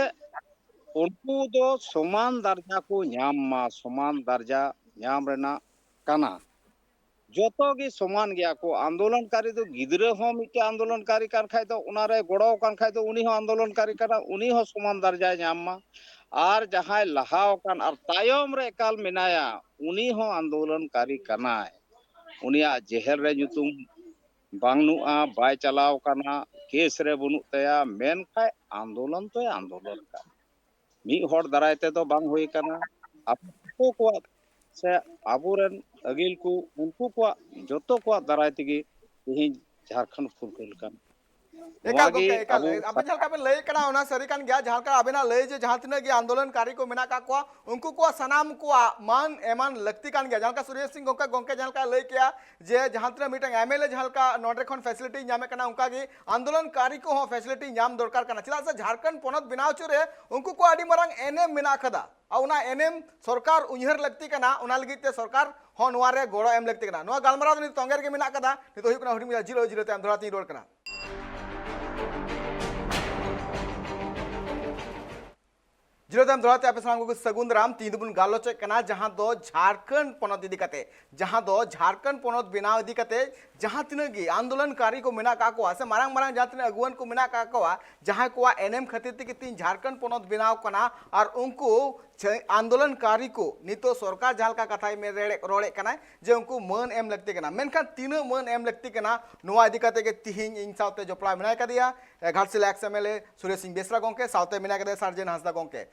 ᱩᱱᱠᱩ ᱫᱚ ᱥᱚᱢᱟᱱ ᱫᱟᱨᱡᱟ ᱠᱚ ᱧᱟᱢ ᱢᱟ, ᱥᱚᱢᱟᱱ ᱫᱟᱨᱡᱟ ᱧᱟᱢ ᱨᱮᱱᱟᱜ ᱠᱟᱱᱟ᱾ ᱡᱚᱛᱚ ᱜᱮ ᱥᱚᱢᱟᱱ ᱜᱮᱭᱟ ᱠᱚ᱾ ᱟᱱᱫᱳᱞᱚᱱᱠᱟᱨᱤ ᱫᱚ ᱜᱤᱫᱽᱨᱟᱹ ᱦᱚᱸ ᱢᱤᱫᱴᱮᱱ ᱟᱱᱫᱳᱞᱚᱱᱠᱟᱨᱤ ᱠᱟᱱ ᱠᱷᱟᱡ ᱫᱚ, ᱚᱱᱟᱨᱮ ᱜᱚᱲᱚ ᱟᱠᱟᱱ ᱠᱷᱟᱡ ᱫᱚ, ᱩᱱᱤ ᱦᱚᱸ ᱟᱱᱫᱳᱞᱚᱱᱠᱟᱨᱤ ᱠᱟᱱᱟ, ᱩᱱᱤ ᱦᱚᱸ ᱥᱚᱢᱟᱱ ᱫᱟᱨᱡᱟᱭ ᱧᱟᱢ ᱢᱟ᱾ ᱟᱨ ᱡᱟᱦᱟᱸᱭ ᱞᱟᱦᱟ ᱟᱠᱟᱱ ᱟᱨ ᱛᱟᱭᱚᱢ ᱨᱮ ᱮᱠᱟᱞ ᱢᱮᱱᱟᱭᱟ, ᱩᱱᱤ ᱦᱚᱸ ᱟᱱᱫᱳᱞᱚᱱᱠᱟᱨᱤ ᱠᱟᱱᱟᱭ᱾ ᱩᱱᱤᱭᱟᱜ ᱡᱮᱦᱮᱞ ᱨᱮ ᱧᱩᱛᱩᱢ ᱵᱟᱹᱱᱩᱜᱼᱟ, ᱵᱟᱭ ᱪᱟᱞᱟᱣ ᱠᱟᱱᱟ, ᱠᱮᱥ ᱨᱮ ᱵᱟᱹᱱᱩᱜ ᱛᱟᱭᱟ, ᱢᱮᱱᱠᱷᱟᱡ ᱟᱱᱫᱳᱞᱚᱱ ᱛᱚᱭ ᱟᱱᱫᱳᱞᱚᱱ ᱠᱟᱱᱟ᱾ ᱢᱤᱫ ᱦᱚᱲ ᱫᱟᱨᱟᱭ ᱛᱮᱫᱚ ᱵᱟᱝ ᱦᱩᱭ ᱠᱟᱱᱟ᱾ ᱟᱵᱚ ᱡᱚᱛᱚ ᱠᱚᱣᱟᱜ ᱥᱮ ᱟᱵᱚᱨᱮᱱ ᱟᱹᱜᱤᱞ ᱠᱚ, ᱩᱱᱠᱩ ᱠᱚᱣᱟᱜ, ᱡᱚᱛᱚ ᱠᱚᱣᱟᱜ ᱫᱟᱨᱟᱭ ᱛᱮᱜᱮ ᱛᱮᱦᱮᱧ ᱡᱷᱟᱲᱠᱷᱚᱸᱰ ᱯᱷᱩᱨᱜᱟᱹᱞ ᱠᱟᱱᱟ᱾ ᱱᱚᱣᱟ ᱮᱠᱟᱞ ᱜᱮ ᱜᱚᱢᱠᱮ, ᱮᱠᱟᱞ᱾ ᱟᱵᱚ ᱟᱵᱮᱱ ᱡᱟᱦᱟᱸ ᱞᱮᱠᱟ ᱵᱮᱱ ᱞᱟᱹᱭᱮᱫ ᱠᱟᱱᱟ, ᱚᱱᱟ ᱥᱟᱹᱨᱤ ᱠᱟᱱ ᱜᱮᱭᱟ᱾ ᱡᱟᱦᱟᱸ ᱞᱮᱠᱟ ᱟᱵᱮᱱᱟᱜ ᱞᱟᱹᱭ ᱡᱮ ᱡᱟᱦᱟᱸ ᱛᱤᱱᱟᱹᱜ ᱜᱮ ᱟᱱᱫᱳᱞᱚᱱᱠᱟᱨᱤ ᱠᱚ ᱢᱮᱱᱟᱜ ᱟᱠᱟᱫ ᱠᱚᱣᱟ, ᱩᱱᱠᱩ ᱠᱚᱣᱟᱜ ᱥᱟᱱᱟᱢ ᱠᱚᱣᱟᱜ ᱢᱟᱹᱱ ᱮᱢᱟᱱ ᱞᱟᱹᱠᱛᱤ ᱠᱟᱱ ᱜᱮᱭᱟ᱾ ᱡᱟᱦᱟᱸ ᱞᱮᱠᱟ ᱥᱩᱨᱮᱥ ᱥᱤᱝ ᱜᱚᱢᱠᱮ, ᱜᱚᱢᱠᱮ ᱡᱟᱦᱟᱸ ᱞᱮᱠᱟ ᱞᱟᱹᱭ ᱠᱮᱜᱼᱟ ᱡᱮ ᱡᱟᱦᱟᱸ ᱛᱤᱱᱟᱹᱜ ᱢᱤᱫᱴᱟᱝ ᱮᱢ ᱮᱞ ᱮ ᱡᱟᱦᱟᱸ ᱞᱮᱠᱟ ᱱᱚᱰᱮ ᱠᱷᱚᱱ ᱯᱷᱮᱥᱤᱞᱤᱴᱤ ᱧᱟᱢᱮᱫ ᱠᱟᱱᱟ, ᱚᱱᱠᱟ ᱜᱮ ᱟᱱᱫᱳᱞᱚᱱᱠᱟᱨᱤ ᱠᱚᱦᱚᱸ ᱯᱷᱮᱥᱤᱞᱤᱴᱤ ᱧᱟᱢ ᱫᱚᱨᱠᱟᱨ ᱠᱟᱱᱟ᱾ ᱪᱮᱫᱟᱜ ᱥᱮ ᱡᱷᱟᱲᱠᱷᱚᱸᱰ ᱯᱚᱱᱚᱛ ᱵᱮᱱᱟᱣ ᱦᱚᱪᱚ ᱨᱮ ᱩᱱᱠᱩ ᱠᱚᱣᱟᱜ ᱟᱹᱰᱤ ᱢᱟᱨᱟᱝ ᱮᱱᱮᱢ ᱢᱮᱱᱟᱜ ᱟᱠᱟᱫᱟ᱾ ᱟᱨ ᱚᱱᱟ ᱮᱱᱮᱢ ᱥᱚᱨᱠᱟᱨ ᱩᱭᱦᱟᱹᱨ ᱞᱟᱹᱠᱛᱤ ᱠᱟᱱᱟ, ᱚᱱᱟ ᱞᱟᱹᱜᱤᱫ ᱛᱮ ᱥᱚᱨᱠᱟᱨ ᱦᱚᱸ ᱱᱚᱣᱟ ᱨᱮ ᱜᱚᱲᱚ ᱮᱢ ᱞᱟᱹᱠᱛᱤ ᱠᱟᱱᱟ᱾ ᱱᱚᱣᱟ ᱜᱟᱞᱢᱟᱨᱟᱣ ᱫᱚ ᱱᱤᱛ ᱛᱚᱸᱜᱮ ᱨᱮᱜᱮ ᱢᱮᱱᱟᱜ ᱟᱠᱟᱫᱟ᱾ ᱱᱤᱛᱚᱜ ᱦᱩᱭᱩᱜ ᱠᱟᱱᱟ ᱦᱩᱰᱤᱧ ᱢᱟᱪᱷᱟ ᱡᱤᱨᱟᱹᱣ, ᱡᱤᱨᱟᱹᱣ ᱛᱟᱭᱚᱢ ᱫᱚᱦᱲᱟ ᱛᱤᱧ ᱨᱚᱲ ᱠᱟᱱᱟ᱾ ᱡᱤᱨᱟᱹᱣ ᱛᱟᱭᱚᱢ ᱫᱚᱦᱲᱟ ᱛᱮ ᱟᱯᱮ ᱥᱟᱱᱟᱢ ᱠᱚᱜᱮ ᱥᱟᱹᱜᱩᱱ ᱫᱟᱨᱟᱢ᱾ ᱛᱤᱦᱤᱧ ᱫᱚᱵᱚᱱ ᱜᱟᱞᱚᱪᱮᱫ ᱠᱟᱱᱟ ᱡᱟᱦᱟᱸ ᱫᱚ ᱡᱷᱟᱲᱠᱷᱚᱸᱰ ᱯᱚᱱᱚᱛ ᱤᱫᱤ ᱠᱟᱛᱮ, ᱡᱟᱦᱟᱸ ᱫᱚ ᱡᱷᱟᱲᱠᱷᱚᱸᱰ ᱯᱚᱱᱚᱛ ᱵᱮᱱᱟᱣ ᱤᱫᱤ ᱠᱟᱛᱮ ᱡᱟᱦᱟᱸ ᱛᱤᱱᱟᱹᱜ ᱜᱮ ᱟᱱᱫᱳᱞᱚᱱᱠᱟᱨᱤ ᱠᱚ ᱢᱮᱱᱟᱜ ᱟᱠᱟᱫ ᱠᱚᱣᱟ ᱥᱮ ᱢᱟᱨᱟᱝ ᱢᱟᱨᱟᱝ ᱡᱟᱦᱟᱸ ᱛᱤᱱᱟᱹᱜ ᱟᱹᱜᱩᱣᱟᱹᱱ ᱠᱚ ᱢᱮᱱᱟᱜ ᱟᱠᱟᱫ ᱠᱚᱣᱟ, ᱡᱟᱦᱟᱸᱭ ᱠᱚᱣᱟᱜ ᱮᱱᱮᱢ ᱠᱷᱟᱹᱛᱤᱨ ᱛᱮᱜᱮ ᱛᱤᱦᱤᱧ ᱡᱷᱟᱲᱠᱷᱚᱸᱰ ᱯᱚᱱᱚᱛ ᱵᱮᱱᱟᱣ ᱠᱟᱱᱟ, ᱟᱨ ᱩᱱᱠᱩ ᱪᱮ-, ᱟᱱᱫᱳᱞᱚᱱᱠᱟᱨᱤ ᱠᱚ ᱱᱤᱛᱚᱜ ᱥᱚᱨᱠᱟᱨ ᱡᱟᱦᱟᱸ ᱞᱮᱠᱟ ᱠᱟᱛᱷᱟᱭ ᱢᱮ-, ᱨᱮᱲᱮ-, ᱨᱚᱲᱮᱫ ᱠᱟᱱᱟᱭ ᱡᱮ ᱩᱱᱠᱩ ᱢᱟᱹᱱ ᱮᱢ ᱞᱟᱹᱠᱛᱤ ᱠᱟᱱᱟ, ᱢᱮᱱᱠᱷᱟᱱ ᱛᱤᱱᱟᱹᱜ ᱢᱟᱹᱱ ᱮᱢ ᱞᱟᱹᱠᱛᱤ ᱠᱟᱱᱟ, ᱱᱚᱣᱟ ᱤᱫᱤ ᱠᱟᱛᱮ ᱜᱮ ᱛᱤᱦᱤᱧ ᱤᱧ ᱥᱟᱶᱛᱮ ᱡᱚᱯᱲᱟᱣ ᱢᱮᱱᱟᱭ ᱠᱟᱫᱮᱭᱟ, ᱮ, Ghatsila X M L A Suresh Singh Besra ᱜᱚᱢᱠᱮ, ᱥᱟᱶᱛᱮ ᱢᱮᱱᱟᱭ ᱠᱟᱫᱮᱭᱟ ᱥᱟᱨᱡᱮᱱ ᱦᱟᱸᱥᱫᱟ ᱜᱚᱢᱠᱮ᱾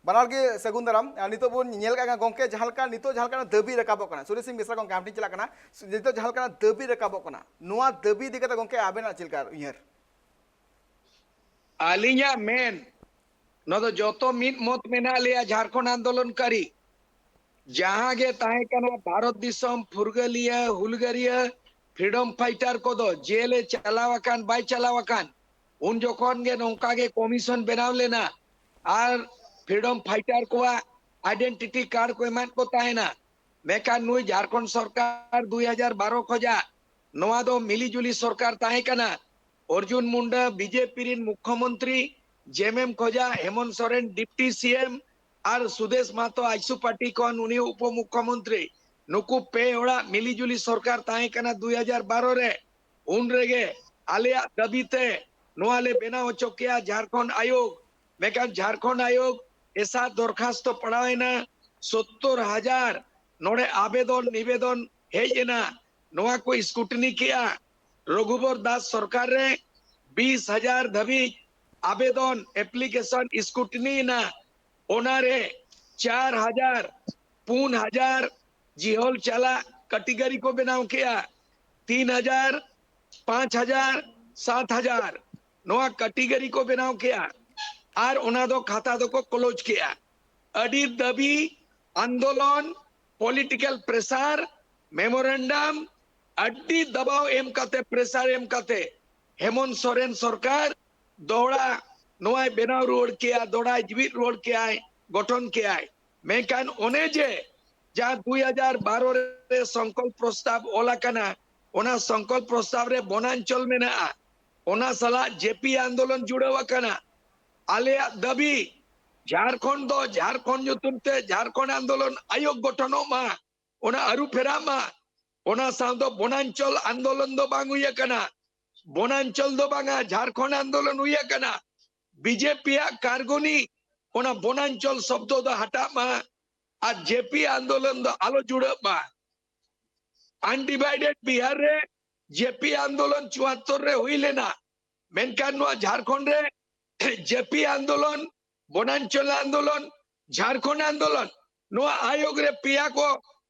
ᱵᱟᱱᱟᱨ ᱜᱮ ᱥᱟᱹᱜᱩᱱ ᱫᱟᱨᱟᱢ᱾ ᱟᱨ ᱱᱤᱛᱚᱜ ᱵᱚᱱ ᱧᱮᱞ ᱠᱟᱜ ᱠᱟᱱᱟ ᱜᱚᱢᱠᱮ, ᱡᱟᱦᱟᱸ ᱞᱮᱠᱟ ᱱᱤᱛᱚᱜ ᱡᱟᱦᱟᱸ ᱞᱮᱠᱟᱱᱟᱜ ᱫᱟᱹᱵᱤ ᱨᱟᱠᱟᱵᱚᱜ ᱠᱟᱱᱟ, ᱥᱩᱨᱮᱥ ᱥᱤᱝ ᱵᱮᱥᱨᱟ ᱜᱚᱢᱠᱮ, ᱟᱢ ᱴᱷᱮᱱ ᱪᱟᱞᱟᱜ ᱠᱟᱱᱟ, ᱱᱤᱛᱚᱜ ᱡᱟᱦᱟᱸ ᱞᱮᱠᱟᱱᱟᱜ ᱫᱟᱹᱵᱤ ᱨᱟᱠᱟᱵᱚᱜ ᱠᱟᱱᱟ, ᱱᱚᱣᱟ ᱫᱟᱹᱵᱤ ᱤᱫᱤ ᱠᱟᱛᱮ ᱜᱚᱢᱠᱮ ᱟᱵᱮᱱᱟᱜ ᱪᱮᱫ ᱞᱮᱠᱟ ᱩᱭᱦᱟᱹᱨ? ᱟᱹᱞᱤᱧᱟᱜ ᱢᱮᱱ, ᱱᱚᱣᱟ ᱫᱚ ᱡᱚᱛᱚ ᱢᱤᱫ ᱢᱚᱛ ᱢᱮᱱᱟᱜ ᱞᱮᱭᱟ ᱡᱷᱟᱲᱠᱷᱚᱸᱰ ᱟᱱᱫᱳᱞᱚᱱᱠᱟᱨᱤ, ᱡᱟᱦᱟᱸ ᱜᱮ ᱛᱟᱦᱮᱸ ᱠᱟᱱᱟ ᱵᱷᱟᱨᱚᱛ ᱫᱤᱥᱚᱢ ᱯᱷᱩᱨᱜᱟᱹᱞᱤᱭᱟᱹ, ᱦᱩᱞᱜᱟᱹᱨᱤᱭᱟᱹ, ᱯᱷᱨᱤᱰᱚᱢ ᱯᱷᱟᱭᱴᱟᱨ ᱠᱚᱫᱚ ᱡᱮᱞᱮ ᱪᱟᱞᱟᱣ ᱟᱠᱟᱱ ᱵᱟᱭ ᱪᱟᱞᱟᱣ ᱟᱠᱟᱱ, ᱩᱱ ᱡᱚᱠᱷᱚᱱ ᱜᱮ ᱱᱚᱝᱠᱟ ᱜᱮ ᱠᱚᱢᱤᱥᱚᱱ ᱵᱮᱱᱟᱣ ᱞᱮᱱᱟ ᱟᱨ ᱯᱷᱨᱤᱰᱚᱢ ᱯᱷᱟᱭᱴᱟᱨ ᱠᱚᱣᱟᱜ ᱟᱭᱰᱮᱱᱴᱤᱴᱤ ᱠᱟᱨᱰ ᱠᱚ ᱮᱢᱟᱫ ᱠᱚ ᱛᱟᱦᱮᱱᱟ᱾ ᱢᱮᱱᱠᱷᱟᱱ ᱱᱩᱭ ᱡᱷᱟᱲᱠᱷᱚᱸᱰ ᱥᱚᱨᱠᱟᱨ ᱫᱩᱭ ᱦᱟᱡᱟᱨ ᱵᱟᱨᱚ ᱠᱷᱚᱱᱟᱜ ᱱᱚᱣᱟ ᱫᱚ ᱢᱤᱞᱤᱡᱩᱞᱤ ᱥᱚᱨᱠᱟᱨ ᱛᱟᱦᱮᱸ ᱠᱟᱱᱟ᱾ ᱚᱨᱡᱩᱱ ᱢᱩᱱᱰᱟ ᱵᱤᱡᱮᱯᱤ ᱨᱤᱱ ᱢᱩᱠᱷᱭᱚᱢᱚᱱᱛᱨᱤ, ᱡᱮᱢᱮᱢ ᱠᱷᱚᱡᱟ ᱦᱮᱢᱚᱱᱛ ᱥᱚᱨᱮᱱ ᱰᱤᱯᱴᱤ ᱥᱤ ᱮᱢ ᱟᱨ ᱥᱩᱫᱮᱥ ᱢᱟᱦᱟᱛᱚ ᱟᱭᱥᱩ ᱯᱟᱨᱴᱤ ᱠᱷᱚᱱ ᱩᱱᱤ ᱩᱯᱚ ᱢᱩᱠᱷᱭᱚᱢᱚᱱᱛᱨᱤ᱾ ᱱᱩᱠᱩ ᱯᱮ ᱦᱚᱲᱟᱜ ᱢᱤᱞᱤᱡᱩᱞᱤ ᱥᱚᱨᱠᱟᱨ ᱛᱟᱦᱮᱸ ᱠᱟᱱᱟ ᱫᱩᱭ ᱦᱟᱡᱟᱨ ᱵᱟᱨᱚ ᱨᱮ᱾ ᱩᱱ ᱨᱮᱜᱮ ᱟᱞᱮᱭᱟᱜ ᱫᱟᱹᱵᱤ ᱛᱮ ᱱᱚᱣᱟ ᱞᱮ ᱵᱮᱱᱟᱣ ᱦᱚᱪᱚ ᱠᱮᱭᱟ ᱡᱷᱟᱲᱠᱷᱚᱸᱰ ᱟᱭᱳᱜᱽ᱾ ᱢᱮᱱᱠᱷᱟᱱ ᱡᱷᱟᱲᱠᱷᱚᱸᱰ ᱟᱭᱳᱜᱽ ᱮᱥᱟ ᱫᱚᱨᱠᱷᱟᱥᱛᱚ ᱯᱟᱲᱟᱣ ᱮᱱᱟ, ᱥᱚᱛᱛᱚᱨ ᱦᱟᱡᱟᱨ ᱱᱚᱰᱮ ᱟᱵᱮᱫᱚᱱ ᱱᱤᱵᱮᱫᱚᱱ ᱦᱮᱡ ᱮᱱᱟ, ᱱᱚᱣᱟ ᱠᱚ ᱥᱠᱨᱩᱴᱤᱱᱤ ᱠᱮᱜᱼᱟ᱾ ᱨᱚᱜᱷᱩᱵᱚᱨ ᱫᱟᱥ ᱥᱚᱨᱠᱟᱨ ᱨᱮ ᱵᱤᱥ ᱦᱟᱡᱟᱨ ᱫᱷᱟᱹᱵᱤᱡ ᱟᱵᱮᱫᱚᱱ, ᱮᱯᱞᱤᱠᱮᱥᱚᱱ ᱥᱠᱨᱩᱴᱤᱱᱤ ᱮᱱᱟ᱾ ᱚᱱᱟᱨᱮ ᱪᱟᱨ ᱦᱟᱡᱟᱨ, ᱯᱩᱱ ᱦᱟᱡᱟᱨ ᱡᱤᱦᱚᱞ ᱪᱟᱞᱟᱜ ᱠᱟᱴᱤᱜᱚᱨᱤ ᱠᱚ ᱵᱮᱱᱟᱣ ᱠᱮᱜᱼᱟ᱾ ᱛᱤᱱ ᱦᱟᱡᱟᱨ, ᱯᱟᱸᱪ ᱦᱟᱡᱟᱨ, ᱥᱟᱛ ᱦᱟᱡᱟᱨ ᱱᱚᱣᱟ ᱠᱟᱴᱤᱜᱚᱨᱤ ᱠᱚ ᱵᱮᱱᱟᱣ ᱠᱮᱜᱼᱟ᱾ ᱟᱨ ᱚᱱᱟ ᱫᱚ ᱠᱷᱟᱛᱟ ᱫᱚᱠᱚ ᱠᱞᱳᱡᱽ ᱠᱮᱜᱼᱟ᱾ ᱟᱹᱰᱤ ᱫᱟᱹᱵᱤ, ᱟᱱᱫᱳᱞᱚᱱ, ᱯᱚᱞᱤᱴᱤᱠᱟᱞ ᱯᱨᱮᱥᱟᱨ, ᱢᱮᱢᱳᱨᱮᱱᱰᱟᱢ, ᱟᱹᱰᱤ ᱫᱟᱵᱟᱣ ᱮᱢ ᱠᱟᱛᱮ, ᱯᱨᱮᱥᱟᱨ ᱮᱢ ᱠᱟᱛᱮ ᱦᱮᱢᱚᱱᱛ ᱥᱚᱨᱮᱱ ᱥᱚᱨᱠᱟᱨ ᱫᱚᱦᱲᱟ ᱱᱚᱣᱟᱭ ᱵᱮᱱᱟᱣ ᱨᱩᱣᱟᱹᱲ ᱠᱮᱜᱼᱟ, ᱫᱚᱦᱲᱟᱭ ᱡᱤᱣᱤᱫ ᱨᱩᱣᱟᱹᱲ ᱠᱮᱜᱼᱟᱭ, ᱜᱚᱴᱷᱚᱱ ᱠᱮᱜᱼᱟᱭ᱾ ᱢᱮᱱᱠᱷᱟᱱ ᱚᱱᱮ ᱡᱮ ᱡᱟᱦᱟᱸ ᱫᱩᱭ ᱦᱟᱡᱟᱨ ᱵᱟᱨᱚ ᱨᱮ ᱥᱚᱝᱠᱚᱞᱯ ᱯᱨᱚᱥᱛᱟᱵ ᱚᱞ ᱟᱠᱟᱱᱟ, ᱚᱱᱟ ᱥᱚᱝᱠᱚᱞᱯ ᱯᱨᱚᱥᱛᱟᱵ ᱨᱮ ᱵᱚᱱᱟᱧᱪᱚᱞ ᱢᱮᱱᱟᱜᱼᱟ᱾ ᱚᱱᱟ ᱥᱟᱞᱟᱜ ᱡᱮᱯᱤ ᱟᱱᱫᱳᱞᱚᱱ ᱡᱩᱲᱟᱹᱣ ᱟᱠᱟᱱᱟ᱾ ᱟᱞᱮᱭᱟᱜ ᱫᱟᱹᱵᱤ, ᱡᱷᱟᱲᱠᱷᱚᱸᱰ ᱫᱚ ᱡᱷᱟᱲᱠᱷᱚᱸᱰ ᱧᱩᱛᱩᱢ ᱛᱮ ᱡᱷᱟᱲᱠᱷᱚᱸᱰ ᱟᱱᱫᱳᱞᱚᱱ ᱟᱭᱳᱜᱽ ᱜᱚᱴᱷᱚᱱᱚᱜ ᱢᱟ, ᱚᱱᱟ ᱟᱹᱨᱩ ᱯᱷᱮᱨᱟᱜ ᱢᱟ᱾ ᱚᱱᱟ ᱥᱟᱶ ᱫᱚ ᱵᱚᱱᱟᱧᱪᱚᱞ ᱟᱱᱫᱳᱞᱚᱱ ᱫᱚ ᱵᱟᱝ ᱦᱩᱭ ᱟᱠᱟᱱᱟ᱾ ᱵᱚᱱᱟᱧᱪᱚᱞ ᱫᱚ ᱵᱟᱝᱟ, ᱡᱷᱟᱲᱠᱷᱚᱸᱰ ᱟᱱᱫᱳᱞᱚᱱ ᱦᱩᱭ ᱟᱠᱟᱱᱟ᱾ ᱵᱤᱡᱮᱯᱤ ᱟᱜ ᱠᱟᱨᱜᱚᱱᱤ, ᱚᱱᱟ ᱵᱚᱱᱟᱧᱪᱚᱞ ᱥᱚᱵᱫᱚ ᱫᱚ ᱦᱟᱴᱟᱜ ᱢᱟ, ᱟᱨ ᱡᱮᱯᱤ ᱟᱱᱫᱳᱞᱚᱱ ᱫᱚ ᱟᱞᱚ ᱡᱩᱲᱟᱹᱜ ᱢᱟ᱾ ᱟᱱᱰᱤᱵᱷᱟᱭᱰᱮᱰ ᱵᱤᱦᱟᱨ ᱨᱮ ᱡᱮᱯᱤ ᱟᱱᱫᱳᱞᱚᱱ ᱪᱩᱣᱟᱛᱛᱚᱨ ᱨᱮ ᱦᱩᱭ ᱞᱮᱱᱟ, ᱢᱮᱱᱠᱷᱟᱱ ᱱᱚᱣᱟ ᱡᱷᱟᱲᱠᱷᱚᱸᱰ ᱨᱮ ᱡᱮᱯᱤ ᱟᱱᱫᱳᱞᱚᱱ, ᱵᱚᱱᱟᱧᱪᱚᱞ ᱟᱱᱫᱳᱞᱚᱱ, ᱡᱷᱟᱲᱠᱷᱚᱸᱰ ᱟᱱᱫᱳᱞᱚᱱ, ᱱᱚᱣᱟ ᱟᱭᱳᱜᱽ ᱨᱮ ᱯᱮᱭᱟ ᱠᱚ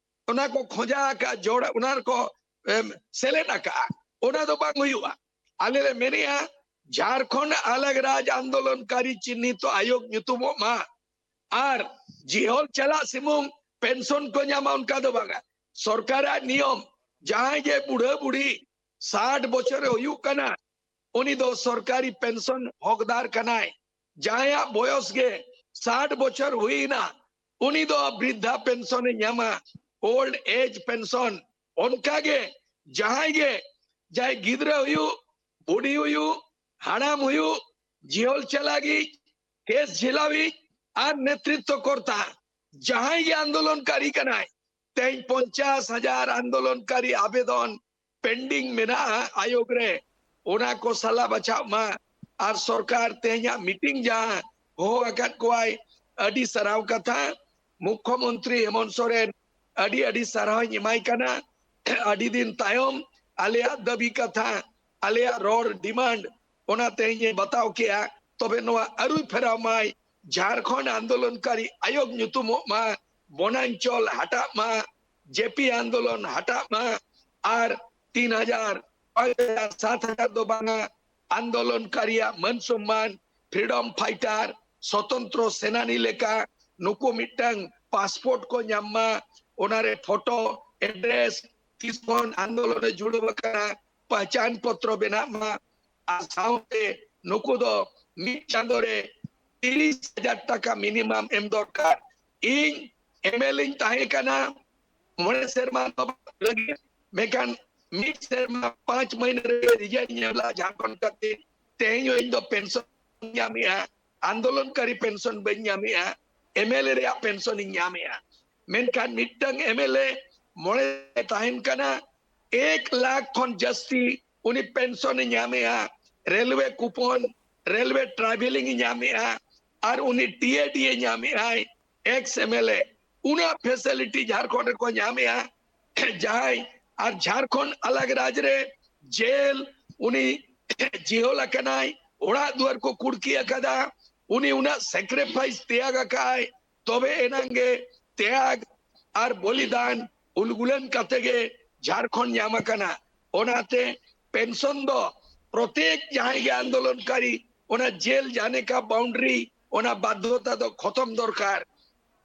ᱚᱱᱟ ᱠᱚ ᱠᱷᱚᱸᱡᱟ ᱟᱠᱟᱫ, ᱡᱚᱲ, ᱚᱱᱟ ᱨᱮᱠᱚ ᱮᱢ, ᱥᱮᱞᱮᱫ ᱟᱠᱟᱫᱼᱟ᱾ ᱚᱱᱟ ᱫᱚ ᱵᱟᱝ ᱦᱩᱭᱩᱜᱼᱟ᱾ ᱟᱞᱮ ᱞᱮ ᱢᱮᱱᱮᱜᱼᱟ, ᱡᱷᱟᱲᱠᱷᱚᱸᱰ ᱟᱞᱟᱜᱽ ᱨᱟᱡᱽ ᱟᱱᱫᱳᱞᱚᱱᱠᱟᱨᱤ ᱪᱤᱱᱦᱤᱛᱚ ᱟᱭᱳᱜᱽ ᱧᱩᱛᱩᱢᱚᱜ ᱢᱟ᱾ ᱟᱨ ᱡᱤᱦᱚᱞ ᱪᱟᱞᱟᱜ ᱥᱩᱢᱩᱝ ᱯᱮᱱᱥᱚᱱ ᱠᱚ ᱧᱟᱢᱟ, ᱚᱱᱠᱟ ᱫᱚ ᱵᱟᱝᱟ᱾ ᱥᱚᱨᱠᱟᱨᱟᱜ ᱱᱤᱭᱚᱢ, ᱡᱟᱦᱟᱸᱭ ᱜᱮ ᱵᱩᱲᱦᱟᱹ ᱵᱩᱲᱦᱤ ᱥᱟᱴ ᱵᱚᱪᱷᱚᱨᱮ ᱦᱩᱭᱩᱜ ᱠᱟᱱᱟ, ᱩᱱᱤ ᱫᱚ ᱥᱚᱨᱠᱟᱨᱤ ᱯᱮᱱᱥᱚᱱ ᱦᱚᱠᱫᱟᱨ ᱠᱟᱱᱟᱭ᱾ ᱡᱟᱦᱟᱸᱭᱟᱜ ᱵᱚᱭᱚᱥ ᱜᱮ ᱥᱟᱴ ᱵᱚᱪᱷᱚᱨ ᱦᱩᱭᱮᱱᱟ, ᱩᱱᱤ ᱫᱚ ᱵᱨᱤᱫᱽᱫᱷᱟ ᱯᱮᱱᱥᱚᱱ ᱮ ᱧᱟᱢᱟ, ᱳᱞᱰ ᱮᱡᱽ ᱯᱮᱱᱥᱚᱱ᱾ ᱚᱱᱠᱟᱜᱮ ᱡᱟᱦᱟᱸᱭ ᱜᱮ, ᱡᱟᱦᱟᱸᱭ ᱜᱤᱫᱽᱨᱟᱹ ᱦᱩᱭᱩᱜ, ᱵᱩᱰᱷᱤ ᱦᱩᱭᱩᱜ, ᱦᱟᱲᱟᱢ ᱦᱩᱭᱩᱜ, ᱡᱤᱦᱚᱞ ᱪᱟᱞᱟᱜᱤᱡ, ᱠᱮᱥ ᱡᱷᱤᱞᱟᱣᱤᱡ ᱟᱨ ᱱᱮᱛᱨᱤᱛᱛᱚ ᱠᱚᱨᱛᱟ, ᱡᱟᱦᱟᱸᱭ ᱜᱮ ᱟᱱᱫᱳᱞᱚᱱᱠᱟᱨᱤ ᱠᱟᱱᱟᱭ, ᱛᱮᱦᱮᱧ ᱯᱚᱧᱪᱟᱥ ᱦᱟᱡᱟᱨ ᱟᱱᱫᱳᱞᱚᱱᱠᱟᱨᱤ ᱟᱵᱮᱫᱚᱱ ᱯᱮᱱᱰᱤᱝ ᱢᱮᱱᱟᱜᱼᱟ ᱟᱭᱳᱜᱽ ᱨᱮ, ᱚᱱᱟ ᱠᱚ ᱥᱟᱞᱟ ᱵᱟᱪᱷᱟᱜ ᱢᱟ᱾ ᱟᱨ ᱥᱚᱨᱠᱟᱨ ᱛᱮᱦᱮᱧᱟᱜ ᱢᱤᱴᱤᱝ ᱡᱟᱦᱟᱸ ᱦᱚᱦᱚ ᱟᱠᱟᱫ ᱠᱚᱣᱟᱭ, ᱟᱹᱰᱤ ᱥᱟᱨᱦᱟᱣ ᱠᱟᱛᱷᱟ᱾ ᱢᱩᱠᱠᱷᱚ ᱢᱚᱱᱛᱨᱤ ᱦᱮᱢᱚᱱᱛ ᱥᱚᱨᱮᱱ ᱟᱹᱰᱤ ᱟᱹᱰᱤ ᱥᱟᱨᱦᱟᱣ ᱤᱧ ᱮᱢᱟᱭ ᱠᱟᱱᱟ᱾ ᱟᱹᱰᱤ ᱫᱤᱱ ᱛᱟᱭᱚᱢ ᱟᱞᱮᱭᱟᱜ ᱫᱟᱹᱵᱤ ᱠᱟᱛᱷᱟ, ᱟᱞᱮᱭᱟᱜ ᱨᱚᱲ ᱰᱤᱢᱟᱱᱰ, ᱚᱱᱟ ᱛᱮᱦᱮᱧ ᱮ ᱵᱟᱛᱟᱣ ᱠᱮᱜᱼᱟ᱾ ᱛᱚᱵᱮ ᱱᱚᱣᱟ ᱟᱹᱨᱩ ᱯᱷᱮᱨᱟᱣ ᱢᱟᱭ, ᱡᱷᱟᱲᱠᱷᱚᱸᱰ ᱟᱱᱫᱳᱞᱚᱱᱠᱟᱨᱤ ᱟᱭᱳᱜᱽ ᱧᱩᱛᱩᱢᱚᱜ ᱢᱟ, ᱵᱚᱱᱟᱧᱪᱚᱞ ᱦᱟᱴᱟᱜ ᱢᱟ, ᱡᱮᱯᱤ ᱟᱱᱫᱳᱞᱚᱱ ᱦᱟᱴᱟᱜ ᱢᱟ, ᱟᱨ ᱛᱤᱱ ᱦᱟᱡᱟᱨ, ᱯᱟᱸᱪ ᱦᱟᱡᱟᱨ, ᱥᱟᱛ ᱦᱟᱡᱟᱨ ᱫᱚ ᱵᱟᱝᱟ, ᱟᱱᱫᱳᱞᱚᱱᱠᱟᱨᱤᱭᱟᱜ ᱢᱟᱹᱱ ᱥᱚᱢᱢᱟᱱ, ᱯᱷᱨᱤᱰᱚᱢ ᱯᱷᱟᱭᱴᱟᱨ, ᱥᱚᱛᱚᱱᱛᱨᱚ ᱥᱮᱱᱟᱱᱤ ᱞᱮᱠᱟ ᱱᱩᱠᱩ ᱢᱤᱫᱴᱟᱝ ᱯᱟᱥᱯᱳᱨᱴ ᱠᱚ ᱧᱟᱢ ᱢᱟ, ᱚᱱᱟᱨᱮ ᱯᱷᱳᱴᱳ, ᱮᱰᱨᱮᱥ, ᱛᱤᱥ ᱠᱷᱚᱱ ᱟᱱᱫᱳᱞᱚᱱ ᱨᱮ ᱡᱩᱲᱟᱹᱣ ᱟᱠᱟᱱᱟ, ᱯᱟᱦᱪᱟᱱ ᱯᱚᱛᱨᱚ ᱵᱮᱱᱟᱜ ᱢᱟ᱾ ᱟᱨ ᱥᱟᱶᱛᱮ ᱱᱩᱠᱩ ᱫᱚ ᱢᱤᱫ ᱪᱟᱸᱫᱳ ᱨᱮ ᱛᱤᱨᱤᱥ ᱦᱟᱡᱟᱨ ᱴᱟᱠᱟ ᱢᱤᱱᱤᱢᱟᱢ ᱮᱢ ᱫᱚᱨᱠᱟᱨ᱾ ᱤᱧ ᱮᱢᱮᱞ ᱤᱧ ᱛᱟᱦᱮᱸ ᱠᱟᱱᱟ ᱢᱚᱬᱮ ᱥᱮᱨᱢᱟ ᱫᱚ ᱞᱟᱹᱜᱤᱫ, ᱢᱮᱱᱠᱷᱟᱱ ᱢᱤᱫ ᱥᱮᱨᱢᱟ ᱯᱟᱸᱪ ᱢᱟᱹᱦᱱᱟᱹ ᱨᱮ ᱨᱤᱡᱟᱭᱤᱱ ᱧᱟᱢ ᱞᱮᱫᱟ ᱡᱷᱟᱲᱠᱷᱚᱸᱰ ᱠᱷᱟᱹᱛᱤᱨ᱾ ᱛᱮᱦᱮᱧ ᱦᱚᱸ ᱤᱧ ᱫᱚ ᱯᱮᱱᱥᱚᱱ ᱧᱟᱢᱮᱜᱼᱟ᱾ ᱟᱱᱫᱳᱞᱚᱱᱠᱟᱨᱤ ᱯᱮᱱᱥᱚᱱ ᱵᱟᱹᱧ ᱧᱟᱢᱮᱜᱼᱟ, ᱮᱢᱮᱞᱮ ᱨᱮᱭᱟᱜ ᱯᱮᱱᱥᱚᱱ ᱤᱧ ᱧᱟᱢᱮᱜᱼᱟ᱾ ᱢᱮᱱᱠᱷᱟᱱ ᱢᱤᱫᱴᱟᱝ ᱮᱢᱮᱞᱮ ᱢᱚᱬᱮ ᱛᱟᱦᱮᱱ ᱠᱟᱱᱟ, ᱮᱠ ᱞᱟᱠᱷ ᱠᱷᱚᱱ ᱡᱟᱹᱥᱛᱤ ᱩᱱᱤ ᱯᱮᱱᱥᱚᱱ ᱮ ᱧᱟᱢᱮᱜᱼᱟ, ᱨᱮᱞᱣᱮ ᱠᱩᱯᱚᱱ, ᱨᱮᱞᱣᱮ ᱴᱨᱟᱵᱷᱮᱞᱤᱝ ᱮ ᱧᱟᱢᱮᱜᱼᱟᱭ, ᱟᱨ ᱩᱱᱤ ᱴᱤ ᱮ ᱰᱤ ᱮ ᱧᱟᱢᱮᱜᱼᱟᱭ, ᱮᱠᱥ ᱮᱢ ᱮᱞ ᱮ᱾ ᱩᱱᱟᱹᱜ ᱯᱷᱮᱥᱤᱞᱤᱴᱤ ᱡᱷᱟᱲᱠᱷᱚᱸᱰ ᱨᱮᱠᱚ ᱧᱟᱢᱮᱜᱼᱟ᱾ ᱡᱟᱦᱟᱸᱭ ᱟᱨ ᱡᱷᱟᱲᱠᱷᱚᱸᱰ ᱟᱞᱟᱜᱽ ᱨᱟᱡᱽ ᱨᱮ ᱡᱮᱞ, ᱩᱱᱤ ᱡᱤᱦᱚᱞ ᱟᱠᱟᱱᱟᱭ, ᱚᱲᱟᱜ ᱫᱩᱣᱟᱹᱨ ᱠᱚ ᱠᱩᱲᱠᱤ ᱟᱠᱟᱫᱟ, ᱩᱱᱤ ᱩᱱᱟᱹᱜ ᱥᱮᱠᱨᱤᱯᱷᱟᱭᱤᱥ ᱛᱮᱭᱟᱜ ᱟᱠᱟᱫᱟᱭ, ᱛᱚᱵᱮ ᱮᱱᱟᱝ ᱜᱮ ᱛᱮᱭᱟᱜ ᱟᱨ ᱵᱚᱞᱤᱫᱟᱱ ᱩᱞᱜᱩᱞᱟᱱ ᱠᱟᱛᱮ ᱜᱮ ᱡᱷᱟᱲᱠᱷᱚᱸᱰ ᱧᱟᱢ ᱟᱠᱟᱱᱟ᱾ ᱚᱱᱟᱛᱮ ᱯᱮᱱᱥᱚᱱ ᱫᱚ ᱯᱨᱚᱛᱮᱠ ᱡᱟᱦᱟᱸᱭ ᱜᱮ ᱟᱱᱫᱳᱞᱚᱱᱠᱟᱨᱤ ᱚᱱᱟ ᱡᱮᱞ ᱡᱟᱱᱮ ᱠᱟ ᱵᱟᱣᱩᱱᱰᱟᱨᱤ, ᱚᱱᱟ ᱵᱟᱫᱽᱫᱷᱚᱛᱟ ᱫᱚ ᱠᱷᱚᱛᱚᱢ ᱫᱚᱨᱠᱟᱨ᱾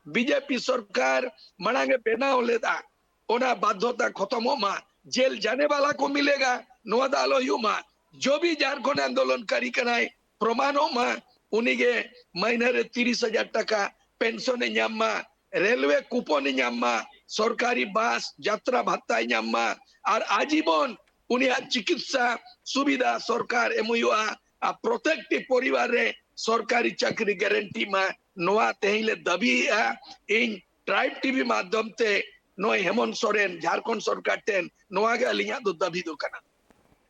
ᱵᱤ ᱡᱮ ᱯᱤ ᱥᱚᱨᱠᱟᱨ ᱢᱟᱲᱟᱝ ᱮ ᱵᱮᱱᱟᱣ ᱞᱮᱫᱟ, ᱚᱱᱟ ᱵᱟᱫᱽᱫᱷᱚᱛᱟ ᱠᱷᱚᱛᱚᱢᱚᱜ ᱢᱟ, ᱡᱮᱞ ᱡᱟᱱᱮ ᱣᱟᱞᱟ ᱠᱚ ᱢᱤᱞᱮᱜᱟ, ᱱᱚᱣᱟ ᱫᱚ ᱟᱞᱚ ᱦᱩᱭᱩᱜ ᱢᱟ᱾ ᱡᱚ ᱵᱷᱤ ᱡᱷᱟᱲᱠᱷᱚᱸᱰ ᱟᱱᱫᱳᱞᱚᱱᱠᱟᱨᱤ ᱠᱟᱱᱟᱭ, ᱯᱨᱚᱢᱟᱱᱚᱜ ᱢᱟ, ᱩᱱᱤᱜᱮ ᱢᱟᱹᱦᱱᱟᱹ ᱨᱮ ᱛᱤᱨᱤᱥ ᱦᱟᱡᱟᱨ ᱴᱟᱠᱟ ᱯᱮᱱᱥᱚᱱ ᱮ ᱧᱟᱢ ᱢᱟ, ᱨᱮᱞᱣᱮ ᱠᱩᱯᱚᱱ ᱮ ᱧᱟᱢ ᱢᱟ, ᱥᱚᱨᱠᱟᱨᱤ ᱵᱟᱥ ᱡᱟᱛᱨᱟ ᱵᱷᱟᱛᱛᱟᱭ ᱧᱟᱢ ᱢᱟ, ᱟᱨ ᱟᱡᱤᱵᱚᱱ ᱩᱱᱤᱭᱟᱜ ᱪᱤᱠᱤᱛᱥᱟ ᱥᱩᱵᱤᱫᱷᱟ ᱥᱚᱨᱠᱟᱨ ᱮᱢ ᱦᱩᱭᱩᱜᱼᱟ, ᱟᱨ ᱯᱨᱚᱛᱮᱠᱴᱤ ᱯᱚᱨᱤᱵᱟᱨ ᱨᱮ ᱥᱚᱨᱠᱟᱨᱤ ᱪᱟᱹᱠᱨᱤ ᱜᱟᱨᱮᱱᱴᱤ ᱢᱟ᱾ ᱱᱚᱣᱟ ᱛᱮᱦᱮᱧ ᱞᱮ ᱫᱟᱹᱵᱤᱭᱮᱫᱼᱟ᱾ ᱤᱧ ᱴᱨᱟᱭᱤᱵᱽ ᱴᱤ ᱵᱷᱤ ᱢᱟᱫᱽᱫᱷᱚᱢ ᱛᱮ ᱱᱚᱜᱼᱚᱭ ᱦᱮᱢᱚᱱᱛ ᱥᱚᱨᱮᱱ ᱡᱷᱟᱲᱠᱷᱚᱸᱰ ᱥᱚᱨᱠᱟᱨ ᱴᱷᱮᱱ ᱱᱚᱣᱟ ᱜᱮ ᱟᱹᱞᱤᱧᱟᱜ ᱫᱚ ᱫᱟᱹᱵᱤ ᱫᱚ ᱠᱟᱱᱟ᱾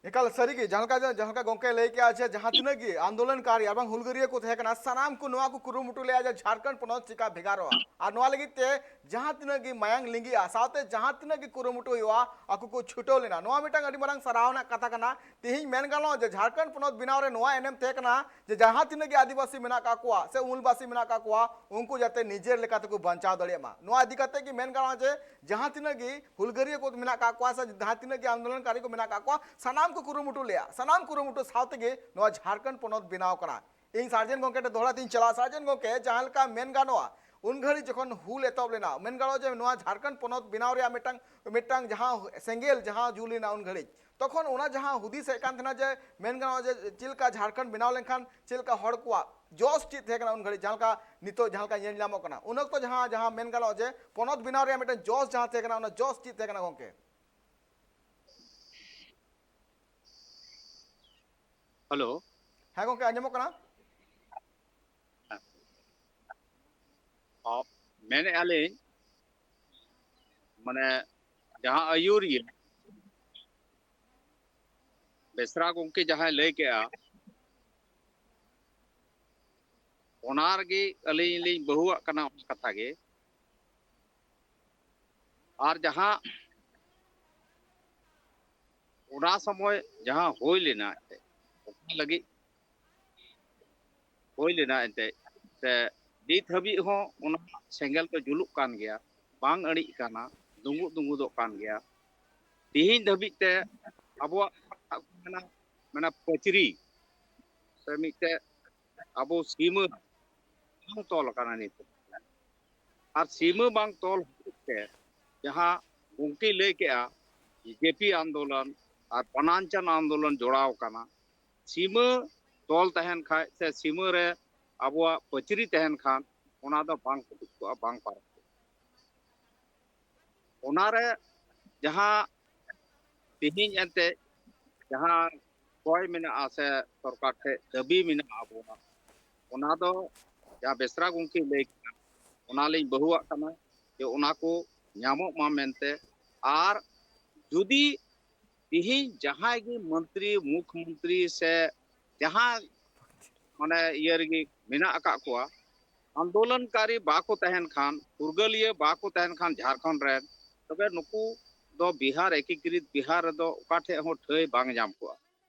ᱮᱠᱟᱞ ᱥᱟᱹᱨᱤᱜᱮ, ᱡᱟᱦᱟᱸ ᱞᱮᱠᱟ, ᱡᱟᱦᱟᱸ ᱞᱮᱠᱟ ᱜᱚᱢᱠᱮ ᱞᱟᱹᱭ ᱠᱮᱜᱼᱟ ᱡᱮ ᱡᱟᱦᱟᱸ ᱛᱤᱱᱟᱹᱜ ᱜᱮ ᱟᱱᱫᱳᱞᱚᱱᱠᱟᱨᱤ ᱟᱨ ᱵᱟᱝ ᱦᱩᱞᱜᱟᱹᱨᱤᱭᱟᱹ ᱠᱚ ᱛᱟᱦᱮᱸ ᱠᱟᱱᱟ, ᱥᱟᱱᱟᱢ ᱠᱚ ᱱᱚᱣᱟ ᱠᱚ ᱠᱩᱨᱩᱢᱩᱴᱩ ᱞᱮᱜᱼᱟ ᱡᱮ ᱡᱷᱟᱲᱠᱷᱚᱸᱰ ᱯᱚᱱᱚᱛ ᱪᱤᱠᱟ ᱵᱷᱮᱜᱟᱨᱚᱜᱼᱟ᱾ ᱟᱨ ᱱᱚᱣᱟ ᱞᱟᱹᱜᱤᱫ ᱛᱮ ᱡᱟᱦᱟᱸ ᱛᱤᱱᱟᱹᱜ ᱜᱮ ᱢᱟᱭᱟᱝ ᱞᱤᱸᱜᱤᱜᱼᱟ, ᱥᱟᱶᱛᱮ ᱡᱟᱦᱟᱸ ᱛᱤᱱᱟᱹᱜ ᱜᱮ ᱠᱩᱨᱩᱢᱩᱴᱩ ᱦᱩᱭᱩᱜᱼᱟ, ᱟᱠᱚ ᱠᱚ ᱪᱷᱩᱴᱟᱹᱣ ᱞᱮᱱᱟ᱾ ᱱᱚᱣᱟ ᱢᱤᱫᱴᱟᱝ ᱟᱹᱰᱤ ᱢᱟᱨᱟᱝ ᱥᱟᱨᱦᱟᱣ ᱨᱮᱱᱟᱜ ᱠᱟᱛᱷᱟ ᱠᱟᱱᱟ᱾ ᱛᱮᱦᱮᱧ ᱢᱮᱱ ᱜᱟᱱᱚᱜᱼᱟ ᱡᱮ ᱡᱷᱟᱲᱠᱷᱚᱸᱰ ᱯᱚᱱᱚᱛ ᱵᱮᱱᱟᱣ ᱨᱮ ᱱᱚᱣᱟ ᱮᱱᱮᱢ ᱛᱟᱦᱮᱸ ᱠᱟᱱᱟ ᱡᱮ ᱡᱟᱦᱟᱸ ᱛᱤᱱᱟᱹᱜ ᱜᱮ ᱟᱹᱫᱤᱵᱟᱹᱥᱤ ᱢᱮᱱᱟᱜ ᱠᱟᱜ ᱠᱚᱣᱟ ᱥᱮ ᱩᱞᱵᱟᱹᱥᱤ ᱢᱮᱱᱟᱜ ᱠᱟᱜ ᱠᱚᱣᱟ, ᱩᱱᱠᱩ ᱡᱟᱛᱮ ᱱᱤᱡᱮᱨ ᱞᱮᱠᱟ ᱛᱮᱠᱚ ᱵᱟᱧᱪᱟᱣ ᱫᱟᱲᱮᱭᱟᱜ ᱢᱟ᱾ ᱱᱚᱣᱟ ᱤᱫᱤ ᱠᱟᱛᱮ ᱜᱮ ᱢᱮᱱ ᱜᱟᱱᱚᱜᱼᱟ ᱡᱮ ᱡᱟᱦᱟᱸ ᱛᱤᱱᱟᱹᱜ ᱜᱮ ᱦᱩᱞᱜᱟᱹᱨᱤᱭᱟᱹ ᱠᱚ ᱢᱮᱱᱟᱜ ᱠᱟᱜ ᱠᱚᱣᱟ ᱥᱮ ᱡᱟᱦᱟᱸ ᱛᱤᱱᱟᱹᱜ ᱜᱮ ᱟᱱᱫᱳᱞᱚᱱᱠᱟᱨᱤ ᱠᱚ ᱢᱮᱱᱟᱜ ᱠᱟᱜ ᱠᱚᱣᱟ, ᱥᱟᱱᱟᱢ ᱠᱚ ᱠᱩᱨᱩᱢᱩᱴᱩ ᱞᱮᱜᱼᱟ᱾ ᱥᱟᱱᱟᱢ ᱠᱩᱨᱩᱢᱩᱴᱩ ᱥᱟᱶ ᱛᱮᱜᱮ ᱱᱚᱣᱟ ᱡᱷᱟᱲᱠᱷᱚᱸᱰ ᱯᱚᱱᱚᱛ ᱵᱮᱱᱟᱣ ᱠᱟᱱᱟ᱾ ᱤᱧ ᱥᱟᱨᱡᱮᱱ ᱜᱚᱢᱠᱮ ᱴᱷᱮᱱ ᱫᱚᱦᱲᱟ ᱛᱤᱧ ᱪᱟᱞᱟᱜᱼᱟ᱾ ᱥᱟᱨᱡᱮᱱ ᱜᱚᱢᱠᱮ, ᱡᱟᱦᱟᱸ ᱞᱮᱠᱟ ᱢᱮᱱ ᱜᱟᱱᱚᱜᱼᱟ, ᱩᱱ ᱜᱷᱟᱹᱲᱤᱡ ᱡᱚᱠᱷᱚᱱ ᱦᱩᱞ ᱮᱛᱚᱦᱚᱵ ᱞᱮᱱᱟ, ᱢᱮᱱ ᱜᱟᱱᱚᱜᱼᱟ ᱡᱮ ᱱᱚᱣᱟ ᱡᱷᱟᱲᱠᱷᱚᱸᱰ ᱯᱚᱱᱚᱛ ᱵᱮᱱᱟᱣ ᱨᱮᱭᱟᱜ ᱢᱤᱫᱴᱟᱝ, ᱢᱤᱫᱴᱟᱝ ᱡᱟᱦᱟᱸ ᱥᱮᱸᱜᱮᱞ ᱡᱟᱦᱟᱸ ᱡᱩᱞ ᱮᱱᱟ ᱩᱱ ᱜᱷᱟᱹᱲᱤᱡ, ᱛᱚᱠᱷᱚᱱ ᱚᱱᱟ ᱡᱟᱦᱟᱸ ᱦᱩᱫᱤᱥ ᱦᱮᱡ ᱠᱟᱱ ᱛᱟᱦᱮᱱᱟ ᱡᱮ ᱢᱮᱱ ᱜᱟᱱᱚᱜᱼᱟ ᱡᱮ ᱪᱮᱫ ᱞᱮᱠᱟ ᱡᱷᱟᱲᱠᱷᱚᱸᱰ ᱵᱮᱱᱟᱣ ᱞᱮᱱᱠᱷᱟᱱ ᱪᱮᱫ ᱞᱮᱠᱟ ᱦᱚᱲ ᱠᱚᱣᱟᱜ ᱡᱚᱥ ᱪᱮᱫ ᱛᱟᱦᱮᱸ ᱠᱟᱱᱟ ᱩᱱ ᱜᱷᱟᱹᱲᱤᱡ, ᱡᱟᱦᱟᱸ ᱞᱮᱠᱟ ᱱᱤᱛᱚᱜ ᱡᱟᱦᱟᱸ ᱞᱮᱠᱟ ᱧᱮᱞ ᱧᱟᱢᱚᱜ ᱠᱟᱱᱟ, ᱩᱱ ᱚᱠᱛᱚ ᱡᱟᱦᱟᱸ, ᱡᱟᱦᱟᱸ ᱢᱮᱱ ᱜᱟᱱᱚᱜᱼᱟ ᱡᱮ ᱯᱚᱱᱚᱛ ᱵᱮᱱᱟᱣ ᱨᱮᱭᱟᱜ ᱢᱤᱫᱴᱟᱝ ᱡᱚᱥ ᱡᱟᱦᱟᱸ ᱛᱟᱦᱮᱸ ᱠᱟᱱᱟ, ᱚᱱᱟ ᱡᱚᱥ ᱪᱮᱫ ᱛᱟᱦᱮᱸ ᱠᱟᱱᱟ ᱜᱚᱢᱠᱮ? ᱦᱮᱞᱳ᱾ ᱦᱮᱸ ᱜᱚᱢᱠᱮ, ᱟᱸᱡᱚᱢᱚᱜ ᱠᱟᱱᱟ? ᱚ, ᱢᱮᱱᱮᱫᱼᱟ ᱞᱤᱧ, ᱢᱟᱱᱮ, ᱡᱟᱦᱟᱸ ᱟᱹᱭᱩᱨᱤᱭᱟᱹ ᱵᱮᱥᱨᱟ ᱜᱚᱢᱠᱮ ᱡᱟᱦᱟᱸᱭ ᱞᱟᱹᱭ ᱠᱮᱜᱼᱟ, ᱚᱱᱟ ᱨᱮᱜᱮ ᱟᱹᱞᱤᱧ ᱞᱤᱧ ᱵᱟᱹᱦᱩᱣᱟᱜ ᱠᱟᱱᱟ ᱚᱱᱟ ᱠᱟᱛᱷᱟ ᱜᱮ᱾ ᱟᱨ ᱡᱟᱦᱟᱸ ᱚᱱᱟ ᱥᱚᱢᱚᱭ ᱡᱟᱦᱟᱸ ᱦᱩᱭ ᱞᱮᱱᱟ, ᱮᱱᱛᱮᱫ ᱚᱠᱟ ᱞᱟᱹᱜᱤᱫ ᱦᱩᱭ ᱞᱮᱱᱟ, ᱮᱱᱛᱮᱫ ᱥᱮ ᱱᱤᱛ ᱦᱟᱹᱵᱤᱡ ᱦᱚᱸ ᱚᱱᱟ ᱥᱮᱸᱜᱮᱞ ᱫᱚ ᱡᱩᱞᱩᱜ ᱠᱟᱱ ᱜᱮᱭᱟ, ᱵᱟᱝ ᱟᱹᱲᱤᱡ ᱠᱟᱱᱟ, ᱫᱩᱸᱜᱩᱫ ᱫᱩᱸᱜᱩᱫᱚᱜ ᱠᱟᱱ ᱜᱮᱭᱟ᱾ ᱛᱮᱦᱮᱧ ᱫᱷᱟᱹᱵᱤᱡ ᱛᱮ ᱟᱵᱚᱣᱟᱜ ᱢᱮᱱᱟ, ᱢᱮᱱᱟ ᱯᱟᱹᱪᱨᱤ ᱥᱮ ᱢᱤᱫᱴᱮᱡ ᱟᱵᱚ ᱥᱤᱢᱟᱹ ᱵᱟᱝ ᱛᱚᱞ ᱟᱠᱟᱱᱟ ᱱᱤᱛ᱾ ᱟᱨ ᱥᱤᱢᱟᱹ ᱵᱟᱝ ᱛᱚᱞ ᱦᱚᱛᱮᱡ ᱛᱮ ᱡᱟᱦᱟᱸ ᱜᱚᱢᱠᱮ ᱞᱟᱹᱭ ᱠᱮᱜᱼᱟ, ᱡᱮᱯᱤ ᱟᱱᱫᱳᱞᱚᱱ ᱟᱨ ᱵᱟᱱᱟᱱᱪᱟᱱ ᱟᱱᱫᱳᱞᱚᱱ ᱡᱚᱲᱟᱣ ᱟᱠᱟᱱᱟ᱾ ᱥᱤᱢᱟᱹ ᱛᱚᱞ ᱛᱟᱦᱮᱱ ᱠᱷᱟᱡ ᱥᱮ ᱥᱤᱢᱟᱹ ᱨᱮ ᱟᱵᱚᱣᱟᱜ ᱯᱟᱹᱪᱨᱤ ᱛᱟᱦᱮᱱ ᱠᱷᱟᱱ ᱚᱱᱟ ᱫᱚ ᱵᱟᱝ ᱦᱩᱫᱤᱥ ᱠᱚᱜᱼᱟ, ᱵᱟᱝ ᱯᱟᱨᱚᱢ ᱠᱚᱜᱼᱟ᱾ ᱚᱱᱟᱨᱮ ᱡᱟᱦᱟᱸ ᱛᱮᱦᱮᱧ ᱮᱱᱛᱮ ᱡᱟᱦᱟᱸ ᱠᱚᱭ ᱢᱮᱱᱟᱜᱼᱟ ᱥᱮ ᱥᱚᱨᱠᱟᱨ ᱴᱷᱮᱡ ᱫᱟᱹᱵᱤ ᱢᱮᱱᱟᱜᱼᱟ ᱟᱵᱚᱣᱟᱜ, ᱚᱱᱟ ᱫᱚ ᱡᱟᱦᱟᱸ ᱵᱮᱥᱨᱟ ᱜᱚᱢᱠᱮ ᱞᱟᱹᱭ ᱠᱮᱫᱟ, ᱚᱱᱟ ᱞᱤᱧ ᱵᱟᱹᱦᱩᱣᱟᱜ ᱠᱟᱱᱟ ᱡᱮ ᱚᱱᱟ ᱠᱚ ᱧᱟᱢᱚᱜ ᱢᱟ ᱢᱮᱱᱛᱮ᱾ ᱟᱨ ᱡᱩᱫᱤ ᱛᱤᱦᱤᱧ ᱡᱟᱦᱟᱸᱭ ᱜᱮ ᱢᱚᱱᱛᱨᱤ, ᱢᱩᱠᱷ ᱢᱚᱱᱛᱨᱤ ᱥᱮ ᱡᱟᱦᱟᱸ ᱢᱟᱱᱮ ᱤᱭᱟᱹ ᱨᱮᱜᱮ ᱢᱮᱱᱟᱜ ᱟᱠᱟᱫ ᱠᱚᱣᱟ, ᱟᱱᱫᱳᱞᱚᱱᱠᱟᱨᱤ ᱵᱟᱠᱚ ᱛᱟᱦᱮᱱ ᱠᱷᱟᱱ, ᱯᱷᱩᱨᱜᱟᱹᱞᱤᱭᱟᱹ ᱵᱟᱠᱚ ᱛᱟᱦᱮᱱ ᱠᱷᱟᱱ ᱡᱷᱟᱲᱠᱷᱚᱸᱰ ᱨᱮᱱ, ᱛᱚᱵᱮ ᱱᱩᱠᱩ ᱫᱚ ᱵᱤᱦᱟᱨ, ᱮᱠᱤᱠᱨᱤᱛ ᱵᱤᱦᱟᱨ ᱨᱮᱫᱚ ᱚᱠᱟ ᱴᱷᱮᱡ ᱦᱚᱸ ᱴᱷᱟᱹᱭ ᱵᱟᱝ ᱧᱟᱢ ᱠᱚᱜᱼᱟ᱾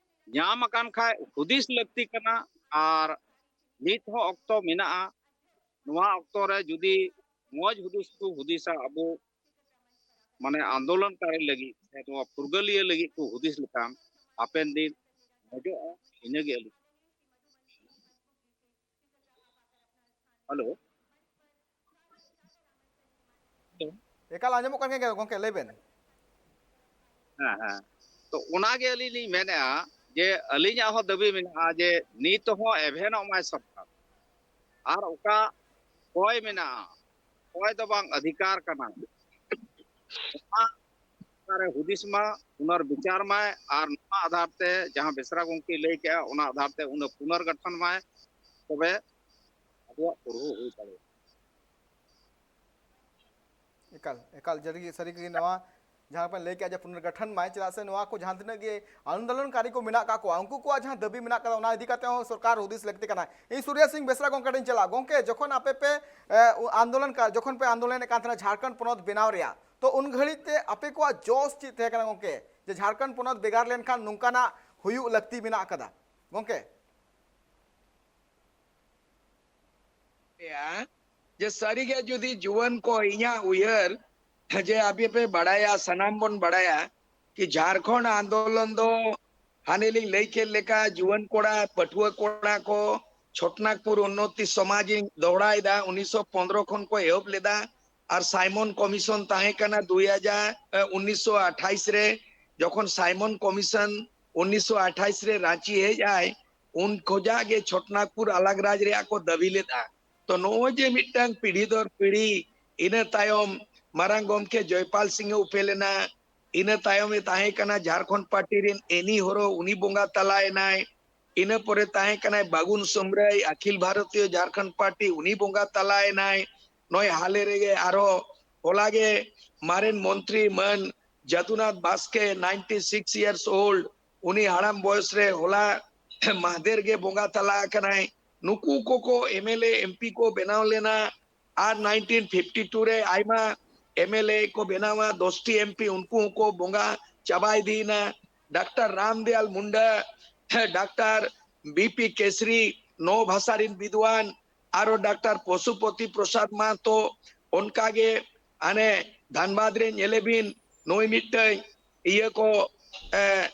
ᱧᱟᱢ ᱟᱠᱟᱱ ᱠᱷᱟᱡ ᱦᱩᱫᱤᱥ ᱞᱟᱹᱠᱛᱤ ᱠᱟᱱᱟ, ᱟᱨ ᱱᱤᱛ ᱦᱚᱸ ᱚᱠᱛᱚ ᱢᱮᱱᱟᱜᱼᱟ᱾ ᱱᱚᱣᱟ ᱚᱠᱛᱚ ᱨᱮ ᱡᱩᱫᱤ ᱢᱚᱡᱽ ᱦᱩᱫᱤᱥ ᱠᱚ ᱦᱩᱫᱤᱥᱟ ᱟᱵᱚ ᱢᱟᱱᱮ ᱟᱱᱫᱳᱞᱚᱱᱠᱟᱨᱤ ᱞᱟᱹᱜᱤᱫ ᱥᱮ ᱱᱚᱣᱟ ᱯᱷᱩᱨᱜᱟᱹᱞᱤᱭᱟᱹ ᱞᱟᱹᱜᱤᱫ ᱠᱚ ᱦᱩᱫᱤᱥ ᱞᱮᱠᱷᱟᱱ ᱦᱟᱯᱮᱱ ᱫᱤᱱ ᱢᱚᱡᱚᱜᱼᱟ, ᱤᱱᱟᱹᱜᱮ ᱟᱹᱞᱤᱧ᱾ ᱦᱮᱞᱳ᱾ ᱮᱠᱟᱞ ᱟᱸᱡᱚᱢᱚᱜ ᱠᱟᱱ ᱜᱮᱭᱟ ᱜᱚᱢᱠᱮ, ᱞᱟᱹᱭ ᱵᱮᱱ᱾ ᱦᱮᱸ, ᱦᱮᱸ᱾ ᱛᱚ ᱚᱱᱟᱜᱮ ᱟᱹᱞᱤᱧ ᱞᱤᱧ ᱢᱮᱱᱮᱫᱼᱟ ᱡᱮ ᱟᱹᱞᱤᱧᱟᱜ ᱦᱚᱸ ᱫᱟᱹᱵᱤ ᱢᱮᱱᱟᱜᱼᱟ ᱡᱮ ᱱᱤᱛ ᱦᱚᱸ ᱮᱵᱷᱮᱱᱚᱜ ᱢᱟᱭ ᱥᱚᱨᱠᱟᱨ᱾ ᱟᱨ ᱚᱠᱟ ᱠᱚᱭ ᱢᱮᱱᱟᱜᱼᱟ, ᱠᱚᱭ ᱫᱚ ᱵᱟᱝ, ᱚᱫᱷᱤᱠᱟᱨ ᱠᱟᱱᱟ᱾ ᱚᱱᱟ ᱨᱮ ᱦᱩᱫᱤᱥ ᱢᱟ, ᱯᱩᱱᱚᱨ ᱵᱤᱪᱟᱨ ᱢᱟᱭ, ᱟᱨ ᱱᱚᱣᱟ ᱟᱫᱷᱟᱨ ᱛᱮ ᱡᱟᱦᱟᱸ ᱵᱮᱥᱨᱟ ᱜᱚᱢᱠᱮ ᱞᱟᱹᱭ ᱠᱮᱜᱼᱟ, ᱚᱱᱟ ᱟᱫᱷᱟᱨ ᱛᱮ ᱩᱱᱟᱹᱜ ᱯᱩᱱᱚᱨ ᱜᱚᱴᱷᱚᱱ ᱢᱟᱭ, ᱛᱚᱵᱮ ᱟᱵᱚᱣᱟᱜ ᱯᱩᱨᱟᱹ ᱦᱩᱭ ᱫᱟᱲᱮᱭᱟᱜᱼᱟ᱾ ᱮᱠᱟᱞ, ᱮᱠᱟᱞ, ᱡᱟᱹᱨᱤ-, ᱥᱟᱹᱨᱤ ᱜᱮ ᱱᱚᱣᱟ ᱡᱟᱦᱟᱸ ᱯᱮ ᱞᱟᱹᱭ ᱠᱮᱜᱼᱟ ᱡᱮ ᱯᱩᱱᱚᱨᱜᱚᱴᱷᱚᱱ ᱢᱟᱭ, ᱪᱮᱫᱟᱜ ᱥᱮ ᱱᱚᱣᱟ ᱠᱚ ᱡᱟᱦᱟᱸ ᱛᱤᱱᱟᱹᱜ ᱜᱮ ᱟᱱᱫᱳᱞᱚᱱᱠᱟᱨᱤ ᱠᱚ ᱢᱮᱱᱟᱜ ᱠᱟᱜ ᱠᱚᱣᱟ, ᱩᱱᱠᱩ ᱠᱚᱣᱟᱜ ᱡᱟᱦᱟᱸ ᱫᱟᱹᱵᱤ ᱢᱮᱱᱟᱜ ᱠᱟᱫᱟ, ᱚᱱᱟ ᱤᱫᱤ ᱠᱟᱛᱮ ᱦᱚᱸ ᱥᱚᱨᱠᱟᱨ ᱦᱩᱫᱤᱥ ᱞᱟᱹᱠᱛᱤ ᱠᱟᱱᱟ᱾ ᱤᱧ ᱥᱩᱨᱭᱟ ᱥᱤᱝ ᱵᱮᱥᱨᱟ ᱜᱚᱝᱠᱮ ᱴᱷᱮᱱ ᱪᱟᱞᱟᱜᱼᱟ᱾ ᱜᱚᱝᱠᱮ, ᱡᱚᱠᱷᱚᱱ ᱟᱯᱮ ᱯᱮ, ᱮ, ᱩ-, ᱟᱱᱫᱳᱞᱚᱱ ᱠᱟ-, ᱡᱚᱠᱷᱚᱱ ᱯᱮ ᱟᱱᱫᱳᱞᱚᱱᱮᱫ ᱠᱟᱱ ᱛᱟᱦᱮᱱᱟ ᱡᱷᱟᱲᱠᱷᱚᱸᱰ ᱯᱚᱱᱚᱛ ᱵᱮᱱᱟᱣ ᱨᱮᱭᱟᱜ, ᱛᱚ ᱩᱱ ᱜᱷᱟᱹᱲᱤᱡ ᱛᱮ ᱟᱯᱮ ᱠᱚᱣᱟᱜ ᱡᱚᱥ ᱪᱮᱫ ᱛᱟᱦᱮᱸ ᱠᱟᱱᱟ ᱜᱚᱝᱠᱮ, ᱡᱮ ᱡᱷᱟᱲᱠᱷᱚᱸᱰ ᱯᱚᱱᱚᱛ ᱵᱷᱮᱜᱟᱨ ᱞᱮᱱᱠᱷᱟᱱ ᱱᱚᱝᱠᱟᱱᱟᱜ ᱦᱩᱭᱩᱜ ᱞᱟᱹᱠᱛᱤ ᱢᱮᱱᱟᱜ ᱠᱟᱫᱟ ᱜᱚᱝᱠᱮ? ᱞᱟᱹᱭᱟ ᱡᱮ ᱥᱟᱹᱨᱤᱜᱮ ᱡᱩᱫᱤ ᱡᱩᱣᱟᱹᱱ ᱠᱚ, ᱤᱧᱟᱹᱜ ᱩᱭᱦᱟᱹᱨ ᱡᱮ ᱟᱯᱮ ᱯᱮ ᱵᱟᱲᱟᱭᱟ, ᱥᱟᱱᱟᱢ ᱵᱚᱱ ᱵᱟᱲᱟᱭᱟ ᱠᱤ ᱡᱷᱟᱲᱠᱷᱚᱸᱰ ᱟᱱᱫᱳᱞᱚᱱ ᱫᱚ ᱦᱟᱱᱮ ᱞᱤᱧ ᱞᱟᱹᱭ ᱠᱮᱫ ᱞᱮᱠᱟ ᱡᱩᱣᱟᱹᱱ ᱠᱚᱲᱟ, ᱯᱟᱹᱴᱷᱩᱣᱟᱹ ᱠᱚᱲᱟ ᱠᱚ ᱪᱷᱚᱴᱱᱟᱜᱽᱯᱩᱨ ᱩᱱᱱᱚᱛᱤ ᱥᱚᱢᱟᱡᱽ, ᱤᱧ ᱫᱚᱦᱲᱟᱭᱮᱫᱟ, ᱩᱱᱤᱥᱥᱚ ᱯᱚᱱᱨᱚ ᱠᱷᱚᱱ ᱠᱚ ᱮᱦᱚᱵ ᱞᱮᱫᱟ᱾ ᱟᱨ ᱥᱟᱭᱢᱚᱱ ᱠᱚᱢᱤᱥᱚᱱ ᱛᱟᱦᱮᱸ ᱠᱟᱱᱟ ᱫᱩᱭ ᱦᱟᱡᱟᱨ, ᱮ, ᱩᱱᱤᱥᱥᱚ ᱟᱴᱷᱟᱭᱤᱥ ᱨᱮ, ᱡᱚᱠᱷᱚᱱ ᱥᱟᱭᱢᱚᱱ ᱠᱚᱢᱤᱥᱚᱱ ᱩᱱᱤᱥᱥᱚ ᱟᱴᱷᱟᱭᱤᱥ ᱨᱮ ᱨᱟᱸᱪᱤ ᱦᱮᱡ ᱟᱭ, ᱩᱱ ᱠᱷᱚᱡᱟᱜ ᱜᱮ ᱪᱷᱚᱴᱱᱟᱜᱽᱯᱩᱨ ᱟᱞᱟᱜᱽ ᱨᱟᱡᱽ ᱨᱮᱭᱟᱜ ᱠᱚ ᱫᱟᱹᱵᱤ ᱞᱮᱫᱟ᱾ ᱛᱚ ᱱᱚᱜᱼᱚᱭ ᱡᱮ ᱢᱤᱫᱴᱟᱝ ᱯᱤᱲᱦᱤ ᱫᱚᱨ ᱯᱤᱲᱦᱤ, ᱤᱱᱟᱹ ᱛᱟᱭᱚᱢ ᱢᱟᱨᱟᱝ ᱜᱚᱢᱠᱮ ᱡᱚᱭᱯᱟᱞ ᱥᱤᱝ ᱮ ᱩᱯᱮᱞ ᱮᱱᱟ, ᱤᱱᱟᱹ ᱛᱟᱭᱚᱢ ᱮ ᱛᱟᱦᱮᱸ ᱠᱟᱱᱟ ᱡᱷᱟᱲᱠᱷᱚᱸᱰ ᱯᱟᱨᱴᱤ ᱨᱮᱱ ᱮᱱᱤ ᱦᱚᱨᱳ, ᱩᱱᱤ ᱵᱚᱸᱜᱟ ᱛᱟᱞᱟᱭᱮᱱᱟᱭ᱾ ᱤᱱᱟᱹ ᱯᱚᱨᱮ ᱛᱟᱦᱮᱸ ᱠᱟᱱᱟᱭ ᱵᱟᱜᱩᱱ ᱥᱚᱢᱨᱟᱭ, ᱟᱠᱷᱤᱞ ᱵᱷᱟᱨᱚᱛᱤᱭᱚ ᱡᱷᱟᱲᱠᱷᱚᱸᱰ ᱯᱟᱨᱴᱤ, ᱩᱱᱤ ᱵᱚᱸᱜᱟ ᱛᱟᱞᱟᱭᱮᱱᱟᱭ᱾ ᱱᱚᱜᱼᱚᱭ ᱦᱟᱞᱮ ᱨᱮᱜᱮ ᱟᱨᱦᱚᱸ ᱦᱚᱞᱟ ᱜᱮ ᱢᱟᱨᱮᱱ ᱢᱚᱱᱛᱨᱤ ᱢᱟᱹᱱ ᱡᱟᱫᱩᱱᱟᱛᱷ ᱵᱟᱥᱠᱮ, ninety six years old, ᱩᱱᱤ ᱦᱟᱲᱟᱢ ᱵᱚᱭᱚᱥ ᱨᱮ ᱦᱚᱞᱟ ᱢᱟᱦᱫᱮᱨ ᱜᱮ ᱵᱚᱸᱜᱟ ᱛᱟᱞᱟ ᱟᱠᱟᱱᱟᱭ᱾ ᱱᱩᱠᱩ ᱠᱚᱠᱚ ᱮᱢ ᱮᱞ ᱮ, ᱮᱢ ᱯᱤ ᱠᱚ ᱵᱮᱱᱟᱣ ᱞᱮᱱᱟ᱾ ᱟᱨ nineteen fifty two ᱨᱮ ᱟᱭᱢᱟ ᱮᱢ ᱮᱞ ᱮ ᱠᱚ ᱵᱮᱱᱟᱣᱟ, ᱫᱚᱥ ᱴᱤ ᱮᱢ ᱯᱤ, ᱩᱱᱠᱩ ᱦᱚᱸᱠᱚ ᱵᱚᱸᱜᱟ ᱪᱟᱵᱟ ᱤᱫᱤᱭᱮᱱᱟ᱾ Doctor Ramdayal Munda, doctor B P Kesri, ᱱᱚᱣ ᱵᱷᱟᱥᱟ ᱨᱤᱱ ᱵᱤᱫᱣᱟᱱ, ᱟᱨᱚ ᱰᱟᱠᱛᱟᱨ ᱯᱚᱥᱩᱯᱚᱛᱤ ᱯᱨᱚᱥᱟᱫᱽ ᱢᱟᱦᱟᱛᱚ, ᱚᱱᱠᱟᱜᱮ ᱦᱟᱱᱮ ᱫᱷᱟᱱᱵᱟᱫᱽ ᱨᱮ ᱧᱮᱞᱮ ᱵᱤᱱ, ᱱᱩᱭ ᱢᱤᱫᱴᱟᱝ ᱤᱭᱟᱹ ᱠᱚ, ᱮ,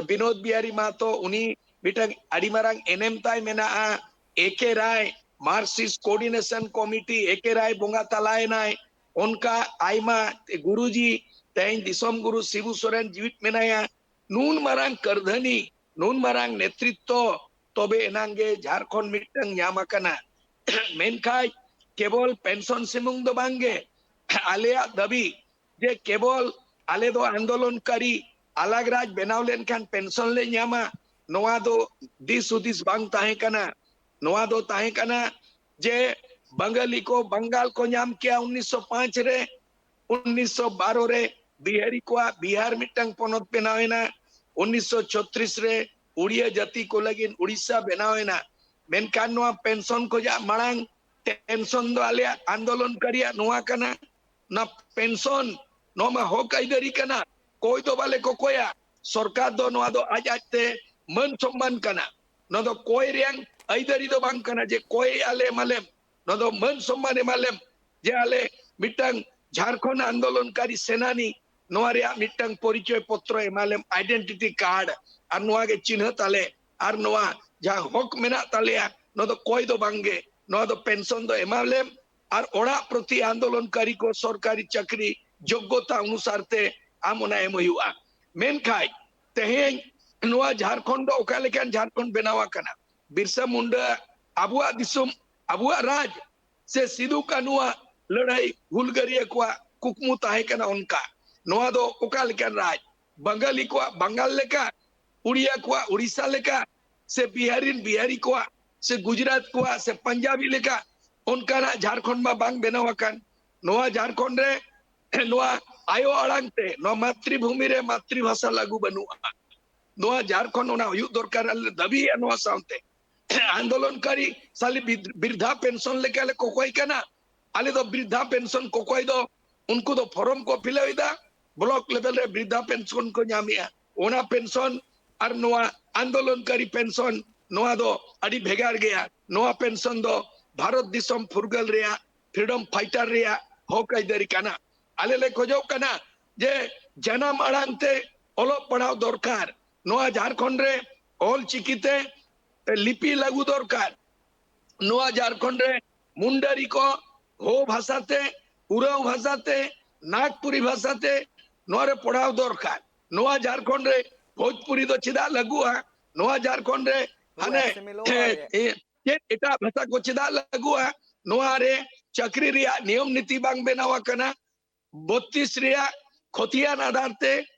ᱵᱤᱱᱳᱫ ᱵᱤᱦᱟᱨᱤ ᱢᱟᱦᱟᱛᱚ, ᱩᱱᱤ ᱢᱤᱫᱴᱟᱝ ᱟᱹᱰᱤ ᱢᱟᱨᱟᱝ ᱮᱱᱮᱢ ᱛᱟᱭ ᱢᱮᱱᱟᱜᱼᱟ᱾ ᱮ ᱠᱮ ᱨᱟᱭ, ᱢᱟᱨᱠᱥᱤᱥᱴ ᱠᱳᱚᱨᱰᱤᱱᱮᱥᱚᱱ ᱠᱚᱢᱤᱴᱤ, ᱮ ᱠᱮ ᱨᱟᱭ ᱵᱚᱸᱜᱟ ᱛᱟᱞᱟᱭᱮᱱᱟᱭ᱾ ᱚᱱᱠᱟ ᱟᱭᱢᱟ ᱜᱩᱨᱩᱡᱤ, ᱛᱮᱦᱮᱧ ᱫᱤᱥᱚᱢ ᱜᱩᱨᱩ ᱥᱤᱵᱩ ᱥᱚᱨᱮᱱ ᱡᱤᱣᱤᱫ ᱢᱮᱱᱟᱭᱟ᱾ ᱱᱩᱱ ᱢᱟᱨᱟᱝ ᱠᱟᱹᱨᱫᱷᱟᱹᱱᱤ, ᱱᱩᱱ ᱢᱟᱨᱟᱝ ᱱᱮᱛᱨᱤᱛᱛᱚ, ᱛᱚᱵᱮ ᱮᱱᱟᱝ ᱜᱮ ᱡᱷᱟᱲᱠᱷᱚᱸᱰ ᱢᱤᱫᱴᱟᱝ ᱧᱟᱢ ᱟᱠᱟᱱᱟ᱾ ᱢᱮᱱᱠᱷᱟᱡ ᱠᱮᱵᱚᱞ ᱯᱮᱱᱥᱚᱱ ᱥᱩᱢᱩᱝ ᱫᱚ ᱵᱟᱝᱜᱮ, ᱟᱞᱮᱭᱟᱜ ᱫᱟᱹᱵᱤ ᱡᱮ ᱠᱮᱵᱚᱞ ᱟᱞᱮ ᱫᱚ ᱟᱱᱫᱳᱞᱚᱱᱠᱟᱨᱤ, ᱟᱞᱟᱜᱽ ᱨᱟᱡᱽ ᱵᱮᱱᱟᱣ ᱞᱮᱱᱠᱷᱟᱱ ᱯᱮᱱᱥᱚᱱ ᱞᱮ ᱧᱟᱢᱟ, ᱱᱚᱣᱟ ᱫᱚ ᱫᱤᱥ ᱦᱩᱫᱤᱥ ᱵᱟᱝ ᱛᱟᱦᱮᱸ ᱠᱟᱱᱟ᱾ ᱱᱚᱣᱟ ᱫᱚ ᱛᱟᱦᱮᱸ ᱠᱟᱱᱟ ᱡᱮ ᱵᱟᱝᱜᱟᱞᱤ ᱠᱚ ᱵᱟᱝᱜᱟᱞ ᱠᱚ ᱧᱟᱢ ᱠᱮᱭᱟ ᱩᱱᱤᱥᱥᱚ ᱯᱟᱸᱪ ᱨᱮ, ᱩᱱᱤᱥᱥᱚ ᱵᱟᱨᱚ ᱨᱮ ᱵᱤᱦᱟᱨᱤ ᱠᱚᱣᱟᱜ ᱵᱤᱦᱟᱨ ᱢᱤᱫᱴᱟᱝ ᱯᱚᱱᱚᱛ ᱵᱮᱱᱟᱣ ᱮᱱᱟ᱾ ᱩᱱᱤᱥᱥᱚ ᱪᱷᱚᱛᱨᱤᱥ ᱨᱮ ᱩᱲᱤᱭᱟ ᱡᱟᱹᱛᱤ ᱠᱚ ᱞᱟᱹᱜᱤᱫ ᱩᱲᱤᱥᱥᱟ ᱵᱮᱱᱟᱣ ᱮᱱᱟ᱾ ᱢᱮᱱᱠᱷᱟᱱ ᱱᱚᱣᱟ ᱯᱮᱱᱥᱚᱱ ᱠᱷᱚᱡᱟᱜ ᱢᱟᱲᱟᱝ ᱴᱮᱱᱥᱚᱱ ᱫᱚ ᱟᱞᱮᱭᱟᱜ ᱟᱱᱫᱳᱞᱚᱱᱠᱟᱨᱤᱭᱟᱜ ᱱᱚᱣᱟ ᱠᱟᱱᱟ, ᱚᱱᱟ ᱯᱮᱱᱥᱚᱱ, ᱱᱚᱣᱟ ᱢᱟ ᱦᱚᱠ ᱟᱹᱭᱫᱟᱹᱨᱤ ᱠᱟᱱᱟ, ᱠᱚᱭ ᱫᱚ ᱵᱟᱞᱮ ᱠᱚᱠᱚᱭᱟ᱾ ᱥᱚᱨᱠᱟᱨ ᱫᱚ ᱱᱚᱣᱟ ᱫᱚ ᱟᱡ ᱟᱡᱛᱮ ᱢᱟᱹᱱ ᱥᱚᱢᱢᱟᱱ ᱠᱟᱱᱟ᱾ ᱱᱚᱣᱟ ᱫᱚ ᱠᱚᱭ ᱨᱮᱭᱟᱝ ᱟᱹᱭᱫᱟᱹᱨᱤ ᱫᱚ ᱵᱟᱝ ᱠᱟᱱᱟ ᱡᱮ ᱠᱚᱭ ᱟᱞᱮ ᱮᱢᱟᱞᱮᱢ᱾ ᱱᱚᱣᱟ ᱫᱚ ᱢᱟᱹᱱ ᱥᱚᱢᱢᱟᱱ ᱮᱢᱟᱞᱮᱢ ᱡᱮ ᱟᱞᱮ ᱢᱤᱫᱴᱟᱝ ᱡᱷᱟᱲᱠᱷᱚᱸᱰ ᱟᱱᱫᱳᱞᱚᱱᱠᱟᱨᱤ ᱥᱮᱱᱟᱱᱤ, ᱱᱚᱣᱟ ᱨᱮᱭᱟᱜ ᱢᱤᱫᱴᱟᱝ ᱯᱚᱨᱤᱪᱚᱭ ᱯᱚᱛᱨᱚ ᱮᱢᱟᱞᱮᱢ, ᱟᱭᱰᱮᱱᱴᱤᱴᱤ ᱠᱟᱨᱰ, ᱟᱨ ᱱᱚᱣᱟ ᱜᱮ ᱪᱤᱱᱦᱟᱹ ᱛᱟᱞᱮ, ᱟᱨ ᱱᱚᱣᱟ ᱡᱟᱦᱟᱸ ᱦᱚᱠ ᱢᱮᱱᱟᱜ ᱛᱟᱞᱮᱭᱟ, ᱱᱚᱣᱟ ᱫᱚ ᱠᱚᱭ ᱫᱚ ᱵᱟᱝᱜᱮ, ᱱᱚᱣᱟ ᱫᱚ ᱯᱮᱱᱥᱚᱱ ᱫᱚ ᱮᱢᱟᱞᱮᱢ, ᱟᱨ ᱚᱲᱟᱜ ᱯᱨᱚᱛᱤ ᱟᱱᱫᱳᱞᱚᱱᱠᱟᱨᱤ ᱠᱚ ᱥᱚᱨᱠᱟᱨᱤ ᱪᱟᱹᱠᱨᱤ ᱡᱳᱜᱽᱜᱚᱛᱟ ᱚᱱᱩᱥᱟᱨ ᱛᱮ ᱟᱢ ᱚᱱᱟ ᱮᱢ ᱦᱩᱭᱩᱜᱼᱟ᱾ ᱢᱮᱱᱠᱷᱟᱡ ᱛᱮᱦᱮᱧ ᱱᱚᱣᱟ ᱡᱷᱟᱲᱠᱷᱚᱸᱰ ᱫᱚ ᱚᱠᱟ ᱞᱮᱠᱟᱱ ᱡᱷᱟᱲᱠᱷᱚᱸᱰ ᱵᱮᱱᱟᱣ ᱟᱠᱟᱱᱟ? ᱵᱤᱨᱥᱟ ᱢᱩᱱᱰᱟ ᱟᱵᱚᱣᱟᱜ ᱫᱤᱥᱚᱢ, ᱟᱵᱚᱣᱟᱜ ᱨᱟᱡᱽ, ᱥᱮ ᱥᱤᱫᱩ ᱠᱟᱹᱱᱩᱣᱟᱜ ᱞᱟᱹᱲᱦᱟᱹᱭ ᱦᱩᱞᱜᱟᱹᱨᱤᱭᱟᱹ ᱠᱚᱣᱟᱜ ᱠᱩᱠᱢᱩ ᱛᱟᱦᱮᱸ ᱠᱟᱱᱟ ᱚᱱᱠᱟ? ᱱᱚᱣᱟ ᱫᱚ ᱚᱠᱟ ᱞᱮᱠᱟᱱ ᱨᱟᱡᱽ? ᱵᱟᱝᱜᱟᱞᱤ ᱠᱚᱣᱟᱜ ᱵᱟᱝᱜᱟᱞ ᱞᱮᱠᱟ, ᱩᱲᱤᱭᱟ ᱠᱚᱣᱟᱜ ᱩᱲᱤᱥᱥᱟ ᱞᱮᱠᱟ, ᱥᱮ ᱵᱤᱦᱟᱨᱤᱱ ᱵᱤᱦᱟᱨᱤ ᱠᱚᱣᱟᱜ, ᱥᱮ ᱜᱩᱡᱽᱨᱟᱴ ᱠᱚᱣᱟᱜ, ᱥᱮ ᱯᱟᱧᱡᱟᱵᱤ ᱞᱮᱠᱟ ᱚᱱᱠᱟᱱᱟᱜ ᱡᱷᱟᱲᱠᱷᱚᱸᱰ ᱢᱟ ᱵᱟᱝ ᱵᱮᱱᱟᱣ ᱟᱠᱟᱱ᱾ ᱱᱚᱣᱟ ᱡᱷᱟᱲᱠᱷᱚᱸᱰ ᱨᱮ ᱱᱚᱣᱟ ᱟᱭᱳ ᱟᱲᱟᱝ ᱛᱮ, ᱱᱚᱣᱟ ᱢᱟᱛᱨᱤᱵᱷᱩᱢᱤ ᱨᱮ ᱢᱟᱛᱨᱤᱵᱷᱟᱥᱟ ᱞᱟᱹᱜᱩ ᱵᱟᱹᱱᱩᱜᱼᱟ᱾ ᱱᱚᱣᱟ ᱡᱷᱟᱲᱠᱷᱚᱸᱰ ᱚᱱᱟ ᱦᱩᱭᱩᱜ ᱫᱚᱨᱠᱟᱨ, ᱟᱞᱮ ᱞᱮ ᱫᱟᱹᱵᱤᱭᱮᱫᱼᱟ ᱱᱚᱣᱟ ᱥᱟᱶᱛᱮ᱾ ᱟᱱᱫᱳᱞᱚᱱᱠᱟᱨᱤ ᱥᱟᱞᱤ ᱵᱤᱫ-, ᱵᱤᱨᱫᱷᱟ ᱯᱮᱱᱥᱚᱱ ᱞᱮᱠᱟ ᱞᱮ ᱠᱚᱠᱚᱭ ᱠᱟᱱᱟ᱾ ᱟᱞᱮ ᱫᱚ ᱵᱤᱨᱫᱷᱟ ᱯᱮᱱᱥᱚᱱ ᱠᱚᱠᱚᱭ ᱫᱚ ᱩᱱᱠᱩ ᱫᱚ ᱯᱷᱚᱨᱚᱢ ᱠᱚ ᱯᱷᱤᱞᱟᱯ ᱮᱫᱟ, ᱵᱞᱚᱠ ᱞᱮᱵᱮᱞ ᱨᱮ ᱵᱤᱨᱫᱷᱟ ᱯᱮᱱᱥᱚᱱ ᱠᱚ ᱧᱟᱢᱮᱜᱼᱟ᱾ ᱚᱱᱟ ᱯᱮᱱᱥᱚᱱ ᱟᱨ ᱱᱚᱣᱟ ᱟᱱᱫᱳᱞᱚᱱᱠᱟᱨᱤ ᱯᱮᱱᱥᱚᱱ, ᱱᱚᱣᱟ ᱫᱚ ᱟᱹᱰᱤ ᱵᱷᱮᱜᱟᱨ ᱜᱮᱭᱟ᱾ ᱱᱚᱣᱟ ᱯᱮᱱᱥᱚᱱ ᱫᱚ ᱵᱷᱟᱨᱚᱛ ᱫᱤᱥᱚᱢ ᱯᱷᱩᱨᱜᱟᱹᱞ ᱨᱮᱭᱟᱜ, ᱯᱷᱨᱤᱰᱚᱢ ᱯᱷᱟᱭᱴᱟᱨ ᱨᱮᱭᱟᱜ ᱦᱚᱠ ᱟᱹᱭᱫᱟᱹᱨᱤ ᱠᱟᱱᱟ᱾ ᱟᱞᱮ ᱞᱮ ᱠᱷᱚᱡᱚᱜ ᱠᱟᱱᱟ ᱡᱮ ᱡᱟᱱᱟᱢ ᱟᱲᱟᱝ ᱛᱮ ᱚᱞᱚᱜ ᱯᱟᱲᱦᱟᱣ ᱫᱚᱨᱠᱟᱨ᱾ ᱱᱚᱣᱟ ᱡᱷᱟᱲᱠᱷᱚᱸᱰ ᱨᱮ ᱚᱞ ᱪᱤᱠᱤ ᱛᱮ ᱞᱤᱯᱤ ᱞᱟᱹᱜᱩ ᱫᱚᱨᱠᱟᱨ᱾ ᱱᱚᱣᱟ ᱡᱷᱟᱲᱠᱷᱚᱸᱰ ᱨᱮ ᱢᱩᱱᱰᱟᱨᱤ ᱠᱚ ᱦᱳ ᱵᱷᱟᱥᱟ ᱛᱮ, ᱩᱨᱟᱣ ᱵᱷᱟᱥᱟ ᱛᱮ, ᱱᱟᱜᱽᱯᱩᱨᱤ ᱵᱷᱟᱥᱟ ᱛᱮ ᱱᱚᱣᱟ ᱨᱮ ᱯᱚᱲᱦᱟᱣ ᱫᱚᱨᱠᱟᱨ᱾ ᱱᱚᱣᱟ ᱡᱷᱟᱲᱠᱷᱚᱸᱰ ᱨᱮ ᱵᱷᱳᱡᱽᱯᱩᱨᱤ ᱫᱚ ᱪᱮᱫᱟᱜ ᱞᱟᱹᱜᱩᱜᱼᱟ? ᱱᱚᱣᱟ ᱡᱷᱟᱲᱠᱷᱚᱸᱰ ᱨᱮ ᱦᱟᱱᱮ ᱪᱮᱫ ᱮᱴᱟᱜ ᱵᱷᱟᱥᱟ ᱠᱚ ᱪᱮᱫᱟᱜ ᱞᱟᱹᱜᱩᱜᱼᱟ? ᱱᱚᱣᱟ ᱨᱮ ᱪᱟᱹᱠᱨᱤ ᱨᱮᱭᱟᱜ ᱱᱤᱭᱚᱢ ᱱᱤᱛᱤ ᱵᱟᱝ ᱵᱮᱱᱟᱣ ᱟᱠᱟᱱᱟ᱾ ᱵᱚᱛᱛᱤᱥ ᱨᱮᱭᱟᱜ ᱠᱷᱚᱛᱤᱭᱟᱱ ᱟᱫᱷᱟᱨ ᱛᱮ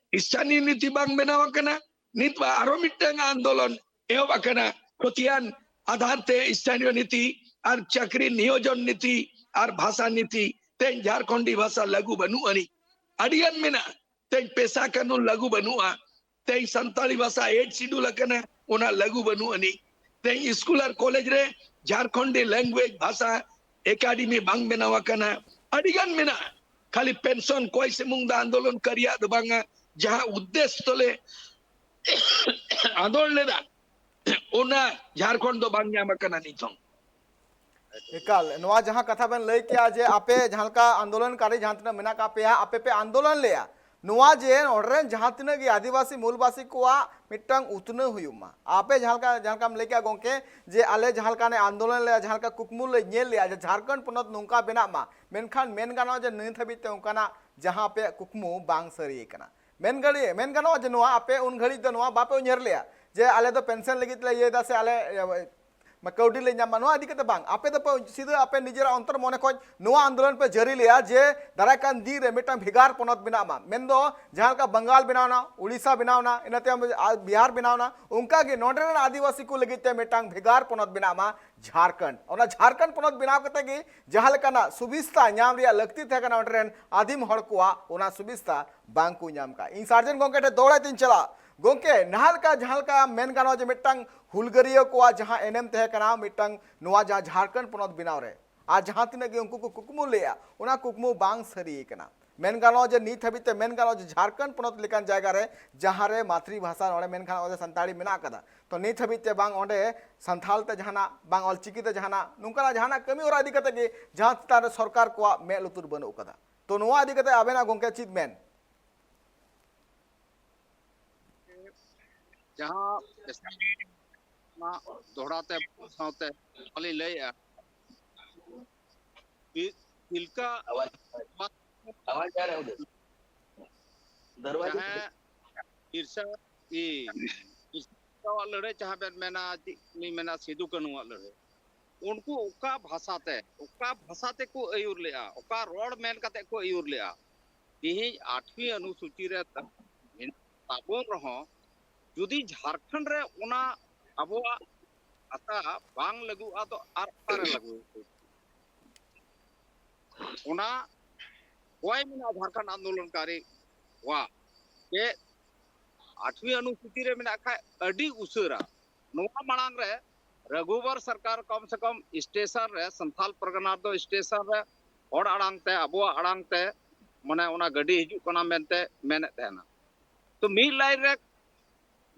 ᱥᱛᱷᱟᱱᱤᱭᱚ ᱱᱤᱛᱤ ᱵᱟᱝ ᱵᱮᱱᱟᱣ ᱟᱠᱟᱱᱟ᱾ ᱱᱤᱛ ᱢᱟ ᱟᱨᱦᱚᱸ ᱢᱤᱫᱴᱟᱝ ᱟᱱᱫᱳᱞᱚᱱ ᱮᱦᱚᱵ ᱟᱠᱟᱱᱟ, ᱠᱷᱚᱛᱤᱭᱟᱱ ᱟᱫᱷᱟᱨ ᱛᱮ ᱥᱛᱷᱟᱱᱤᱭᱚ ᱱᱤᱛᱤ ᱟᱨ ᱪᱟᱹᱠᱨᱤ ᱱᱤᱭᱳᱡᱚᱱ ᱱᱤᱛᱤ ᱟᱨ ᱵᱷᱟᱥᱟ ᱱᱤᱛᱤ᱾ ᱛᱮᱦᱮᱧ ᱡᱷᱟᱨᱠᱷᱚᱸᱰᱤ ᱵᱷᱟᱥᱟ ᱞᱟᱹᱜᱩ ᱵᱟᱹᱱᱩᱜ ᱟᱹᱱᱤᱡ᱾ ᱟᱹᱰᱤ ᱜᱟᱱ ᱢᱮᱱᱟᱜᱼᱟ᱾ ᱛᱮᱦᱮᱧ ᱯᱮᱥᱟ ᱠᱟᱹᱱᱩᱱ ᱞᱟᱹᱜᱩ ᱵᱟᱹᱱᱩᱜᱼᱟ᱾ ᱛᱮᱦᱮᱧ ᱥᱟᱱᱛᱟᱲᱤ ᱵᱷᱟᱥᱟ ᱮᱭᱤᱴ ᱥᱤᱰᱩᱞ ᱟᱠᱟᱱᱟ, ᱚᱱᱟ ᱞᱟᱹᱜᱩ ᱵᱟᱹᱱᱩᱜ ᱟᱹᱱᱤᱡ᱾ ᱛᱮᱦᱮᱧ ᱥᱠᱩᱞ ᱟᱨ ᱠᱚᱞᱮᱡᱽ ᱨᱮ ᱡᱷᱟᱨᱠᱷᱚᱸᱰᱤ ᱞᱮᱝᱜᱩᱭᱮᱡᱽ ᱵᱷᱟᱥᱟ ᱮᱠᱟᱰᱮᱢᱤ ᱵᱟᱝ ᱵᱮᱱᱟᱣ ᱟᱠᱟᱱᱟ᱾ ᱟᱹᱰᱤ ᱜᱟᱱ ᱢᱮᱱᱟᱜᱼᱟ᱾ ᱠᱷᱟᱹᱞᱤ ᱯᱮᱱᱥᱚᱱ ᱠᱚᱭ ᱥᱩᱢᱩᱝ ᱫᱚ ᱟᱱᱫᱳᱞᱚᱱ ᱠᱟᱹᱨᱤᱭᱟᱜ ᱫᱚ ᱵᱟᱝᱟ, ᱡᱟᱦᱟᱸ ᱩᱫᱽᱫᱮᱥ ᱛᱮᱞᱮ ᱟᱸᱫᱳᱲ ᱞᱮᱫᱟ, ᱚᱱᱟ ᱡᱷᱟᱨᱠᱷᱚᱸᱰ ᱫᱚ ᱵᱟᱝ ᱧᱟᱢ ᱟᱠᱟᱱᱟ ᱱᱤᱛ ᱦᱚᱸ᱾ ᱮᱠᱟᱞ, ᱱᱚᱣᱟ ᱡᱟᱦᱟᱸ ᱠᱟᱛᱷᱟ ᱵᱮᱱ ᱞᱟᱹᱭ ᱠᱮᱜᱼᱟ ᱡᱮ ᱟᱯᱮ ᱡᱟᱦᱟᱸ ᱞᱮᱠᱟ ᱟᱱᱫᱳᱞᱚᱱᱠᱟᱨᱤ ᱡᱟᱦᱟᱸ ᱛᱤᱱᱟᱹᱜ ᱢᱮᱱᱟᱜ ᱠᱟᱜ ᱯᱮᱭᱟ, ᱟᱯᱮ ᱯᱮ ᱟᱱᱫᱳᱞᱚᱱ ᱞᱮᱜᱼᱟ, ᱱᱚᱣᱟ ᱡᱮ ᱱᱚᱰᱮ ᱨᱮᱱ ᱡᱟᱦᱟᱸ ᱛᱤᱱᱟᱹᱜ ᱜᱮ ᱟᱹᱫᱤᱵᱟᱹᱥᱤ ᱢᱩᱞᱵᱟᱥᱤ ᱠᱚᱣᱟᱜ ᱢᱤᱫᱴᱟᱝ ᱩᱛᱱᱟᱹᱣ ᱦᱩᱭᱩᱜ ᱢᱟ᱾ ᱟᱯᱮ ᱡᱟᱦᱟᱸ ᱞᱮᱠᱟ, ᱡᱟᱦᱟᱸ ᱞᱮᱠᱟᱢ ᱞᱟᱹᱭ ᱠᱮᱜᱼᱟ ᱜᱚᱢᱠᱮ, ᱡᱮ ᱟᱞᱮ ᱡᱟᱦᱟᱸ ᱞᱮᱠᱟ ᱞᱮ ᱟᱱᱫᱳᱞᱚᱱ ᱞᱮᱜᱼᱟ, ᱡᱟᱦᱟᱸ ᱞᱮᱠᱟ ᱠᱩᱠᱢᱩ ᱞᱮ ᱧᱮᱞ ᱞᱮᱜᱼᱟ ᱡᱮ ᱡᱷᱟᱲᱠᱷᱚᱸᱰ ᱯᱚᱱᱚᱛ ᱱᱚᱝᱠᱟ ᱵᱮᱱᱟᱜ ᱢᱟ, ᱢᱮᱱᱠᱷᱟᱱ ᱢᱮᱱ ᱜᱟᱱᱚᱜᱼᱟ ᱡᱮ ᱱᱤᱛ ᱦᱟᱹᱵᱤᱡ ᱛᱮ ᱚᱱᱠᱟᱱᱟᱜ ᱡᱟᱦᱟᱸ ᱟᱯᱮᱭᱟᱜ ᱠᱩᱠᱢᱩ ᱵᱟᱝ ᱥᱟᱹᱨᱤ ᱟᱠᱟᱱᱟ᱾ ᱢᱮᱱ ᱜᱟᱹᱲᱤ-, ᱢᱮᱱ ᱜᱟᱱᱚᱜᱼᱟ ᱡᱮ ᱱᱚᱣᱟ ᱟᱯᱮ ᱩᱱ ᱜᱷᱟᱹᱲᱤᱡ ᱫᱚ ᱱᱚᱣᱟ ᱵᱟᱯᱮ ᱩᱭᱦᱟᱹᱨ ᱞᱮᱜᱼᱟ ᱡᱮ ᱟᱞᱮ ᱫᱚ ᱯᱮᱱᱥᱚᱱ ᱞᱟᱹᱜᱤᱫ ᱞᱮ ᱤᱭᱟᱹᱭᱮᱫᱟ ᱥᱮ ᱟᱞᱮ, ᱮ, ᱠᱟᱹᱣᱰᱤ ᱞᱮ ᱧᱟᱢᱟ, ᱱᱚᱣᱟ ᱤᱫᱤ ᱠᱟᱛᱮ ᱵᱟᱝ᱾ ᱟᱯᱮ ᱫᱚᱯᱮ ᱥᱤᱫᱷᱟᱹ ᱟᱯᱮ ᱱᱤᱡᱮᱨᱟᱜ ᱚᱱᱛᱚᱨ ᱢᱚᱱᱮ ᱠᱷᱚᱱ ᱱᱚᱣᱟ ᱟᱱᱫᱳᱞᱚᱱ ᱯᱮ ᱡᱟᱹᱨᱤ ᱞᱮᱜᱼᱟ ᱡᱮ ᱫᱟᱨᱟᱭ ᱠᱟᱱ ᱫᱤᱱ ᱨᱮ ᱢᱤᱫᱴᱟᱝ ᱵᱷᱮᱜᱟᱨ ᱯᱚᱱᱚᱛ ᱵᱮᱱᱟᱜ ᱢᱟ᱾ ᱢᱮᱱᱫᱚ ᱡᱟᱦᱟᱸ ᱞᱮᱠᱟ ᱵᱟᱝᱜᱟᱞ ᱵᱮᱱᱟᱣᱱᱟ, ᱩᱲᱤᱥᱥᱟ ᱵᱮᱱᱟᱣᱱᱟ, ᱤᱱᱟᱹ ᱛᱟᱭᱚᱢ ᱟᱨ ᱵᱤᱦᱟᱨ ᱵᱮᱱᱟᱣᱱᱟ, ᱚᱱᱠᱟ ᱜᱮ ᱱᱚᱰᱮ ᱨᱮᱱ ᱟᱹᱫᱤᱵᱟᱹᱥᱤ ᱠᱚ ᱞᱟᱹᱜᱤᱫ ᱛᱮ ᱢᱤᱫᱴᱟᱝ ᱵᱷᱮᱜᱟᱨ ᱯᱚᱱᱚᱛ ᱵᱮᱱᱟᱜ ᱢᱟ ᱡᱷᱟᱲᱠᱷᱚᱸᱰ᱾ ᱚᱱᱟ ᱡᱷᱟᱲᱠᱷᱚᱸᱰ ᱯᱚᱱᱚᱛ ᱵᱮᱱᱟᱣ ᱠᱟᱛᱮ ᱜᱮ ᱡᱟᱦᱟᱸ ᱞᱮᱠᱟᱱᱟᱜ ᱥᱩᱵᱤᱥᱛᱟ ᱧᱟᱢ ᱨᱮᱭᱟᱜ ᱞᱟᱹᱠᱛᱤ ᱛᱟᱦᱮᱸ ᱠᱟᱱᱟ ᱚᱸᱰᱮ ᱨᱮᱱ ᱟᱹᱫᱤᱢ ᱦᱚᱲ ᱠᱚᱣᱟᱜ, ᱚᱱᱟ ᱥᱩᱵᱤᱥᱛᱟ ᱵᱟᱝ ᱠᱚ ᱧᱟᱢ ᱠᱟᱜᱼᱟ᱾ ᱤᱧ ᱥᱟᱨᱡᱮᱱ ᱜᱚᱢᱠᱮ ᱴᱷᱮᱱ ᱫᱚᱦᱲᱟ ᱛᱤᱧ ᱪᱟᱞᱟᱜᱼᱟ᱾ ᱜᱚᱢᱠᱮ, ᱱᱟᱦᱟᱜ ᱞᱮᱠᱟ ᱡᱟᱦᱟᱸ ᱞᱮᱠᱟ ᱢᱮᱱ ᱜᱟᱱᱚᱜᱼᱟ ᱡᱮ ᱢᱤᱫᱴᱟᱝ ᱦᱩᱞᱜᱟᱹᱨᱤᱭᱟᱹ ᱠᱚᱣᱟᱜ ᱡᱟᱦᱟᱸ ᱮᱱᱮᱢ ᱛᱟᱦᱮᱸ ᱠᱟᱱᱟ ᱢᱤᱫᱴᱟᱝ ᱱᱚᱣᱟ ᱡᱟᱦᱟᱸ ᱡᱷᱟᱲᱠᱷᱚᱸᱰ ᱯᱚᱱᱚᱛ ᱵᱮᱱᱟᱣ ᱨᱮ, ᱟᱨ ᱡᱟᱦᱟᱸ ᱛᱤᱱᱟᱹᱜ ᱜᱮ ᱩᱱᱠᱩ ᱠᱚ ᱠᱩᱠᱢᱩ ᱞᱮᱜᱼᱟ, ᱚᱱᱟ ᱠᱩᱠᱢᱩ ᱵᱟᱝ ᱥᱟᱹᱨᱤ ᱟᱠᱟᱱᱟ᱾ ᱢᱮᱱ ᱜᱟᱱᱚᱜᱼᱟ ᱡᱮ ᱱᱤᱛ ᱦᱟᱹᱵᱤᱡ ᱛᱮ ᱢᱮᱱ ᱜᱟᱱᱚᱜᱼᱟ ᱡᱮ ᱡᱷᱟᱲᱠᱷᱚᱸᱰ ᱯᱚᱱᱚᱛ ᱞᱮᱠᱟᱱ ᱡᱟᱭᱜᱟ ᱨᱮ ᱡᱟᱦᱟᱸ ᱨᱮ ᱢᱟᱛᱨᱤ ᱵᱷᱟᱥᱟ ᱱᱚᱰᱮ ᱢᱮᱱ ᱜᱟᱱᱚᱜᱼᱟ ᱡᱮ ᱥᱟᱱᱛᱟᱲᱤ ᱢᱮᱱᱟᱜ ᱟᱠᱟᱫᱟ, ᱛᱚ ᱱᱤᱛ ᱦᱟᱹᱵᱤᱡ ᱛᱮ ᱵᱟᱝ ᱚᱸᱰᱮ ᱥᱟᱱᱛᱷᱟᱞ ᱛᱮ ᱡᱟᱦᱟᱱᱟᱜ, ᱵᱟᱝ ᱚᱞᱪᱤᱠᱤ ᱛᱮ ᱡᱟᱦᱟᱱᱟᱜ, ᱱᱚᱝᱠᱟᱱᱟᱜ ᱡᱟᱦᱟᱱᱟᱜ ᱠᱟᱹᱢᱤ ᱦᱚᱨᱟ ᱤᱫᱤ ᱠᱟᱛᱮ ᱜᱮ ᱡᱟᱦᱟᱸ ᱪᱮᱛᱟᱱ ᱨᱮ ᱥᱚᱨᱠᱟᱨ ᱠᱚᱣᱟᱜ ᱢᱮᱫ ᱞᱩᱛᱩᱨ ᱵᱟᱹᱱᱩᱜ ᱟᱠᱟᱫᱟ᱾ ᱛᱚ ᱱᱚᱣᱟ ᱤᱫᱤ ᱠᱟᱛᱮ ᱟᱵᱮᱱᱟᱜ ᱜᱚᱢᱠᱮ ᱪᱮᱫ ᱢᱮᱱ? ᱡᱟᱦᱟᱸ ᱚᱱᱟ ᱫᱚᱦᱲᱟ ᱛᱮ ᱥᱟᱶᱛᱮ ᱟᱹᱞᱤᱧ ᱞᱟᱹᱭᱮᱜᱼᱟ, ᱛᱤ-, ᱛᱤᱞᱠᱟ ᱡᱟᱦᱟᱸ ᱵᱤᱨᱥᱟ, ᱤ, ᱵᱤᱨᱥᱟ ᱢᱩᱱᱰᱟᱣᱟᱜ ᱞᱟᱹᱲᱦᱟᱹᱭ ᱡᱟᱦᱟᱸ ᱵᱮᱱ ᱢᱮᱱᱟ, ᱪᱮᱫ ᱞᱤᱧ ᱢᱮᱱᱟ, ᱥᱤᱫᱩ ᱠᱟᱹᱱᱩᱣᱟᱜ ᱞᱟᱹᱲᱦᱟᱹᱭ, ᱩᱱᱠᱩ ᱚᱠᱟ ᱵᱷᱟᱥᱟ ᱛᱮ, ᱚᱠᱟ ᱵᱷᱟᱥᱟ ᱛᱮᱠᱚ ᱟᱹᱭᱩᱨ ᱞᱮᱜᱼᱟ, ᱚᱠᱟ ᱨᱚᱲ ᱢᱮᱱ ᱠᱟᱛᱮ ᱠᱚ ᱟᱹᱭᱩᱨ ᱞᱮᱜᱼᱟ? ᱛᱮᱦᱮᱧ ᱟᱴᱷᱣᱤ ᱚᱱᱩᱥᱩᱪᱤ ᱨᱮ ᱛᱟᱵᱚᱱ ᱨᱮᱦᱚᱸ, ᱡᱩᱫᱤ ᱡᱷᱟᱲᱠᱷᱚᱸᱰ ᱨᱮ ᱚᱱᱟ ᱟᱵᱚᱣᱟᱜ ᱵᱷᱟᱥᱟ ᱵᱟᱝ ᱞᱟᱹᱜᱩᱜᱼᱟ, ᱛᱚ ᱟᱨ ᱚᱠᱟᱨᱮ ᱞᱟᱹᱜᱩ? ᱚᱱᱟ ᱚᱠᱚᱭ ᱢᱮᱱᱟᱜᱼᱟ ᱡᱷᱟᱲᱠᱷᱚᱸᱰ ᱟᱱᱫᱳᱞᱚᱱᱠᱟᱨᱤ ᱠᱚᱣᱟᱜ ᱡᱮ ᱟᱴᱷᱣᱤ ᱚᱱᱩᱥᱩᱪᱤ ᱨᱮ ᱢᱮᱱᱟᱜ ᱠᱷᱟᱡ ᱟᱹᱰᱤ ᱩᱥᱟᱹᱨᱟ ᱱᱚᱣᱟ ᱢᱟᱲᱟᱝ ᱨᱮ ᱨᱟᱜᱷᱩᱵᱚᱨ ᱥᱚᱨᱠᱟᱨ ᱠᱚᱢ ᱥᱮ ᱠᱚᱢ ᱥᱴᱮᱥᱚᱱ ᱨᱮ ᱥᱟᱱᱛᱟᱞ ᱯᱟᱨᱜᱟᱱᱟ ᱫᱚ ᱥᱴᱮᱥᱚᱱ ᱨᱮ ᱦᱚᱲ ᱟᱲᱟᱝ ᱛᱮ ᱟᱵᱚᱣᱟᱜ ᱟᱲᱟᱝ ᱛᱮ ᱢᱟᱱᱮ ᱚᱱᱟ ᱜᱟᱹᱰᱤ ᱦᱤᱡᱩᱜ ᱠᱟᱱᱟ ᱢᱮᱱᱛᱮ ᱢᱮᱱᱮᱫ ᱛᱟᱦᱮᱱᱟ᱾ ᱛᱚ ᱢᱤᱫ ᱞᱟᱭᱤᱱ ᱨᱮ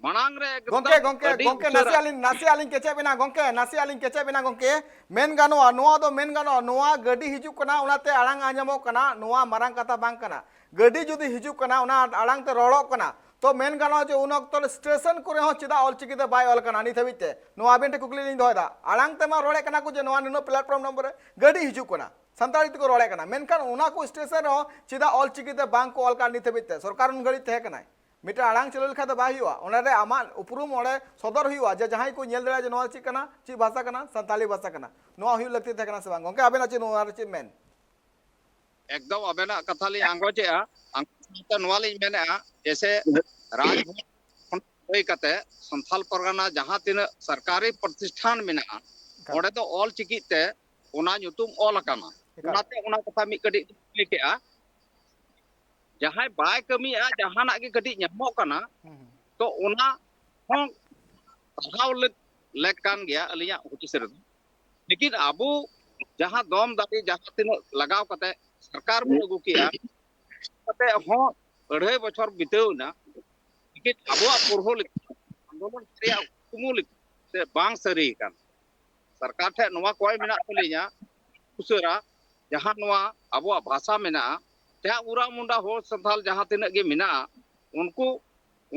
ᱢᱟᱲᱟᱝ ᱨᱮ ᱮᱠᱫᱚᱢ ᱜᱚᱝᱠᱮ ᱜᱚᱝᱠᱮ ᱟᱹᱰᱤ ᱜᱚᱝᱠᱮ ᱩᱥᱟᱹᱨᱟ ᱱᱟᱥᱮ ᱟᱹᱞᱤᱧ ᱱᱟᱥᱮ ᱟᱹᱞᱤᱧ ᱠᱮᱪᱮᱫ ᱵᱮᱱᱟ ᱜᱚᱝᱠᱮ, ᱱᱟᱥᱮ ᱟᱹᱞᱤᱧ ᱠᱮᱪᱮᱫ ᱵᱮᱱᱟ ᱜᱚᱝᱠᱮ᱾ ᱢᱮᱱ ᱜᱟᱱᱚᱜᱼᱟ ᱱᱚᱣᱟ ᱫᱚ ᱢᱮᱱ ᱜᱟᱱᱚᱜᱼᱟ ᱱᱚᱣᱟ ᱜᱟᱹᱰᱤ ᱦᱤᱡᱩᱜ ᱠᱟᱱᱟ ᱚᱱᱟᱛᱮ ᱟᱲᱟᱝ ᱟᱸᱡᱚᱢᱚᱜ ᱠᱟᱱᱟ, ᱱᱚᱣᱟ ᱢᱟᱨᱟᱝ ᱠᱟᱛᱷᱟ ᱵᱟᱝ ᱠᱟᱱᱟ᱾ ᱜᱟᱹᱰᱤ ᱡᱩᱫᱤ ᱦᱤᱡᱩᱜ ᱠᱟᱱᱟ ᱚᱱᱟ ᱟᱲᱟᱝ ᱛᱮ ᱨᱚᱲᱚᱜ ᱠᱟᱱᱟ, ᱛᱚ ᱢᱮᱱ ᱜᱟᱱᱚᱜᱼᱟ ᱡᱮ ᱩᱱ ᱚᱠᱛᱚ ᱨᱮ ᱥᱴᱮᱥᱚᱱ ᱠᱚᱨᱮ ᱦᱚᱸ ᱪᱮᱫᱟᱜ ᱚᱞᱪᱤᱠᱤ ᱛᱮ ᱵᱟᱭ ᱚᱞ ᱠᱟᱱᱟ ᱱᱤᱛ ᱦᱟᱹᱵᱤᱡ ᱛᱮ? ᱱᱚᱣᱟ ᱟᱵᱮᱱ ᱴᱷᱮᱱ ᱠᱩᱠᱞᱤ ᱞᱤᱧ ᱫᱚᱦᱚᱭᱮᱫᱟ᱾ ᱟᱲᱟᱝ ᱛᱮᱢᱟ ᱨᱚᱲᱮᱫ ᱠᱟᱱᱟ ᱠᱚ ᱡᱮ ᱱᱚᱣᱟ ᱱᱤᱱᱟᱹᱜ ᱯᱞᱟᱴᱯᱷᱚᱨᱢ ᱱᱚᱢᱵᱚᱨ ᱨᱮ ᱜᱟᱹᱰᱤ ᱦᱤᱡᱩᱜ ᱠᱟᱱᱟ, ᱥᱟᱱᱛᱟᱲᱤ ᱛᱮᱠᱚ ᱨᱚᱲᱮᱫ ᱠᱟᱱᱟ, ᱢᱮᱱᱠᱷᱟᱱ ᱚᱱᱟ ᱠᱚ ᱥᱴᱮᱥᱚᱱ ᱨᱮᱦᱚᱸ ᱪᱮᱫᱟᱜ ᱚᱞᱪᱤᱠᱤ ᱛᱮ ᱵᱟᱝ ᱠᱚ ᱚᱞ ᱠᱟᱱ ᱱᱤᱛ ᱦᱟᱹᱵᱤᱡ ᱛᱮ? ᱥᱚᱨᱠᱟᱨ ᱩᱱ ᱜᱷᱟᱹᱲᱤᱡ ᱛᱟᱦᱮᱸ ᱠᱟᱱᱟᱭ᱾ ᱢᱤᱫᱴᱟᱝ ᱟᱲᱟᱝ ᱪᱟᱹᱞᱩ ᱞᱮᱠᱷᱟᱱ ᱫᱚ ᱵᱟᱭ ᱦᱩᱭᱩᱜᱼᱟ, ᱚᱱᱟ ᱨᱮ ᱟᱢᱟᱜ ᱩᱯᱨᱩᱢ ᱚᱸᱰᱮ ᱥᱚᱫᱚᱨ ᱦᱩᱭᱩᱜᱼᱟ ᱡᱮ ᱡᱟᱦᱟᱸᱭ ᱠᱚ ᱧᱮᱞ ᱫᱟᱲᱮᱭᱟᱜᱼᱟ ᱡᱮ ᱱᱚᱣᱟ ᱪᱮᱫ ᱠᱟᱱᱟ, ᱪᱮᱫ ᱵᱷᱟᱥᱟ ᱠᱟᱱᱟ, ᱥᱟᱱᱛᱟᱲᱤ ᱵᱷᱟᱥᱟ ᱠᱟᱱᱟ᱾ ᱱᱚᱣᱟ ᱦᱩᱭᱩᱜ ᱞᱟᱹᱠᱛᱤ ᱛᱟᱦᱮᱸ ᱠᱟᱱᱟ ᱥᱮ ᱵᱟᱝ ᱜᱚᱝᱠᱮ? ᱟᱵᱮᱱᱟᱜ ᱪᱮᱫ ᱱᱚᱣᱟ ᱨᱮ ᱪᱮᱫ ᱢᱮᱱ? ᱮᱠᱫᱚᱢ ᱟᱵᱮᱱᱟᱜ ᱠᱟᱛᱷᱟ ᱞᱤᱧ ᱟᱸᱜᱚᱪᱮᱜᱼᱟ᱾ ᱟᱸᱜᱚᱪ ᱥᱟᱶᱛᱮ ᱱᱚᱣᱟ ᱞᱤᱧ ᱢᱮᱱᱮᱜᱼᱟ, ᱡᱮᱭᱥᱮ ᱨᱟᱡᱽᱵᱷᱚᱵᱚᱱ ᱠᱷᱚᱱ ᱞᱟᱹᱭ ᱠᱟᱛᱮ ᱥᱟᱱᱛᱟᱞ ᱯᱟᱨᱜᱟᱱᱟ ᱡᱟᱦᱟᱸ ᱛᱤᱱᱟᱹᱜ ᱥᱚᱨᱠᱟᱨᱤ ᱯᱨᱚᱛᱤᱥᱴᱷᱟᱱ ᱢᱮᱱᱟᱜᱼᱟ, ᱮᱠᱟᱞ᱾ ᱚᱸᱰᱮ ᱫᱚ ᱚᱞ ᱪᱤᱠᱤ ᱛᱮ ᱚᱱᱟ ᱧᱩᱛᱩᱢ ᱚᱞ ᱟᱠᱟᱱᱟ᱾ ᱮᱠᱟᱞ᱾ ᱚᱱᱟᱛᱮ ᱚᱱᱟ ᱠᱟᱛᱷᱟ ᱢᱤᱫ ᱠᱟᱹᱴᱤᱡ ᱞᱤᱧ ᱞᱟᱹᱭ ᱠᱮᱜᱼᱟ, ᱡᱟᱦᱟᱸᱭ ᱵᱟᱭ ᱠᱟᱹᱢᱤᱭᱮᱜᱼᱟ, ᱡᱟᱦᱟᱱᱟᱜ ᱜᱮ ᱠᱟᱹᱴᱤᱡ ᱧᱟᱢᱚᱜ ᱠᱟᱱᱟ, ᱦᱩᱸ, ᱦᱩᱸ᱾ ᱛᱚ ᱚᱱᱟ ᱦᱚᱸ ᱯᱟᱲᱦᱟᱣ ᱞᱮᱠ, ᱞᱮᱠ ᱠᱟᱱ ᱜᱮᱭᱟ ᱟᱹᱞᱤᱧᱟᱜ ᱦᱩᱫᱤᱥ ᱨᱮᱫᱚ᱾ ᱞᱮᱠᱤᱱ ᱟᱵᱚ ᱡᱟᱦᱟᱸ ᱫᱚᱢ ᱫᱟᱲᱮ ᱡᱟᱦᱟᱸ ᱛᱤᱱᱟᱹᱜ ᱞᱟᱜᱟᱣ ᱠᱟᱛᱮ ᱥᱚᱨᱠᱟᱨ ᱵᱚᱱ ᱟᱹᱜᱩ ᱠᱮᱜᱼᱟ, ᱠᱟᱛᱮ ᱦᱚᱸ ᱟᱹᱲᱦᱟᱹᱭ ᱵᱚᱪᱷᱚᱨ ᱵᱤᱛᱟᱹᱣ ᱮᱱᱟ, ᱞᱮᱠᱤᱱ ᱟᱵᱚᱣᱟᱜ ᱯᱩᱨᱦᱟᱹ ᱞᱮᱠᱟ, ᱟᱱᱫᱳᱞᱚᱱ ᱨᱮᱭᱟᱜ ᱠᱩᱠᱢᱩ ᱞᱮᱠᱟ ᱛᱮ ᱵᱟᱝ ᱥᱟᱹᱨᱤ ᱟᱠᱟᱱ᱾ ᱥᱚᱨᱠᱟᱨ ᱴᱷᱮᱱ ᱱᱚᱣᱟ ᱠᱚᱭ ᱢᱮᱱᱟᱜ ᱛᱟᱹᱞᱤᱧᱟ, ᱩᱥᱟᱹᱨᱟ ᱡᱟᱦᱟᱸ ᱱᱚᱣᱟ ᱟᱵᱚᱣᱟᱜ ᱵᱷᱟᱥᱟ ᱢᱮᱱᱟᱜᱼᱟ, ᱡᱟᱦᱟᱸ ᱩᱨᱟᱣ ᱢᱩᱱᱰᱟ ᱦᱚᱲ ᱥᱟᱱᱛᱟᱞ ᱡᱟᱦᱟᱸ ᱛᱤᱱᱟᱹᱜ ᱜᱮ ᱢᱮᱱᱟᱜᱼᱟ, ᱩᱱᱠᱩ,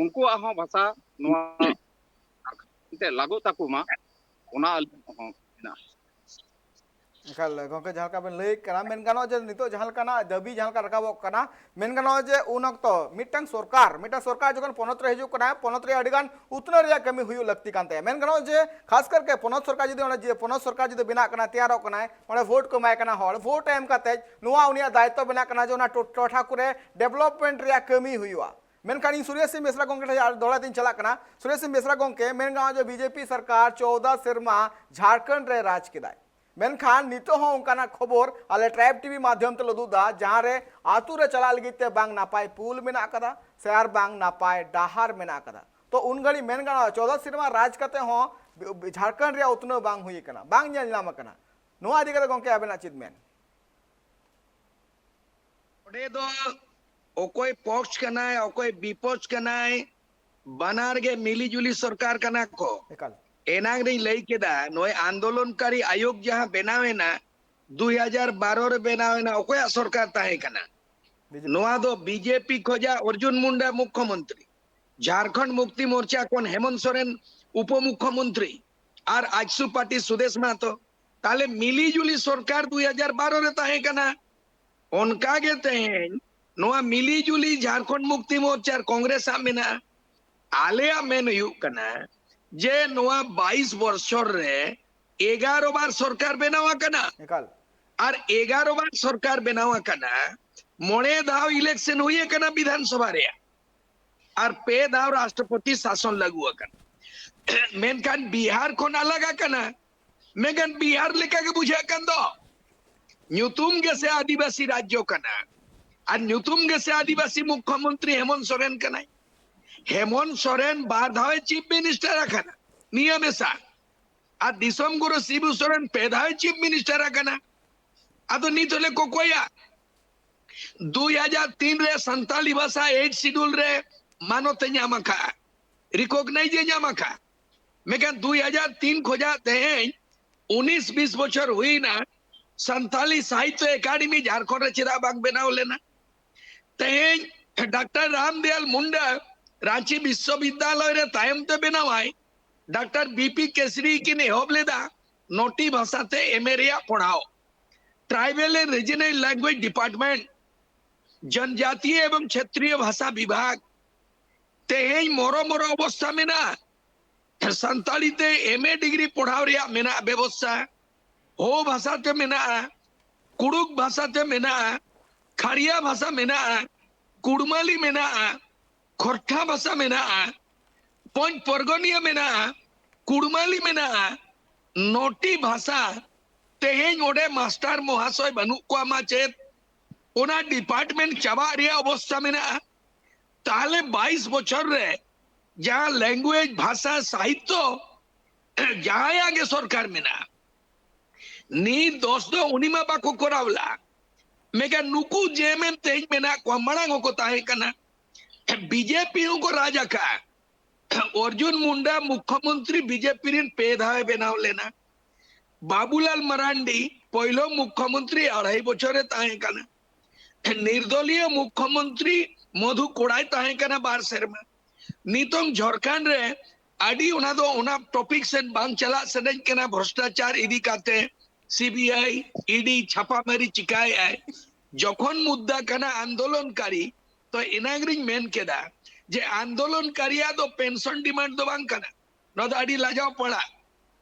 ᱩᱱᱠᱩᱣᱟᱜ ᱦᱚᱸ ᱵᱷᱟᱥᱟ ᱱᱚᱣᱟ ᱮᱱᱛᱮ ᱞᱟᱹᱜᱩᱜ ᱛᱟᱠᱚ ᱢᱟ, ᱚᱱᱟ ᱟᱹᱞᱤᱧ ᱦᱚᱸ ᱢᱮᱱᱟᱜᱼᱟ᱾ ᱮᱠᱟᱞ ᱜᱚᱝᱠᱮ, ᱡᱟᱦᱟᱸ ᱞᱮᱠᱟ ᱵᱮᱱ ᱞᱟᱹᱭ ᱠᱟᱱᱟ, ᱢᱮᱱ ᱜᱟᱱᱚᱜᱼᱟ ᱡᱮ ᱱᱤᱛᱚᱜ ᱡᱟᱦᱟᱸ ᱞᱮᱠᱟᱱᱟᱜ ᱫᱟᱹᱵᱤ ᱡᱟᱦᱟᱸ ᱞᱮᱠᱟ ᱨᱟᱠᱟᱵᱚᱜ ᱠᱟᱱᱟ, ᱢᱮᱱ ᱜᱟᱱᱚᱜᱼᱟ ᱡᱮ ᱩᱱ ᱚᱠᱛᱚ ᱢᱤᱫᱴᱟᱝ ᱥᱚᱨᱠᱟᱨ, ᱢᱤᱫᱴᱟᱝ ᱥᱚᱨᱠᱟᱨ ᱡᱚᱠᱷᱚᱱ ᱯᱚᱱᱚᱛ ᱨᱮ ᱦᱤᱡᱩᱜ ᱠᱟᱱᱟ, ᱯᱚᱱᱚᱛ ᱨᱮ ᱟᱹᱰᱤ ᱜᱟᱱ ᱩᱛᱱᱟᱹᱣ ᱨᱮᱭᱟᱜ ᱠᱟᱹᱢᱤ ᱦᱩᱭᱩᱜ ᱞᱟᱹᱠᱛᱤ ᱠᱟᱱ ᱛᱟᱭᱟ᱾ ᱢᱮᱱ ᱜᱟᱱᱚᱜᱼᱟ ᱡᱮ ᱠᱷᱟᱥ ᱠᱟᱨᱛᱮ ᱯᱚᱱᱚᱛ ᱥᱚᱨᱠᱟᱨ ᱡᱩᱫᱤ ᱚᱸᱰᱮ ᱡᱮ ᱯᱚᱱᱚᱛ ᱥᱚᱨᱠᱟᱨ ᱡᱩᱫᱤ ᱵᱮᱱᱟᱜ ᱠᱟᱱᱟ, ᱛᱮᱭᱟᱨᱚᱜ ᱠᱟᱱᱟᱭ, ᱚᱸᱰᱮ ᱵᱷᱳᱴ ᱠᱚ ᱮᱢᱟᱭ ᱠᱟᱱᱟ ᱦᱚᱲ, ᱵᱷᱳᱴ ᱮᱢ ᱠᱟᱛᱮ ᱱᱚᱣᱟ ᱩᱱᱤᱭᱟᱜ ᱫᱟᱭᱤᱛᱛᱚ ᱵᱮᱱᱟᱜ ᱠᱟᱱᱟ ᱡᱮ ᱚᱱᱟ ᱴᱚ-, ᱴᱚᱴᱷᱟ ᱠᱚᱨᱮ ᱰᱮᱵᱷᱞᱚᱯᱢᱮᱱᱴ ᱨᱮᱭᱟᱜ ᱠᱟᱹᱢᱤ ᱦᱩᱭᱩᱜᱼᱟ᱾ ᱢᱮᱱᱠᱷᱟᱱ ᱤᱧ ᱥᱩᱨᱮᱥ ᱥᱤᱝ ᱵᱮᱥᱨᱟ ᱜᱚᱝᱠᱮ ᱴᱷᱮᱱ ᱟᱨ ᱫᱚᱦᱲᱟ ᱛᱤᱧ ᱪᱟᱞᱟᱜ ᱠᱟᱱᱟ᱾ ᱥᱩᱨᱮᱥ ᱥᱤᱝ ᱵᱮᱥᱨᱟ ᱜᱚᱝᱠᱮ, ᱢᱮᱱ ᱜᱟᱱᱚᱜᱼᱟ ᱡᱮ ᱵᱤᱡᱮᱯᱤ ᱥᱚᱨᱠᱟᱨ ᱪᱳᱣᱫᱟ ᱥᱮᱨᱢᱟ ᱡᱷᱟᱲᱠᱷᱚᱸᱰ ᱨᱮ ᱨᱟᱡᱽ ᱠᱮᱫᱟᱭ, ᱢᱮᱱᱠᱷᱟᱱ ᱱᱤᱛᱚᱜ ᱦᱚᱸ ᱚᱱᱠᱟᱱᱟᱜ ᱠᱷᱚᱵᱚᱨ ᱟᱞᱮ ᱴᱨᱟᱭᱤᱵᱽ ᱴᱤᱵᱷᱤ ᱢᱟᱫᱽᱫᱷᱚᱢ ᱛᱮᱞᱮ ᱩᱫᱩᱜ ᱮᱫᱟ, ᱡᱟᱦᱟᱸ ᱨᱮ ᱟᱹᱛᱩ ᱨᱮ ᱪᱟᱞᱟᱜ ᱞᱟᱹᱜᱤᱫ ᱛᱮ ᱵᱟᱝ ᱱᱟᱯᱟᱭ ᱯᱩᱞ ᱢᱮᱱᱟᱜ ᱟᱠᱟᱫᱟ ᱥᱮ ᱟᱨ ᱵᱟᱝ ᱱᱟᱯᱟᱭ ᱰᱟᱦᱟᱨ ᱢᱮᱱᱟᱜ ᱟᱠᱟᱫᱟ᱾ ᱛᱚ ᱩᱱ ᱜᱷᱟᱹᱲᱤᱡ ᱢᱮᱱ ᱜᱟᱱᱚᱜᱼᱟ, ᱪᱳᱫᱫᱳ ᱥᱮᱨᱢᱟ ᱨᱟᱡᱽ ᱠᱟᱛᱮ ᱦᱚᱸ ᱡᱷᱟᱲᱠᱷᱚᱸᱰ ᱨᱮᱭᱟᱜ ᱩᱛᱱᱟᱹᱣ ᱵᱟᱝ ᱦᱩᱭ ᱟᱠᱟᱱᱟ, ᱵᱟᱝ ᱧᱮᱞ ᱧᱟᱢ ᱟᱠᱟᱱᱟ᱾ ᱱᱚᱣᱟ ᱤᱫᱤ ᱠᱟᱛᱮ ᱜᱚᱢᱠᱮ ᱟᱵᱮᱱᱟᱜ ᱪᱮᱫ ᱢᱮᱱ? ᱚᱸᱰᱮ ᱫᱚ ᱚᱠᱚᱭ ᱯᱚᱠᱥ ᱠᱟᱱᱟᱭ, ᱚᱠᱚᱭ ᱵᱤᱯᱚᱠᱥ ᱠᱟᱱᱟᱭ, ᱵᱟᱱᱟᱨ ᱜᱮ ᱢᱤᱞᱤ ᱡᱩᱞᱤ ᱥᱚᱨᱠᱟᱨ ᱠᱟᱱᱟ ᱠᱚ᱾ ᱮᱠᱟᱞ᱾ ᱮᱱᱟᱝ ᱨᱤᱧ ᱞᱟᱹᱭ ᱠᱮᱫᱟ, ᱱᱚᱜᱼᱚᱭ ᱟᱱᱫᱳᱞᱚᱱᱠᱟᱨᱤ ᱟᱭᱳᱜᱽ ᱡᱟᱦᱟᱸ ᱵᱮᱱᱟᱣ ᱮᱱᱟ, ᱫᱩᱭ ᱦᱟᱡᱟᱨ ᱵᱟᱨᱚ ᱨᱮ ᱵᱮᱱᱟᱣ ᱮᱱᱟ, ᱚᱠᱚᱭᱟᱜ ᱥᱚᱨᱠᱟᱨ ᱛᱟᱦᱮᱸ ᱠᱟᱱᱟ? ᱵᱤᱡᱮᱯᱤ᱾ ᱱᱚᱣᱟ ᱫᱚ ᱵᱤᱡᱮᱯᱤ ᱠᱷᱚᱡᱟᱜ ᱚᱨᱡᱩᱱ ᱢᱩᱱᱰᱟ ᱢᱩᱠᱷᱭᱚᱢᱚᱱᱛᱨᱤ, ᱡᱷᱟᱲᱠᱷᱚᱸᱰ ᱢᱩᱠᱛᱤ ᱢᱳᱨᱪᱟ ᱠᱷᱚᱱ ᱦᱮᱢᱚᱱᱛ ᱥᱚᱨᱮᱱ ᱩᱯᱚᱢᱩᱠᱷᱭᱚᱢᱚᱱᱛᱨᱤ, ᱟᱨ ᱟᱡᱥᱩ ᱯᱟᱨᱴᱤ ᱥᱩᱫᱮᱥ ᱢᱟᱦᱟᱛᱚ᱾ ᱛᱟᱦᱞᱮ ᱢᱤᱞᱤ ᱡᱩᱞᱤ ᱥᱚᱨᱠᱟᱨ ᱫᱩᱭ ᱦᱟᱡᱟᱨ ᱵᱟᱨᱚ ᱨᱮ ᱛᱟᱦᱮᱸ ᱠᱟᱱᱟ᱾ ᱚᱱᱠᱟ ᱜᱮ ᱛᱮᱦᱮᱧ ᱱᱚᱣᱟ ᱢᱤᱞᱤ ᱡᱩᱞᱤ ᱡᱷᱟᱲᱠᱷᱚᱸᱰ ᱢᱩᱠᱛᱤ ᱢᱳᱨᱪᱟ ᱟᱨ ᱠᱚᱝᱜᱨᱮᱥ ᱟᱜ ᱢᱮᱱᱟᱜᱼᱟ᱾ ᱟᱞᱮᱭᱟᱜ ᱢᱮᱱ ᱦᱩᱭᱩᱜ ᱠᱟᱱᱟ ᱡᱮ ᱱᱚᱣᱟ ᱵᱟᱭᱤᱥ ᱵᱚᱨᱥᱚᱨ ᱨᱮ ᱮᱜᱟᱨᱚ ᱵᱟᱨ ᱥᱚᱨᱠᱟᱨ ᱵᱮᱱᱟᱣ ᱟᱠᱟᱱᱟ᱾ ᱮᱠᱟᱞ᱾ ᱟᱨ ᱮᱜᱟᱨᱚ ᱵᱟᱨ ᱥᱚᱨᱠᱟᱨ ᱵᱮᱱᱟᱣ ᱟᱠᱟᱱᱟ, ᱢᱚᱬᱮ ᱫᱷᱟᱣ ᱤᱞᱮᱠᱥᱚᱱ ᱦᱩᱭ ᱟᱠᱟᱱᱟ ᱵᱤᱫᱷᱟᱱ ᱥᱚᱵᱷᱟ ᱨᱮᱭᱟᱜ, ᱟᱨ ᱯᱮ ᱫᱷᱟᱣ ᱨᱟᱥᱴᱨᱚᱯᱚᱛᱤ ᱥᱟᱥᱚᱱ ᱞᱟᱹᱜᱩ ᱟᱠᱟᱱᱟ᱾ ᱢᱮᱱᱠᱷᱟᱱ ᱵᱤᱦᱟᱨ ᱠᱷᱚᱱ ᱟᱞᱟᱜ ᱟᱠᱟᱱᱟ᱾ ᱢᱮᱱᱠᱷᱟᱱ ᱵᱤᱦᱟᱨ ᱞᱮᱠᱟ ᱜᱮ ᱵᱩᱡᱷᱟᱹᱜ ᱠᱟᱱ ᱫᱚ᱾ ᱧᱩᱛᱩᱢ ᱜᱮᱥᱮ ᱟᱹᱫᱤᱵᱟᱹᱥᱤ ᱨᱟᱡᱽᱡᱚ ᱠᱟᱱᱟ, ᱟᱨ ᱧᱩᱛᱩᱢ ᱜᱮᱥᱮ ᱟᱹᱫᱤᱵᱟᱹᱥᱤ ᱢᱩᱠᱷᱭᱚᱢᱚᱱᱛᱨᱤ ᱦᱮᱢᱚᱱᱛ ᱥᱚᱨᱮᱱ ᱠᱟᱱᱟᱭ᱾ ᱦᱮᱢᱚᱱᱛ ᱥᱚᱨᱮᱱ ᱵᱟᱨ ᱫᱷᱟᱣ ᱮ ᱪᱤᱯ ᱢᱤᱱᱤᱥᱴᱟᱨ ᱟᱠᱟᱱᱟ ᱱᱤᱭᱟᱹ ᱢᱮᱥᱟ, ᱟᱨ ᱫᱤᱥᱚᱢ ᱜᱩᱨᱩ ᱥᱤᱵᱩ ᱥᱚᱨᱮᱱ ᱯᱮ ᱫᱷᱟᱣ ᱮ ᱪᱤᱯ ᱢᱤᱱᱤᱥᱴᱟᱨ ᱟᱠᱟᱱᱟ᱾ ᱟᱫᱚ ᱱᱤᱛ ᱦᱚᱞᱮ ᱠᱚᱠᱚᱭᱟ, ᱫᱩᱭ ᱦᱟᱡᱟᱨ ᱛᱤᱱ ᱨᱮ ᱥᱟᱱᱛᱟᱞᱤ ᱵᱷᱟᱥᱟ ᱮᱭᱤᱴ ᱥᱤᱰᱩᱞ ᱨᱮ ᱢᱟᱱᱚᱛ ᱮ ᱧᱟᱢ ᱟᱠᱟᱫᱼᱟ, ᱨᱤᱠᱚᱜᱱᱟᱭᱤᱡᱽ ᱮ ᱧᱟᱢ ᱟᱠᱟᱫᱼᱟ᱾ ᱢᱮᱱᱠᱷᱟᱱ ᱫᱩᱭ ᱦᱟᱡᱟᱨ ᱛᱤᱱ ᱠᱷᱚᱱᱟᱜ ᱛᱮᱦᱮᱧ ᱩᱱᱤᱥ ᱵᱤᱥ ᱵᱚᱪᱷᱚᱨ ᱦᱩᱭᱱᱟ, ᱥᱟᱱᱛᱟᱞᱤ ᱥᱟᱦᱤᱛᱛᱚ ᱮᱠᱟᱰᱮᱢᱤ ᱡᱷᱟᱲᱠᱷᱚᱸᱰ ᱨᱮ ᱪᱮᱫᱟᱜ ᱵᱟᱝ ᱵᱮᱱᱟᱣ ᱞᱮᱱᱟ? ᱛᱮᱦᱮᱧ ᱰᱟᱠᱛᱟᱨ ᱨᱟᱢᱫᱮᱭᱟᱞ ᱢᱩᱱᱰᱟ ᱨᱟᱸᱪᱤ ᱵᱤᱥᱥᱚᱵᱤᱫᱽᱫᱟᱞᱚᱭ ᱨᱮ ᱛᱟᱭᱚᱢ ᱛᱮ ᱵᱮᱱᱟᱣᱟᱭ, ᱰᱟᱠᱛᱟᱨ ᱵᱤ ᱯᱤ ᱠᱮᱥᱨᱤ ᱠᱤᱱ ᱮᱦᱚᱵ ᱞᱮᱫᱟ ᱱᱚᱴᱤ ᱵᱷᱟᱥᱟᱛᱮ ᱮᱢ ᱮ ᱨᱮᱭᱟᱜ ᱯᱚᱲᱦᱟᱣ᱾ Tribal and Regional Language Department, ᱡᱚᱱᱡᱟᱛᱤᱭᱚ ᱮᱵᱚᱝ ᱪᱷᱮᱛᱨᱤᱭᱚ ᱵᱷᱟᱥᱟ ᱵᱤᱵᱷᱟᱜᱽ᱾ ᱛᱮᱦᱮᱧ ᱢᱚᱨᱚ ᱢᱚᱨᱚ ᱚᱵᱚᱥᱛᱟ ᱢᱮᱱᱟᱜᱼᱟ᱾ ᱥᱟᱱᱛᱟᱲᱤ ᱛᱮ ᱮᱢ ᱮ ᱰᱤᱜᱽᱨᱤ ᱯᱚᱲᱦᱟᱣ ᱨᱮᱭᱟᱜ ᱢᱮᱱᱟᱜ ᱵᱮᱵᱚᱥᱛᱟ, ᱦᱳ ᱵᱷᱟᱥᱟ ᱛᱮ ᱢᱮᱱᱟᱜᱼᱟ, ᱠᱩᱲᱩᱠ ᱵᱷᱟᱥᱟ ᱛᱮ ᱢᱮᱱᱟᱜᱼᱟ, ᱠᱷᱟᱲᱤᱭᱟ ᱵᱷᱟᱥᱟ ᱢᱮᱱᱟᱜᱼᱟ, ᱠᱩᱲᱢᱟᱞᱤ ᱢᱮᱱᱟᱜᱼᱟ, ᱠᱷᱚᱨᱴᱷᱟ ᱵᱷᱟᱥᱟ ᱢᱮᱱᱟᱜᱼᱟ, ᱯᱚᱧᱪ ᱯᱚᱨᱜᱚᱱᱤᱭᱟ ᱢᱮᱱᱟᱜᱼᱟ, ᱠᱩᱲᱢᱟᱞᱤ ᱢᱮᱱᱟᱜᱼᱟ᱾ ᱱᱚᱴᱤ ᱵᱷᱟᱥᱟ ᱛᱮᱦᱮᱧ ᱚᱸᱰᱮ ᱢᱟᱥᱴᱟᱨ ᱢᱚᱦᱟᱥᱚᱭ ᱵᱟᱹᱱᱩᱜ ᱠᱚᱣᱟ ᱢᱟ ᱪᱮᱫ, ᱚᱱᱟ ᱰᱤᱯᱟᱨᱴᱢᱮᱱᱴ ᱪᱟᱵᱟᱜ ᱨᱮᱭᱟᱜ ᱚᱵᱚᱥᱛᱟ ᱢᱮᱱᱟᱜᱼᱟ᱾ ᱛᱟᱦᱞᱮ ᱵᱟᱭᱤᱥ ᱵᱚᱪᱷᱚᱨ ᱨᱮ ᱡᱟᱦᱟᱸ ᱞᱮᱝᱜᱩᱭᱮᱡᱽ, ᱵᱷᱟᱥᱟ, ᱥᱟᱦᱤᱛᱛᱚ ᱡᱟᱦᱟᱸᱭᱟᱜ ᱜᱮ ᱥᱚᱨᱠᱟᱨ ᱢᱮᱱᱟᱜᱼᱟ, ᱱᱤᱛ ᱫᱚᱥ ᱫᱚ ᱩᱱᱤ ᱢᱟ ᱵᱟᱠᱚ ᱠᱚᱨᱟᱣ ᱞᱟ᱾ ᱢᱮᱱᱠᱷᱟᱱ ᱱᱩᱠᱩ ᱡᱮ ᱮᱢ ᱮᱢ ᱛᱮᱦᱮᱧ ᱢᱮᱱᱟᱜ ᱠᱚᱣᱟ, ᱢᱟᱲᱟᱝ ᱦᱚᱸᱠᱚ ᱛᱟᱦᱮᱸ ᱠᱟᱱᱟ, ᱵᱤᱡᱮᱯᱤ ᱦᱚᱸᱠᱚ ᱨᱟᱡᱽ ᱟᱠᱟᱫᱼᱟ᱾ ᱚᱨᱡᱩᱱ ᱢᱩᱱᱰᱟ ᱢᱩᱠᱷᱭᱚᱢᱚᱱᱛᱨᱤ ᱵᱤᱡᱮᱯᱤ ᱨᱤᱱ ᱯᱮ ᱫᱷᱟᱣ ᱮ ᱵᱮᱱᱟᱣ ᱞᱮᱱᱟ᱾ ᱵᱟᱵᱩᱞᱟᱞ ᱢᱟᱨᱟᱱᱰᱤ ᱯᱳᱭᱞᱳ ᱢᱩᱠᱷᱭᱚᱢᱚᱱᱛᱨᱤ ᱟᱲᱟᱭ ᱵᱚᱪᱷᱚᱨ ᱮ ᱛᱟᱦᱮᱸ ᱠᱟᱱᱟ᱾ ᱱᱤᱨᱫᱚᱞᱤᱭᱚ ᱢᱩᱠᱷᱭᱚᱢᱚᱱᱛᱨᱤ ᱢᱚᱫᱷᱩ ᱠᱚᱲᱟᱭ ᱛᱟᱦᱮᱸ ᱠᱟᱱᱟ ᱵᱟᱨ ᱥᱮᱨᱢᱟ᱾ ᱱᱤᱛᱚᱝ ᱡᱷᱟᱲᱠᱷᱚᱸᱰ ᱨᱮ ᱟᱹᱰᱤ, ᱚᱱᱟ ᱫᱚ ᱚᱱᱟ ᱴᱚᱯᱤᱠ ᱥᱮᱫ ᱵᱟᱝ ᱪᱟᱞᱟᱜ ᱥᱟᱱᱟᱧ ᱠᱟᱱᱟ, ᱵᱷᱨᱚᱥᱴᱟᱪᱟᱨ ᱤᱫᱤ ᱠᱟᱛᱮ ᱥᱤᱵᱤᱟᱭ, ᱤᱰᱤ ᱪᱷᱟᱯᱟ ᱢᱟᱹᱨᱤ ᱪᱤᱠᱟᱭᱮᱫᱼᱟᱭ᱾ ᱡᱚᱠᱷᱚᱱ ᱢᱩᱫᱽᱫᱟ ᱠᱟᱱᱟ ᱟᱱᱫᱳᱞᱚᱱᱠᱟᱨᱤ, ᱛᱚ ᱮᱱᱟᱝ ᱨᱤᱧ ᱢᱮᱱ ᱠᱮᱫᱟ ᱡᱮ ᱟᱱᱫᱳᱞᱚᱱᱠᱟᱨᱤᱭᱟᱜ ᱫᱚ ᱯᱮᱱᱥᱚᱱ ᱰᱤᱢᱟᱱᱰ ᱫᱚ ᱵᱟᱝ ᱠᱟᱱᱟ᱾ ᱱᱚᱣᱟ ᱫᱚ ᱟᱹᱰᱤ ᱞᱟᱡᱟᱣ ᱯᱟᱲᱟ᱾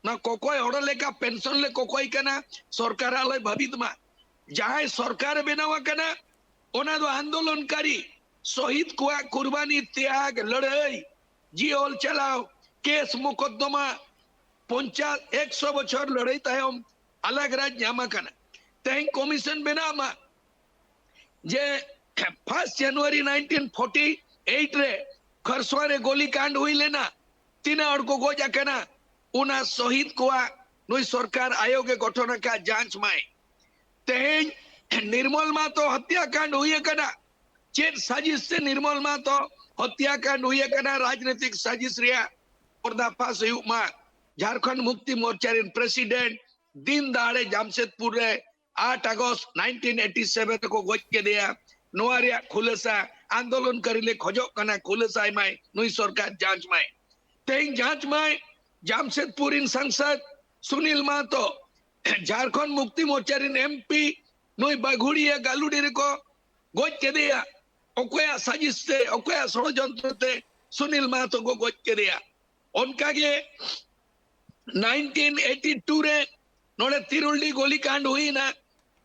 ᱱᱚᱣᱟ ᱠᱚᱠᱚᱭ ᱦᱚᱲ ᱞᱮᱠᱟ ᱯᱮᱱᱥᱚᱱ ᱞᱮ ᱠᱚᱠᱚᱭ ᱠᱟᱱᱟ, ᱥᱚᱨᱠᱟᱨ ᱟᱞᱚᱭ ᱵᱷᱟᱹᱵᱤᱛ ᱢᱟ᱾ ᱡᱟᱦᱟᱸᱭ ᱥᱚᱨᱠᱟᱨ ᱮ ᱵᱮᱱᱟᱣ ᱟᱠᱟᱱᱟ, ᱚᱱᱟ ᱫᱚ ᱟᱱᱫᱳᱞᱚᱱᱠᱟᱨᱤ, ᱥᱚᱦᱤᱫ ᱠᱚᱣᱟᱜ ᱠᱩᱨᱵᱟᱱᱤ, ᱛᱮᱭᱟᱜ, ᱞᱟᱹᱲᱦᱟᱹᱭ, ᱡᱤᱭᱚᱞ ᱪᱟᱞᱟᱣ, ᱠᱮᱥ ᱢᱚᱠᱚᱫᱫᱚᱢᱟ, ᱯᱚᱧᱪᱟᱥ, ᱮᱠᱥᱚ ᱵᱚᱪᱷᱚᱨ ᱞᱟᱹᱲᱦᱟᱹᱭ ᱛᱟᱭᱚᱢ ᱟᱞᱟᱜᱽ ᱨᱟᱡᱽ ᱧᱟᱢ ᱟᱠᱟᱱᱟ᱾ ᱛᱮᱦᱮᱧ ᱠᱚᱢᱤᱥᱚᱱ ᱵᱮᱱᱟᱜ ᱢᱟ, ᱡᱮ ᱯᱷᱟᱥᱴ ᱡᱟᱱᱩᱣᱟᱨᱤ ᱱᱟᱭᱤᱱᱴᱤᱱ ᱯᱷᱳᱨᱴᱤ ᱮᱭᱤᱴ ᱨᱮ ᱠᱷᱟᱨᱥᱚᱣᱟ ᱨᱮ ᱜᱳᱞᱤ ᱠᱟᱱᱰ ᱦᱩᱭ ᱞᱮᱱᱟ, ᱛᱤᱱᱟᱹᱜ ᱦᱚᱲ ᱠᱚ ᱜᱚᱡ ᱟᱠᱟᱱᱟ, ᱚᱱᱟ ᱥᱚᱦᱤᱫ ᱠᱚᱣᱟᱜ ᱱᱩᱭ ᱥᱚᱨᱠᱟᱨ ᱟᱭᱳᱜ ᱮ ᱜᱚᱴᱷᱚᱱ ᱟᱠᱟᱫ, ᱡᱟᱸᱪ ᱢᱟᱭ᱾ ᱛᱮᱦᱮᱧ ᱱᱤᱨᱢᱚᱞ ᱢᱟᱦᱟᱛᱚ ᱦᱚᱛᱭᱟ ᱠᱟᱱᱰ ᱦᱩᱭ ᱟᱠᱟᱱᱟ, ᱪᱮᱫ ᱥᱟᱡᱤᱥ ᱛᱮ ᱱᱤᱨᱢᱚᱞ ᱢᱟᱦᱟᱛᱚ ᱦᱚᱛᱭᱟ ᱠᱟᱱᱰ ᱦᱩᱭ ᱟᱠᱟᱱᱟ? ᱨᱟᱡᱽᱱᱤᱛᱤᱠ ᱥᱟᱡᱤᱥ ᱨᱮᱭᱟᱜ ᱯᱚᱨᱫᱟᱯᱷᱟᱥ ᱦᱩᱭᱩᱜ ᱢᱟ᱾ ᱡᱷᱟᱲᱠᱷᱚᱸᱰ ᱢᱩᱠᱛᱤ ᱢᱳᱨᱪᱟ ᱨᱮᱱ ᱯᱨᱮᱥᱤᱰᱮᱱᱴ ᱫᱤᱱ ᱫᱟᱲᱮ ᱡᱟᱢᱥᱮᱫᱽᱯᱩᱨ ᱨᱮ ᱟᱴ ᱟᱜᱚᱥᱴ ᱱᱟᱭᱤᱱᱴᱤᱱ ᱮᱭᱤᱴᱤ ᱥᱮᱵᱷᱮᱱ ᱨᱮᱠᱚ ᱜᱚᱡ ᱠᱮᱫᱮᱭᱟ᱾ ᱱᱚᱣᱟ ᱨᱮᱭᱟᱜ ᱠᱷᱩᱞᱟᱹᱥᱟ ᱟᱱᱫᱳᱞᱚᱱᱠᱟᱨᱤ ᱞᱮ ᱠᱷᱚᱡᱚᱜ ᱠᱟᱱᱟ, ᱠᱷᱩᱞᱟᱹᱥᱟᱭ ᱢᱟᱭ ᱱᱩᱭ ᱥᱚᱨᱠᱟᱨ, ᱡᱟᱸᱪ ᱢᱟᱭ᱾ ᱛᱮᱦᱮᱧ ᱡᱟᱸᱪ ᱢᱟᱭ ᱡᱟᱢᱥᱮᱫᱽᱯᱩᱨ ᱨᱮᱱ ᱥᱟᱝᱥᱚᱫ ᱥᱩᱱᱤᱞ ᱢᱟᱦᱟᱛᱚ, ᱡᱷᱟᱲᱠᱷᱚᱸᱰ ᱢᱩᱠᱛᱤ ᱢᱳᱨᱪᱟ ᱨᱮᱱ ᱮᱢᱯᱤ, ᱱᱩᱭ ᱵᱟᱜᱷᱩᱲᱤᱭᱟ ᱜᱟᱞᱩᱰᱤ ᱨᱮᱠᱚ ᱜᱚᱡ ᱠᱮᱫᱮᱭᱟ᱾ ᱚᱠᱚᱭᱟᱜ ᱥᱟᱡᱤᱥ ᱛᱮ, ᱚᱠᱚᱭᱟᱜ ᱥᱚᱲᱚᱡᱚᱱᱛᱨᱚ ᱛᱮ ᱥᱩᱱᱤᱞ ᱢᱟᱦᱟᱛᱚ ᱠᱚ ᱜᱚᱡ ᱠᱮᱫᱮᱭᱟ? ᱚᱱᱠᱟᱜᱮ ᱱᱟᱭᱤᱱᱴᱤᱱ ᱮᱭᱤᱴᱤ ᱴᱩ ᱨᱮ ᱱᱚᱰᱮ ᱛᱤᱨᱩᱞᱰᱤ ᱜᱳᱞᱤ ᱠᱟᱱᱰ ᱦᱩᱭᱱᱟ᱾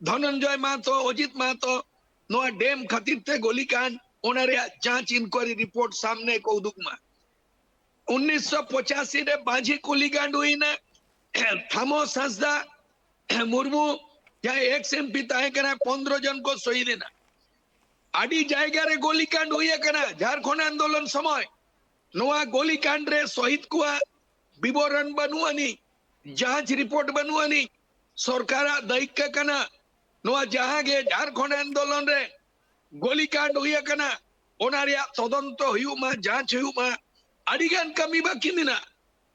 ᱫᱷᱚᱱᱚᱱᱡᱚᱭ ᱢᱟᱦᱟᱛᱚ, ᱚᱡᱤᱛ ᱢᱟᱦᱟᱛᱚ, ᱱᱚᱣᱟ ᱰᱮᱢ ᱠᱷᱟᱹᱛᱤᱨ ᱛᱮ ᱜᱳᱞᱤ ᱠᱟᱱᱰ, ᱚᱱᱟ ᱨᱮᱭᱟᱜ ᱡᱟᱸᱪ ᱤᱱᱠᱣᱟᱭᱨᱤ ᱨᱤᱯᱳᱨᱴ ᱥᱟᱢᱱᱮ ᱠᱚ ᱩᱫᱩᱜ ᱢᱟ᱾ ᱩᱱᱤᱥᱥᱚ ᱯᱚᱸᱪᱟᱥᱤ ᱨᱮ ᱢᱟᱹᱡᱷᱤ ᱜᱳᱞᱤ ᱠᱟᱱᱰ ᱦᱩᱭᱱᱟ᱾ ᱛᱷᱟᱢᱚᱥ ᱦᱟᱸᱥᱫᱟ ᱢᱩᱨᱢᱩ ᱡᱟᱦᱟᱸᱭ ᱮᱠᱥ ᱮᱢ ᱯᱤ ᱛᱟᱦᱮᱸ ᱠᱟᱱᱟ, ᱯᱚᱱᱫᱽᱨᱚ ᱡᱚᱱ ᱠᱚ ᱥᱚᱦᱤᱫ ᱮᱱᱟ᱾ ᱟᱹᱰᱤ ᱡᱟᱭᱜᱟ ᱨᱮ ᱜᱚᱞᱤ ᱠᱟᱱᱰ ᱦᱩᱭ ᱟᱠᱟᱱᱟ ᱡᱷᱟᱲᱠᱷᱚᱸᱰ ᱟᱱᱫᱳᱞᱚᱱ ᱥᱚᱢᱚᱭ᱾ ᱱᱚᱣᱟ ᱜᱚᱞᱤ ᱠᱟᱱᱰ ᱨᱮ ᱥᱚᱦᱤᱫ ᱠᱚᱣᱟᱜ ᱵᱤᱵᱚᱨᱚᱱ ᱵᱟᱹᱱᱩᱜ ᱟᱹᱱᱤᱡ, ᱡᱟᱸᱪ ᱨᱤᱯᱳᱨᱴ ᱵᱟᱹᱱᱩᱜ ᱟᱹᱱᱤᱡ, ᱥᱚᱨᱠᱟᱨᱟᱜ ᱫᱟᱭᱤᱠᱠᱟ ᱠᱟᱱᱟ᱾ ᱱᱚᱣᱟ ᱡᱟᱦᱟᱸ ᱜᱮ ᱡᱷᱟᱲᱠᱷᱚᱸᱰ ᱟᱱᱫᱳᱞᱚᱱ ᱨᱮ ᱜᱚᱞᱤ ᱠᱟᱱᱰ ᱦᱩᱭ ᱟᱠᱟᱱᱟ, ᱚᱱᱟ ᱨᱮᱭᱟᱜ ᱛᱚᱫᱚᱱᱛᱚ ᱦᱩᱭᱩᱜ ᱢᱟ, ᱡᱟᱸᱪ ᱦᱩᱭᱩᱜ ᱢᱟ᱾ ᱟᱹᱰᱤ ᱜᱟᱱ ᱠᱟᱹᱢᱤ ᱵᱟᱹᱠᱤ ᱢᱮᱱᱟᱜᱼᱟ᱾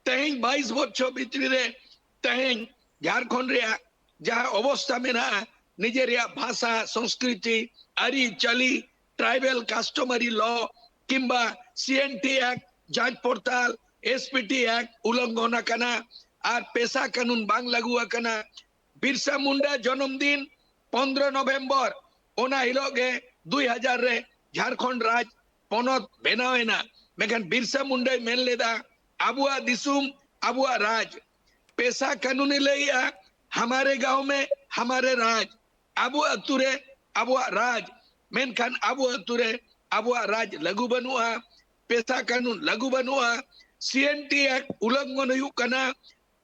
ᱛᱮᱦᱮᱧ ᱵᱟᱭᱤᱥ ᱵᱚᱪᱷᱚᱨ ᱵᱷᱤᱛᱨᱤ ᱨᱮ ᱛᱮᱦᱮᱧ ᱡᱷᱟᱲᱠᱷᱚᱸᱰ ᱨᱮᱭᱟᱜ ᱡᱟᱦᱟᱸ ᱚᱵᱚᱥᱛᱟ ᱢᱮᱱᱟᱜᱼᱟ, ᱱᱤᱡᱮ ᱨᱮᱭᱟᱜ ᱵᱷᱟᱥᱟ, ᱥᱚᱝᱥᱠᱨᱤᱛᱤ, ᱟᱹᱨᱤᱪᱟᱹᱞᱤ, tribal customary law ᱠᱤᱝᱵᱟ C N T Act, ᱡᱟᱸᱪ ᱯᱚᱲᱛᱟᱞ, S P T Act ᱩᱞᱞᱚᱝᱜᱷᱚᱱ ᱟᱠᱟᱱᱟ ᱟᱨ ᱯᱮᱥᱟ ᱠᱟᱹᱱᱩᱱ ᱵᱟᱝ ᱞᱟᱹᱜᱩ ᱟᱠᱟᱱᱟ᱾ ᱵᱤᱨᱥᱟ ᱢᱩᱱᱰᱟ ᱡᱚᱱᱚᱢ ᱫᱤᱱ ᱯᱚᱱᱫᱽᱨᱚ ᱱᱚᱵᱷᱮᱢᱵᱚᱨ, ᱚᱱᱟ ᱦᱤᱞᱳᱜ ᱜᱮ ᱫᱩᱭ ᱦᱟᱡᱟᱨ ᱨᱮ ᱡᱷᱟᱲᱠᱷᱚᱸᱰ ᱨᱟᱡᱽ ᱯᱚᱱᱚᱛ ᱵᱮᱱᱟᱣ ᱮᱱᱟ᱾ ᱢᱮᱱᱠᱷᱟᱱ ᱵᱤᱨᱥᱟ ᱢᱩᱱᱰᱟᱭ ᱢᱮᱱ ᱞᱮᱫᱟ, ᱟᱵᱚᱣᱟᱜ ᱫᱤᱥᱚᱢ, ᱟᱵᱚᱣᱟᱜ ᱨᱟᱡᱽ᱾ ᱯᱮᱥᱟ ᱠᱟᱹᱱᱩᱱᱮ ᱞᱟᱹᱭᱮᱜᱼᱟ, ᱦᱟᱢᱟᱨᱮ ᱜᱟᱶ ᱢᱮ ᱦᱟᱢᱟᱨᱮ ᱨᱟᱡᱽ, ᱟᱵᱚ ᱟᱹᱛᱩ ᱨᱮ ᱟᱵᱚᱣᱟᱜ ᱨᱟᱡᱽ᱾ ᱢᱮᱱᱠᱷᱟᱱ ᱟᱵᱚ ᱟᱹᱛᱩ ᱨᱮ ᱟᱵᱚᱣᱟᱜ ᱨᱟᱡᱽ ᱞᱟᱹᱜᱩ ᱵᱟᱹᱱᱩᱜᱼᱟ, ᱯᱮᱥᱟ ᱠᱟᱹᱱᱩᱱ ᱞᱟᱹᱜᱩ ᱵᱟᱹᱱᱩᱜᱼᱟ, C N T Act ᱩᱞᱞᱚᱝᱜᱷᱚᱱ ᱦᱩᱭᱩᱜ ᱠᱟᱱᱟ,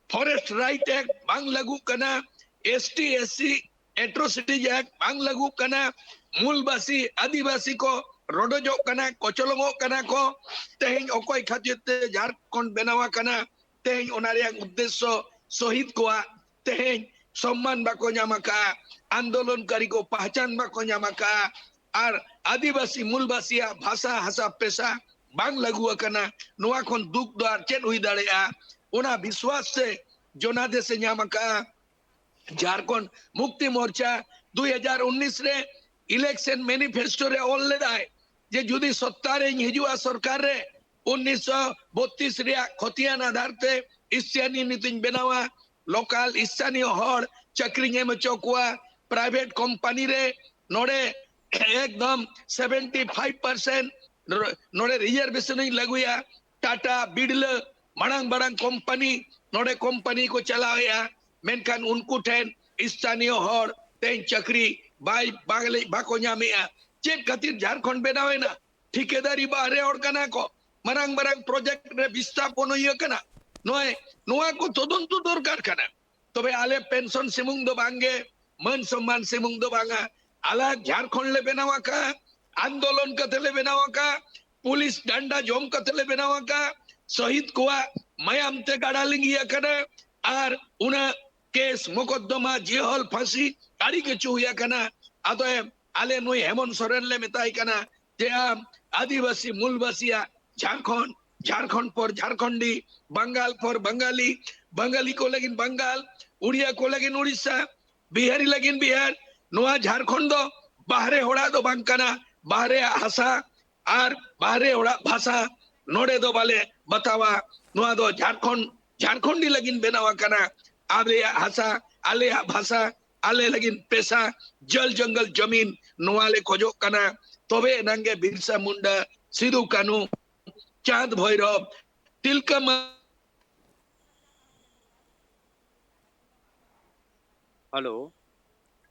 Forest Right Act ᱵᱟᱝ ᱞᱟᱹᱜᱩᱜ ᱠᱟᱱᱟ, S T S C Atrocities Act ᱵᱟᱝ ᱞᱟᱹᱜᱩᱜ ᱠᱟᱱᱟ, ᱢᱩᱞᱵᱟᱥᱤ ᱟᱹᱫᱤᱵᱟᱹᱥᱤ ᱠᱚ ᱨᱚᱰᱚᱡᱚᱜ ᱠᱟᱱᱟ, ᱠᱚᱪᱞᱚᱱᱚᱜ ᱠᱟᱱᱟ ᱠᱚ᱾ ᱛᱮᱦᱮᱧ ᱚᱠᱚᱭ ᱠᱷᱟᱹᱛᱤᱨ ᱛᱮ ᱡᱷᱟᱲᱠᱷᱚᱸᱰ ᱵᱮᱱᱟᱣ ᱟᱠᱟᱱᱟ? ᱛᱮᱦᱮᱧ ᱚᱱᱟ ᱨᱮᱭᱟᱜ ᱩᱫᱽᱫᱮᱥᱥᱚ ᱥᱚᱦᱤᱫ ᱠᱚᱣᱟᱜ ᱛᱮᱦᱮᱧ ᱥᱚᱢᱢᱟᱱ ᱵᱟᱠᱚ ᱧᱟᱢ ᱟᱠᱟᱫᱼᱟ, ᱟᱱᱫᱳᱞᱚᱱᱠᱟᱨᱤ ᱠᱚ ᱯᱟᱦᱪᱟᱱ ᱵᱟᱠᱚ ᱧᱟᱢ ᱟᱠᱟᱫᱼᱟ, ᱟᱨ ᱟᱹᱫᱤᱵᱟᱹᱥᱤ ᱢᱩᱞᱵᱟᱥᱤᱭᱟᱜ ᱵᱷᱟᱥᱟ, ᱦᱟᱥᱟ, ᱯᱮᱥᱟ ᱵᱟᱝ ᱞᱟᱹᱜᱩ ᱟᱠᱟᱱᱟ᱾ ᱱᱚᱣᱟ ᱠᱷᱚᱱ ᱫᱩᱠ ᱫᱚ ᱟᱨ ᱪᱮᱫ ᱦᱩᱭ ᱫᱟᱲᱮᱭᱟᱜᱼᱟ? ᱚᱱᱟ ᱵᱤᱥᱣᱟᱥ ᱛᱮ ᱡᱚᱱᱟᱫᱮᱥ ᱮ ᱧᱟᱢ ᱟᱠᱟᱫᱼᱟ᱾ ᱡᱷᱟᱲᱠᱷᱚᱸᱰ ᱢᱩᱠᱛᱤ ᱢᱳᱨᱪᱟ ᱫᱩᱭ ᱦᱟᱡᱟᱨ ᱩᱱᱤᱥ ᱨᱮ election manifesto ᱨᱮ ᱚᱞ ᱞᱮᱫᱟᱭ ᱡᱮ ᱡᱩᱫᱤ ᱥᱚᱛᱛᱟ ᱨᱮᱧ ᱦᱤᱡᱩᱜᱼᱟ ᱥᱚᱨᱠᱟᱨ ᱨᱮ, ᱩᱱᱤᱥᱥᱚ ᱵᱚᱛᱛᱨᱤᱥ ᱨᱮᱭᱟᱜ ᱠᱷᱚᱛᱤᱭᱟᱱ ᱟᱫᱷᱟᱨ ᱛᱮ ᱥᱛᱷᱟᱱᱤᱭᱚ ᱱᱤᱛᱤᱧ ᱵᱮᱱᱟᱣᱟ, local ᱥᱛᱷᱟᱱᱤᱭᱚ ᱦᱚᱲ ᱪᱟᱹᱠᱨᱤᱧ ᱮᱢ ᱦᱚᱪᱚ ᱠᱚᱣᱟ, private company ᱨᱮ ᱱᱚᱰᱮ ᱮᱠᱫᱚᱢ seventy five percent ᱱᱚᱰᱮ reservation ᱤᱧ ᱞᱟᱹᱜᱩᱭᱟ, ᱴᱟᱴᱟ, ᱵᱤᱲᱞᱟᱹ, ᱢᱟᱲᱟᱝ ᱢᱟᱲᱟᱝ company, ᱱᱚᱰᱮ company ᱠᱚ ᱪᱟᱞᱟᱣᱮᱫᱼᱟ, ᱢᱮᱱᱠᱷᱟᱱ ᱩᱱᱠᱩ ᱴᱷᱮᱱ ᱥᱛᱷᱟᱱᱤᱭᱚ ᱦᱚᱲ ᱛᱮᱦᱮᱧ ᱪᱟᱹᱠᱨᱤ ᱵᱟᱭ, ᱵᱟᱝ, ᱵᱟᱠᱚ ᱧᱟᱢᱮᱫᱼᱟ᱾ ᱪᱮᱫ ᱠᱷᱟᱹᱛᱤᱨ ᱡᱷᱟᱲᱠᱷᱚᱸᱰ ᱵᱮᱱᱟᱣ ᱮᱱᱟ? ᱴᱷᱤᱠᱟᱹᱫᱟᱨᱤ ᱵᱟᱦᱨᱮ ᱦᱚᱲ ᱠᱟᱱᱟ ᱠᱚ, ᱢᱟᱨᱟᱝ ᱢᱟᱨᱟᱝ project ᱨᱮ ᱵᱤᱥᱛᱷᱟᱯᱚᱱ ᱦᱩᱭ ᱟᱠᱟᱱᱟ᱾ ᱱᱚᱣᱟ, ᱱᱚᱣᱟ ᱠᱚ ᱛᱚᱫᱚᱱᱛᱚ ᱫᱚᱨᱠᱟᱨ ᱠᱟᱱᱟ᱾ ᱛᱚᱵᱮ ᱟᱞᱮ ᱯᱮᱱᱥᱚᱱ ᱥᱩᱢᱩᱝ ᱫᱚ ᱵᱟᱝᱜᱮ, ᱢᱟᱹᱱ ᱥᱚᱢᱢᱟᱱ ᱥᱩᱢᱩᱝ ᱫᱚ ᱵᱟᱝᱟ, ᱟᱞᱟᱜᱽ ᱡᱷᱟᱲᱠᱷᱚᱸᱰ ᱞᱮ ᱵᱮᱱᱟᱣ ᱟᱠᱟᱫᱼᱟ, ᱟᱱᱫᱳᱞᱚᱱ ᱠᱟᱛᱮ ᱞᱮ ᱵᱮᱱᱟᱣ ᱟᱠᱟᱫᱼᱟ, ᱯᱩᱞᱤᱥ ᱰᱟᱱᱰᱟ ᱡᱚᱢ ᱠᱟᱛᱮ ᱞᱮ ᱵᱮᱱᱟᱣ ᱟᱠᱟᱫᱼᱟ᱾ ᱥᱚᱦᱤᱫ ᱠᱚᱣᱟᱜ ᱢᱟᱭᱟᱢ ᱛᱮ ᱜᱟᱰᱟ ᱞᱤᱸᱜᱤ ᱟᱠᱟᱱᱟ᱾ ᱟᱨ ᱚᱱᱟ ᱠᱮᱥ, ᱢᱚᱠᱚᱫᱫᱚᱢᱟ, ᱡᱮᱦᱚᱞ, ᱯᱷᱟᱸᱥᱤ ᱟᱹᱰᱤ ᱠᱤᱪᱷᱩ ᱦᱩᱭ ᱟᱠᱟᱱᱟ᱾ ᱟᱫᱚ ᱟᱞᱮ ᱱᱩᱭ ᱦᱮᱢᱚᱱᱛ ᱥᱚᱨᱮᱱ ᱞᱮ ᱢᱮᱛᱟᱭ ᱠᱟᱱᱟ ᱡᱮ ᱟᱢ ᱟᱹᱫᱤᱵᱟᱹᱥᱤ ᱢᱩᱞᱵᱟᱹᱥᱤᱭᱟᱜ ᱡᱷᱟᱲᱠᱷᱚᱸᱰ, ᱡᱷᱟᱲᱠᱷᱚᱸᱰ ᱯᱚᱨ ᱡᱷᱟᱲᱠᱷᱚᱸᱰᱤ, ᱵᱟᱝᱜᱟᱞ ᱯᱚᱨ ᱵᱟᱝᱜᱟᱞᱤ, ᱵᱟᱝᱜᱟᱞᱤ ᱠᱚ ᱞᱟᱹᱜᱤᱫ ᱵᱟᱝᱜᱟᱞ, ᱩᱲᱤᱭᱟ ᱠᱚ ᱞᱟᱹᱜᱤᱫ ᱩᱲᱤᱥᱥᱟ, ᱵᱤᱦᱟᱨᱤ ᱞᱟᱹᱜᱤᱫ ᱵᱤᱦᱟᱨ᱾ ᱱᱚᱣᱟ ᱡᱷᱟᱲᱠᱷᱚᱸᱰ ᱫᱚ ᱵᱟᱦᱨᱮ ᱦᱚᱲᱟᱜ ᱫᱚ ᱵᱟᱝ ᱠᱟᱱᱟ, ᱵᱟᱦᱨᱮᱭᱟᱜ ᱦᱟᱥᱟ ᱟᱨ ᱵᱟᱦᱨᱮ ᱦᱚᱲᱟᱜ ᱵᱷᱟᱥᱟ ᱱᱚᱰᱮ ᱫᱚ ᱵᱟᱞᱮ ᱵᱟᱛᱟᱣᱟ᱾ ᱱᱚᱣᱟ ᱫᱚ ᱡᱷᱟᱲᱠᱷᱚᱸᱰ, ᱡᱷᱟᱲᱠᱷᱚᱸᱰᱤ ᱞᱟᱹᱜᱤᱫ ᱵᱮᱱᱟᱣ ᱟᱠᱟᱱᱟ᱾ ᱟᱞᱮᱭᱟᱜ ᱦᱟᱥᱟ, ᱟᱞᱮᱭᱟᱜ ᱵᱷᱟᱥᱟ, ᱟᱞᱮ ᱞᱟᱹᱜᱤᱫ ᱯᱮᱥᱟ, ᱡᱚᱞ ᱡᱚᱝᱜᱚᱞ ᱡᱚᱢᱤᱱ, ᱱᱚᱣᱟ ᱞᱮ ᱠᱷᱚᱡᱚᱜ ᱠᱟᱱᱟ᱾ ᱛᱚᱵᱮ ᱮᱱᱟᱝ ᱜᱮ ᱵᱤᱨᱥᱟ ᱢᱩᱱᱰᱟ, ᱥᱤᱫᱩ ᱠᱟᱹᱱᱦᱩ, ᱪᱟᱸᱫᱽ ᱵᱷᱳᱭᱨᱚᱵ, ᱛᱤᱞᱠᱟᱹ ᱢᱟ- ᱦᱮᱞᱳ᱾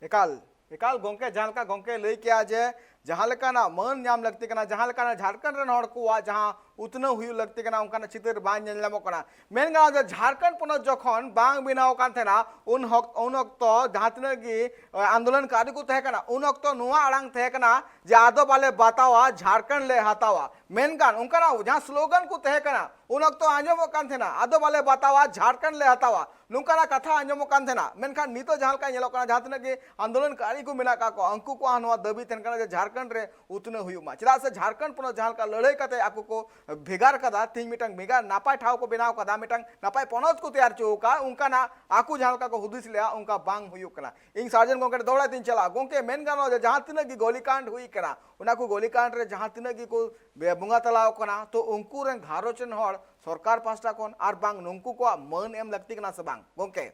ᱮᱠᱟᱞ, ᱮᱠᱟᱞ ᱜᱚᱝᱠᱮ, ᱡᱟᱦᱟᱸ ᱞᱮᱠᱟ ᱜᱚᱝᱠᱮ ᱞᱟᱹᱭ ᱠᱮᱜᱼᱟ ᱡᱮ ᱡᱟᱦᱟᱸ ᱞᱮᱠᱟᱱᱟᱜ ᱢᱟᱹᱱ ᱧᱟᱢ ᱞᱟᱹᱠᱛᱤ ᱠᱟᱱᱟ, ᱡᱟᱦᱟᱸ ᱞᱮᱠᱟᱱᱟᱜ ᱡᱷᱟᱲᱠᱷᱚᱸᱰ ᱨᱮᱱ ᱦᱚᱲ ᱠᱚᱣᱟᱜ ᱡᱟᱦᱟᱸ ᱩᱛᱱᱟᱹᱣ ᱦᱩᱭᱩᱜ ᱞᱟᱹᱠᱛᱤ ᱠᱟᱱᱟ, ᱚᱱᱠᱟᱱᱟᱜ ᱪᱤᱛᱟᱹᱨ ᱵᱟᱝ ᱧᱮᱞ ᱧᱟᱢᱚᱜ ᱠᱟᱱᱟ᱾ ᱢᱮᱱ ᱜᱟᱱᱚᱜᱼᱟ ᱡᱮ ᱡᱷᱟᱲᱠᱷᱚᱸᱰ ᱯᱚᱱᱚᱛ ᱡᱚᱠᱷᱚᱱ ᱵᱟᱝ ᱵᱮᱱᱟᱣ ᱠᱟᱱ ᱛᱟᱦᱮᱱᱟ, ᱩᱱ ᱦᱚᱠ-, ᱩᱱ ᱚᱠᱛᱚ ᱡᱟᱦᱟᱸ ᱛᱤᱱᱟᱹᱜ ᱜᱮ, ᱮ, ᱟᱱᱫᱳᱞᱚᱱᱠᱟᱨᱤ ᱠᱚ ᱛᱟᱦᱮᱸ ᱠᱟᱱᱟ, ᱩᱱ ᱚᱠᱛᱚ ᱱᱚᱣᱟ ᱟᱲᱟᱝ ᱛᱟᱦᱮᱸ ᱠᱟᱱᱟ ᱡᱮ ᱟᱫᱚ ᱵᱟᱞᱮ ᱵᱟᱛᱟᱣᱟ, ᱡᱷᱟᱲᱠᱷᱚᱸᱰ ᱞᱮ ᱦᱟᱛᱟᱣᱟ᱾ ᱢᱮᱱᱠᱷᱟᱱ ᱚᱱᱠᱟᱱᱟᱜ ᱡᱟᱦᱟᱸ ᱥᱞᱳᱜᱟᱱ ᱠᱚ ᱛᱟᱦᱮᱸ ᱠᱟᱱᱟ, ᱩᱱ ᱚᱠᱛᱚ ᱟᱸᱡᱚᱢᱚᱜ ᱠᱟᱱ ᱛᱟᱦᱮᱱᱟ, ᱟᱫᱚ ᱵᱟᱞᱮ ᱵᱟᱛᱟᱣᱟ, ᱡᱷᱟᱲᱠᱷᱚᱸᱰ ᱞᱮ ᱦᱟᱛᱟᱣᱟ, ᱱᱚᱝᱠᱟᱱᱟᱜ ᱠᱟᱛᱷᱟ ᱟᱸᱡᱚᱢᱚᱜ ᱠᱟᱱ ᱛᱟᱦᱮᱱᱟ᱾ ᱢᱮᱱᱠᱷᱟᱱ ᱱᱤᱛᱚᱜ ᱡᱟᱦᱟᱸ ᱞᱮᱠᱟ ᱧᱮᱞᱚᱜ ᱠᱟᱱᱟ, ᱡᱟᱦᱟᱸ ᱛᱤᱱᱟᱹᱜ ᱜᱮ ᱟᱱᱫᱳᱞᱚᱱᱠᱟᱨᱤ ᱠᱚ ᱢᱮᱱᱟᱜ ᱠᱟᱜ ᱠᱚᱣᱟ, ᱩᱱᱠᱩ ᱠᱚᱣᱟᱜ ᱱᱚᱣᱟ ᱫᱟᱹᱵᱤ ᱛᱟᱦᱮᱱ ᱠᱟᱱᱟ ᱡᱮ ᱡᱷᱟᱲᱠᱷᱚᱸᱰ ᱨᱮ ᱩᱛᱱᱟᱹᱣ ᱦᱩᱭᱩᱜ ᱢᱟ᱾ ᱪᱮᱫᱟᱜ ᱥᱮ ᱡᱷᱟᱲᱠᱷᱚᱸᱰ ᱯᱚᱱᱚᱛ ᱡᱟᱦᱟᱸ ᱞᱮᱠᱟ ᱞᱟᱹᱲᱦᱟᱹᱭ ᱠᱟᱛᱮ ᱟᱠᱚ ᱠᱚ ᱵᱷᱮᱜᱟᱨ ᱠᱟᱫᱟ, ᱛᱮᱦᱮᱧ ᱢᱤᱫᱴᱟᱝ ᱵᱷᱮᱜᱟᱨ ᱱᱟᱯᱟᱭ ᱴᱷᱟᱶ ᱠᱚ ᱵᱮᱱᱟᱣ ᱠᱟᱫᱟ, ᱢᱤᱫᱴᱟᱝ ᱱᱟᱯᱟᱭ ᱯᱚᱱᱚᱛ ᱠᱚ ᱛᱮᱭᱟᱨ ᱦᱚᱪᱚ ᱟᱠᱟᱫ, ᱚᱱᱠᱟᱱᱟᱜ ᱟᱠᱚ ᱡᱟᱦᱟᱸ ᱞᱮᱠᱟ ᱠᱚ ᱦᱩᱫᱤᱥ ᱞᱮᱜᱼᱟ, ᱚᱱᱠᱟ ᱵᱟᱝ ᱦᱩᱭᱩᱜ ᱠᱟᱱᱟ᱾ ᱤᱧ ᱥᱟᱨᱡᱮᱱ ᱜᱚᱢᱠᱮ ᱴᱷᱮᱱ ᱫᱚᱦᱲᱟ ᱛᱤᱧ ᱪᱟᱞᱟᱜᱼᱟ᱾ ᱜᱚᱢᱠᱮ, ᱢᱮᱱ ᱜᱟᱱᱚᱜᱼᱟ ᱡᱮ ᱡᱟᱦᱟᱸ ᱛᱤᱱᱟᱹᱜ ᱜᱮ ᱜᱚᱞᱤᱠᱟᱱᱰ ᱦᱩᱭ ᱠᱟᱱᱟ, ᱚᱱᱟ ᱠᱚ ᱜᱚᱞᱤᱠᱟᱱᱰ ᱨᱮ ᱡᱟᱦᱟᱸ ᱛᱤᱱᱟᱹᱜ ᱜᱮᱠᱚ ᱵᱮ-, ᱵᱚᱸᱜᱟ ᱛᱟᱞᱟᱣ ᱠᱟᱱᱟ, ᱛᱚ ᱩᱱᱠᱩ ᱨᱮᱱ ᱜᱷᱟᱨᱚᱸᱡᱽ ᱨᱮᱱ ᱦᱚᱲ ᱥᱚᱨᱠᱟᱨ ᱯᱟᱦᱴᱟ ᱠᱷᱚᱱ ᱟᱨ ᱵᱟᱝ ᱱᱩᱠᱩ ᱠᱚᱣᱟᱜ ᱢᱟᱹᱱ ᱮᱢ ᱞᱟᱹᱠᱛᱤ ᱠᱟᱱᱟ ᱥᱮ ᱵᱟᱝ ᱜᱚᱢᱠᱮ?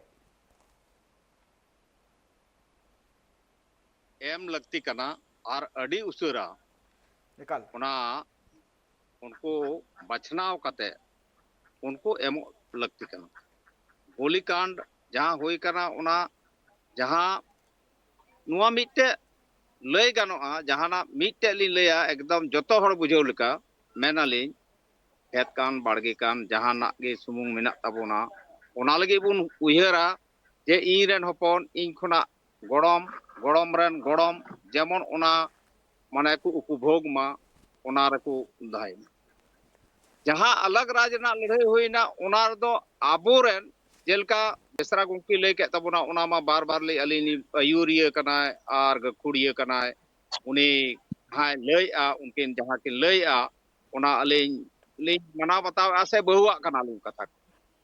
ᱮᱢ ᱞᱟᱹᱠᱛᱤ ᱠᱟᱱᱟ, ᱟᱨ ᱟᱹᱰᱤ ᱩᱥᱟᱹᱨᱟ ᱮᱠᱟᱞ᱾ ᱚᱱᱟ ᱩᱱᱠᱩ ᱵᱟᱪᱷᱱᱟᱣ ᱠᱟᱛᱮ ᱩᱱᱠᱩ ᱮᱢᱚᱜ ᱞᱟᱹᱠᱛᱤ ᱠᱟᱱᱟ᱾ ᱜᱩᱞᱤᱠᱟᱱᱰ ᱡᱟᱦᱟᱸ ᱦᱩᱭ ᱠᱟᱱᱟ, ᱚᱱᱟ ᱡᱟᱦᱟᱸ, ᱱᱚᱣᱟ ᱢᱤᱫᱴᱮᱡ ᱞᱟᱹᱭ ᱜᱟᱱᱚᱜᱼᱟ, ᱡᱟᱦᱟᱱᱟᱜ ᱢᱤᱫᱴᱮᱡ ᱞᱤᱧ ᱞᱟᱹᱭᱟ, ᱮᱠᱫᱚᱢ ᱡᱚᱛᱚ ᱦᱚᱲ ᱵᱩᱡᱷᱟᱹᱣ ᱞᱮᱠᱟ ᱢᱮᱱᱟᱞᱤᱧ, ᱠᱷᱮᱛ ᱠᱟᱱ ᱵᱟᱲᱜᱮ ᱠᱟᱱ ᱡᱟᱦᱟᱱᱟᱜ ᱜᱮ ᱥᱩᱢᱩᱝ ᱢᱮᱱᱟᱜ ᱛᱟᱵᱚᱱᱟ, ᱚᱱᱟ ᱞᱟᱹᱜᱤᱫ ᱵᱚᱱ ᱩᱭᱦᱟᱹᱨᱟ᱾ ᱡᱮ ᱤᱧ ᱨᱮᱱ ᱦᱚᱯᱚᱱ, ᱤᱧ ᱠᱷᱚᱱᱟᱜ ᱜᱚᱲᱚᱢ, ᱜᱚᱲᱚᱢ ᱨᱮᱱ ᱜᱚᱲᱚᱢ ᱡᱮᱢᱚᱱ ᱚᱱᱟ ᱢᱟᱱᱮ ᱠᱚ ᱩᱯᱚᱵᱷᱳᱜᱽ ᱢᱟ, ᱚᱱᱟ ᱨᱮᱠᱚ ᱛᱟᱦᱮᱱ ᱢᱟ᱾ ᱡᱟᱦᱟᱸ ᱟᱞᱟᱜᱽ ᱨᱟᱡᱽ ᱨᱮᱱᱟᱜ ᱞᱟᱹᱲᱦᱟᱹᱭ ᱦᱩᱭᱱᱟ, ᱚᱱᱟ ᱨᱮᱫᱚ ᱟᱵᱚᱨᱮᱱ, ᱡᱮᱞᱮᱠᱟ ᱵᱮᱥᱨᱟ ᱜᱚᱢᱠᱮ ᱞᱟᱹᱭ ᱠᱮᱫ ᱛᱟᱵᱚᱱᱟ, ᱚᱱᱟ ᱢᱟ ᱵᱟᱨ ᱵᱟᱨ ᱞᱟᱹᱭ ᱟᱹᱞᱤᱧ ᱞᱤᱧ ᱟᱹᱭᱩᱨᱤᱭᱟᱹ ᱠᱟᱱᱟᱭ ᱟᱨ ᱜᱟᱹᱠᱷᱩᱲᱤᱭᱟᱹ ᱠᱟᱱᱟᱭ, ᱩᱱᱤ ᱡᱟᱦᱟᱸᱭ ᱞᱟᱹᱭᱮᱜᱼᱟ, ᱩᱱᱠᱤᱱ ᱡᱟᱦᱟᱸ ᱠᱤᱱ ᱞᱟᱹᱭᱮᱜᱼᱟ, ᱚᱱᱟ ᱟᱹᱞᱤᱧ ᱞᱤᱧ ᱢᱟᱱᱟᱣ ᱵᱟᱛᱟᱣᱮᱜᱼᱟ ᱥᱮ ᱵᱟᱹᱦᱩᱣᱟᱜ ᱠᱟᱱᱟᱞᱤᱧ ᱠᱟᱛᱷᱟ ᱠᱚ᱾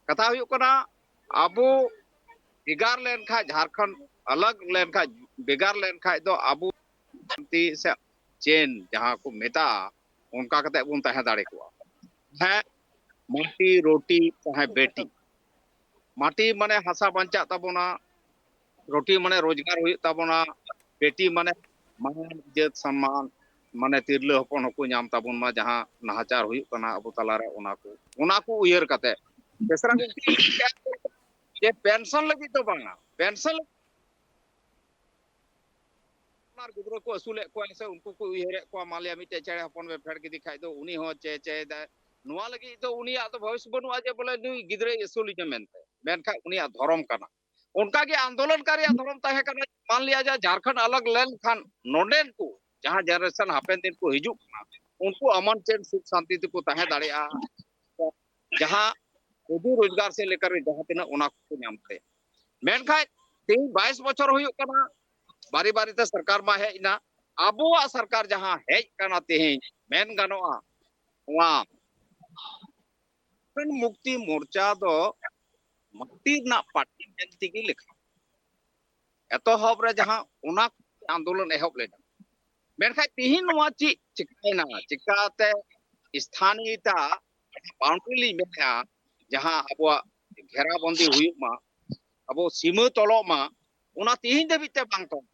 ᱠᱟᱛᱷᱟ ᱦᱩᱭᱩᱜ ᱠᱟᱱᱟ, ᱟᱵᱚ ᱵᱷᱮᱜᱟᱨ ᱞᱮᱱᱠᱷᱟᱡ, ᱡᱷᱟᱲᱠᱷᱚᱸᱰ ᱟᱞᱟᱜᱽ ᱞᱮᱱᱠᱷᱟᱡ, ᱵᱷᱮᱜᱟᱨ ᱞᱮᱱᱠᱷᱟᱡ ᱫᱚ ᱟᱵᱚ ᱥᱟᱱᱛᱤ ᱥᱮ ᱪᱮᱱ ᱡᱟᱦᱟᱸ ᱠᱚ ᱢᱮᱛᱟᱜᱼᱟ, ᱚᱱᱠᱟ ᱠᱟᱛᱮ ᱵᱚᱱ ᱛᱟᱦᱮᱸ ᱫᱟᱲᱮ ᱠᱚᱜᱼᱟ᱾ ᱦᱮᱸ, ᱢᱟᱴᱤ ᱨᱳᱴᱤ ᱪᱟᱦᱮ ᱵᱮᱴᱤ᱾ ᱢᱟᱴᱤ ᱢᱟᱱᱮ ᱦᱟᱥᱟ ᱵᱟᱧᱪᱟᱜ ᱛᱟᱵᱚᱱᱟ, ᱨᱳᱴᱤ ᱢᱟᱱᱮ ᱨᱳᱡᱽᱜᱟᱨ ᱦᱩᱭᱩᱜ ᱛᱟᱵᱚᱱᱟ, ᱵᱮᱴᱤ ᱢᱟᱱᱮ ᱢᱟᱱ ᱤᱡᱽᱡᱚᱛ ᱥᱚᱱᱢᱟᱱ, ᱢᱟᱱᱮ ᱛᱤᱨᱞᱟᱹ ᱦᱚᱯᱚᱱ ᱦᱚᱸᱠᱚ ᱧᱟᱢ ᱛᱟᱵᱚᱱ ᱢᱟ, ᱡᱟᱦᱟᱸ ᱱᱟᱦᱟᱪᱟᱨ ᱦᱩᱭᱩᱜ ᱠᱟᱱᱟ ᱟᱵᱚ ᱛᱟᱞᱟᱨᱮ, ᱚᱱᱟ ᱠᱚ, ᱚᱱᱟ ᱠᱚ ᱩᱭᱦᱟᱹᱨ ᱠᱟᱛᱮ ᱵᱮᱥᱨᱟ ᱜᱚᱢᱠᱮ ᱡᱮ ᱯᱮᱱᱥᱚᱱ ᱞᱟᱹᱜᱤᱫ ᱫᱚ ᱵᱟᱝᱟ, ᱯᱮᱱᱥᱚᱱ ᱞᱟᱹᱜᱤᱫ ᱟᱯᱱᱟᱨ ᱜᱤᱫᱽᱨᱟᱹ ᱠᱚ ᱟᱹᱥᱩᱞᱮᱫ ᱠᱚᱣᱟ ᱥᱮ ᱩᱱᱠᱩ ᱠᱚ ᱩᱭᱦᱟᱹᱨᱮᱫ ᱠᱚᱣᱟ, ᱢᱟᱱ ᱞᱤᱭᱟ ᱢᱤᱫᱴᱮᱡ ᱪᱮᱬᱮ ᱦᱚᱯᱚᱱ ᱵᱮ ᱯᱷᱮᱰ ᱠᱮᱫᱮ ᱠᱷᱟᱡ ᱫᱚ ᱩᱱᱤ ᱦᱚᱸ ᱪᱮ ᱪᱮᱭ ᱫᱟᱭ, ᱱᱚᱣᱟ ᱞᱟᱹᱜᱤᱫ ᱫᱚ ᱩᱱᱤᱭᱟᱜ ᱫᱚ ᱵᱷᱚᱭᱮᱥ ᱵᱟᱹᱱᱩᱜᱼᱟ ᱡᱮ ᱵᱚᱞᱮ ᱱᱩᱭ ᱜᱤᱫᱽᱨᱟᱹᱭ ᱟᱹᱥᱩᱞᱤᱧᱟ ᱢᱮᱱᱛᱮ, ᱢᱮᱱᱠᱷᱟᱱ ᱩᱱᱤᱭᱟᱜ ᱫᱷᱚᱨᱚᱢ ᱠᱟᱱᱟ᱾ ᱚᱱᱠᱟᱜᱮ ᱟᱱᱫᱳᱞᱚᱱᱠᱟᱨᱤᱭᱟᱜ ᱫᱷᱚᱨᱚᱢ ᱛᱟᱦᱮᱸ ᱠᱟᱱᱟ᱾ ᱢᱟᱱ ᱞᱤᱭᱟ ᱡᱟ ᱡᱷᱟᱲᱠᱷᱚᱸᱰ ᱟᱞᱟᱜᱽ ᱞᱮᱱᱠᱷᱟᱱ ᱱᱚᱰᱮᱱ ᱠᱚ ᱡᱟᱦᱟᱸ ᱡᱮᱱᱟᱨᱮᱥᱚᱱ ᱦᱟᱯᱮᱱ ᱫᱤᱱ ᱠᱚ ᱦᱤᱡᱩᱜ ᱠᱟᱱᱟ, ᱩᱱᱠᱩ ᱟᱢᱟᱱ ᱪᱮᱱ ᱥᱩᱠ ᱥᱟᱱᱛᱤ ᱛᱮᱠᱚ ᱛᱟᱦᱮᱸ ᱫᱟᱲᱮᱭᱟᱜᱼᱟ᱾ ᱡᱟᱦᱟᱸ ᱨᱩᱡᱤ ᱨᱳᱡᱽᱜᱟᱨ ᱥᱮ ᱞᱮᱠᱟᱨᱮ ᱡᱟᱦᱟᱸ ᱛᱤᱱᱟᱹᱜ ᱚᱱᱟ ᱠᱚᱠᱚ ᱧᱟᱢ ᱛᱟᱭᱟ᱾ ᱢᱮᱱᱠᱷᱟᱱ ᱛᱮᱦᱮᱧ ᱵᱟᱭᱤᱥ ᱵᱚᱪᱷᱚᱨ ᱦᱩᱭᱩᱜ ᱠᱟᱱᱟ, ᱵᱟᱨᱮ ᱵᱟᱨᱮᱛᱮ ᱥᱚᱨᱠᱟᱨ ᱢᱟ ᱦᱮᱡ ᱮᱱᱟ᱾ ᱟᱵᱚᱣᱟᱜ ᱥᱚᱨᱠᱟᱨ ᱡᱟᱦᱟᱸ ᱦᱮᱡ ᱠᱟᱱᱟ ᱛᱮᱦᱮᱧ, ᱢᱮᱱ ᱜᱟᱱᱚᱜᱼᱟ ᱱᱚᱣᱟ ᱡᱷᱟᱲᱠᱷᱚᱸᱰ ᱢᱩᱠᱛᱤ ᱢᱳᱨᱪᱟ ᱫᱚ ᱢᱟᱹᱴᱤ ᱨᱮᱱᱟᱜ ᱯᱟᱹᱴᱤ ᱢᱮᱱ ᱛᱮᱜᱮ ᱞᱮᱠᱷᱟ᱾ ᱮᱛᱚᱦᱚᱵ ᱨᱮ ᱡᱟᱦᱟᱸ ᱚᱱᱟ ᱟᱱᱫᱳᱞᱚᱱ ᱮᱦᱚᱵ ᱞᱮᱱᱟ, ᱢᱮᱱᱠᱷᱟᱱ ᱛᱮᱦᱮᱧ ᱱᱚᱣᱟ ᱪᱮᱫ ᱪᱤᱠᱟᱹᱭᱮᱱᱟ? ᱪᱤᱠᱟᱛᱮ ᱥᱛᱷᱟᱱᱤᱭᱚᱛᱟ, ᱵᱟᱣᱩᱱᱰᱟᱨᱤ ᱞᱤᱧ ᱢᱮᱱᱮᱫᱼᱟ, ᱡᱟᱦᱟᱸ ᱟᱵᱚᱣᱟᱜ ᱜᱷᱮᱨᱟᱵᱚᱱᱫᱤ ᱦᱩᱭᱩᱜ ᱢᱟ, ᱟᱵᱚ ᱥᱤᱢᱟᱹ ᱛᱚᱞᱚᱜ ᱢᱟ, ᱚᱱᱟ ᱛᱮᱦᱮᱧ ᱫᱷᱟᱹᱵᱤᱡ ᱛᱮ ᱵᱟᱝ ᱛᱚᱞ᱾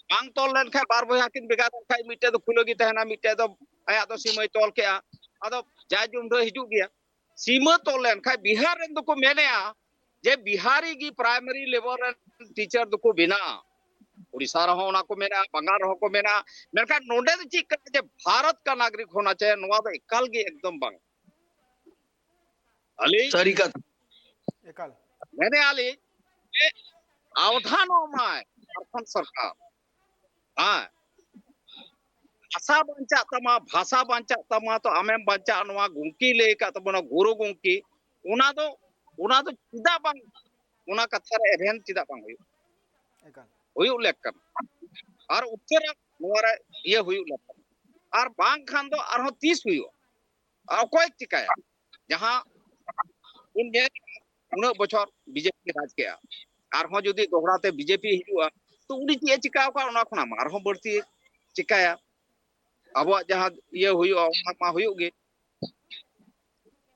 ᱵᱟᱝ ᱛᱚᱞ ᱞᱮᱱᱠᱷᱟᱱ ᱵᱟᱨ ᱵᱚᱭᱦᱟ ᱠᱤᱱ ᱵᱷᱮᱜᱟᱨ ᱞᱮᱱᱠᱷᱟᱱ ᱢᱤᱫᱴᱮᱡ ᱫᱚ ᱠᱷᱩᱞᱟᱹ ᱜᱮ ᱛᱟᱦᱮᱱᱟ, ᱢᱤᱫᱴᱮᱡ ᱫᱚ ᱟᱭᱟᱜ ᱫᱚ ᱥᱤᱢᱟᱹᱭ ᱛᱚᱞ ᱠᱮᱜᱼᱟ, ᱟᱫᱚ ᱡᱟᱭ ᱡᱩᱢᱰᱷᱟᱹ ᱦᱤᱡᱩᱜ ᱜᱮᱭᱟ᱾ ᱥᱤᱢᱟᱹ ᱛᱚᱞ ᱞᱮᱱᱠᱷᱟᱱ ᱵᱤᱦᱟᱨ ᱨᱮᱱ ᱫᱚᱠᱚ ᱢᱮᱱᱮᱜᱼᱟ ᱡᱮ ᱵᱤᱦᱟᱨᱤ ᱜᱮ ᱯᱨᱟᱭᱢᱟᱨᱤ ᱞᱮᱵᱮᱞ ᱨᱮᱱ ᱴᱤᱪᱟᱨ ᱫᱚᱠᱚ ᱵᱮᱱᱟᱜᱼᱟ᱾ ᱩᱲᱤᱥᱥᱟ ᱨᱮᱦᱚᱸ ᱚᱱᱟ ᱠᱚ ᱢᱮᱱᱟᱜᱼᱟ, ᱵᱟᱝᱜᱟᱞ ᱨᱮᱦᱚᱸ ᱠᱚ ᱢᱮᱱᱟᱜᱼᱟ, ᱢᱮᱱᱠᱷᱟᱱ ᱱᱚᱰᱮ ᱫᱚ ᱪᱮᱫ ᱠᱟᱱᱟ ᱡᱮ ᱵᱷᱟᱨᱚᱛ ᱠᱟ ᱱᱟᱜᱚᱨᱤᱠ ᱦᱳᱱᱟ ᱪᱟᱦᱤᱭᱮ, ᱱᱚᱣᱟ ᱫᱚ ᱮᱠᱟᱞ ᱜᱮ ᱮᱠᱫᱚᱢ ᱵᱟᱝ᱾ ᱟᱹᱞᱤᱧ ᱥᱟᱹᱨᱤ ᱠᱟᱛᱷᱟ᱾ ᱮᱠᱟᱞ᱾ ᱢᱮᱱᱮᱜᱼᱟ ᱞᱤᱧ, ᱟᱣᱫᱷᱟᱱᱚᱜ ᱢᱟᱭ ᱡᱷᱟᱲᱠᱷᱚᱸᱰ ᱥᱚᱨᱠᱟᱨ᱾ ᱦᱮᱸ, ᱵᱷᱟᱥᱟ ᱵᱟᱧᱪᱟᱜ ᱛᱟᱢᱟ, ᱵᱷᱟᱥᱟ ᱵᱟᱧᱪᱟᱜ ᱛᱟᱢᱟ, ᱛᱚ ᱟᱢᱮᱢ ᱵᱟᱧᱪᱟᱜᱼᱟ, ᱱᱚᱣᱟ ᱜᱚᱢᱠᱮ ᱞᱟᱹᱭ ᱟᱠᱟᱫ ᱛᱟᱵᱚᱱᱟ, ᱜᱩᱨᱩ ᱜᱚᱢᱠᱮ᱾ ᱚᱱᱟ ᱫᱚ, ᱚᱱᱟ ᱫᱚ ᱪᱮᱫᱟᱜ ᱵᱟᱝ, ᱚᱱᱟ ᱠᱟᱛᱷᱟ ᱨᱮ ᱮᱵᱷᱮᱱ ᱪᱮᱫᱟᱜ ᱵᱟᱝ ᱦᱩᱭᱩᱜᱼᱟ? ᱮᱠᱟᱞ᱾ ᱦᱩᱭᱩᱜ ᱞᱮᱠ ᱠᱟᱱᱟ᱾ ᱟᱨ ᱩᱥᱟᱹᱨᱟ ᱱᱚᱣᱟ ᱨᱮ ᱤᱭᱟᱹ ᱦᱩᱭᱩᱜ ᱞᱮᱠ ᱠᱟᱱᱟ᱾ ᱟᱨ ᱵᱟᱝᱠᱷᱟᱱ ᱫᱚ ᱟᱨᱦᱚᱸ ᱛᱤᱥ ᱦᱩᱭᱩᱜᱼᱟ? ᱟᱨ ᱚᱠᱚᱭ ᱪᱤᱠᱟᱭᱟ? ᱡᱟᱦᱟᱸ ᱵᱚᱱ ᱧᱮᱞ ᱩᱱᱟᱹᱜ ᱵᱚᱪᱷᱚᱨ ᱵᱤᱡᱮᱯᱤ ᱨᱟᱡᱽ ᱠᱮᱜᱼᱟ, ᱟᱨᱦᱚᱸ ᱡᱩᱫᱤ ᱫᱚᱦᱲᱟ ᱛᱮ ᱵᱤᱡᱮᱯᱤ ᱦᱤᱡᱩᱜᱼᱟ, ᱛᱚ ᱩᱱᱤ ᱪᱮᱫ ᱮ ᱪᱤᱠᱟᱹ ᱟᱠᱟᱫ, ᱚᱱᱟ ᱠᱷᱚᱱᱟᱜ ᱢᱟ ᱟᱨᱦᱚᱸ ᱵᱟᱹᱲᱛᱤ ᱪᱤᱠᱟᱹᱭᱟ᱾ ᱟᱵᱚᱣᱟᱜ ᱡᱟᱦᱟᱸ ᱤᱭᱟᱹ ᱦᱩᱭᱩᱜᱼᱟ, ᱚᱱᱟ ᱢᱟ ᱦᱩᱭᱩᱜ ᱜᱮ᱾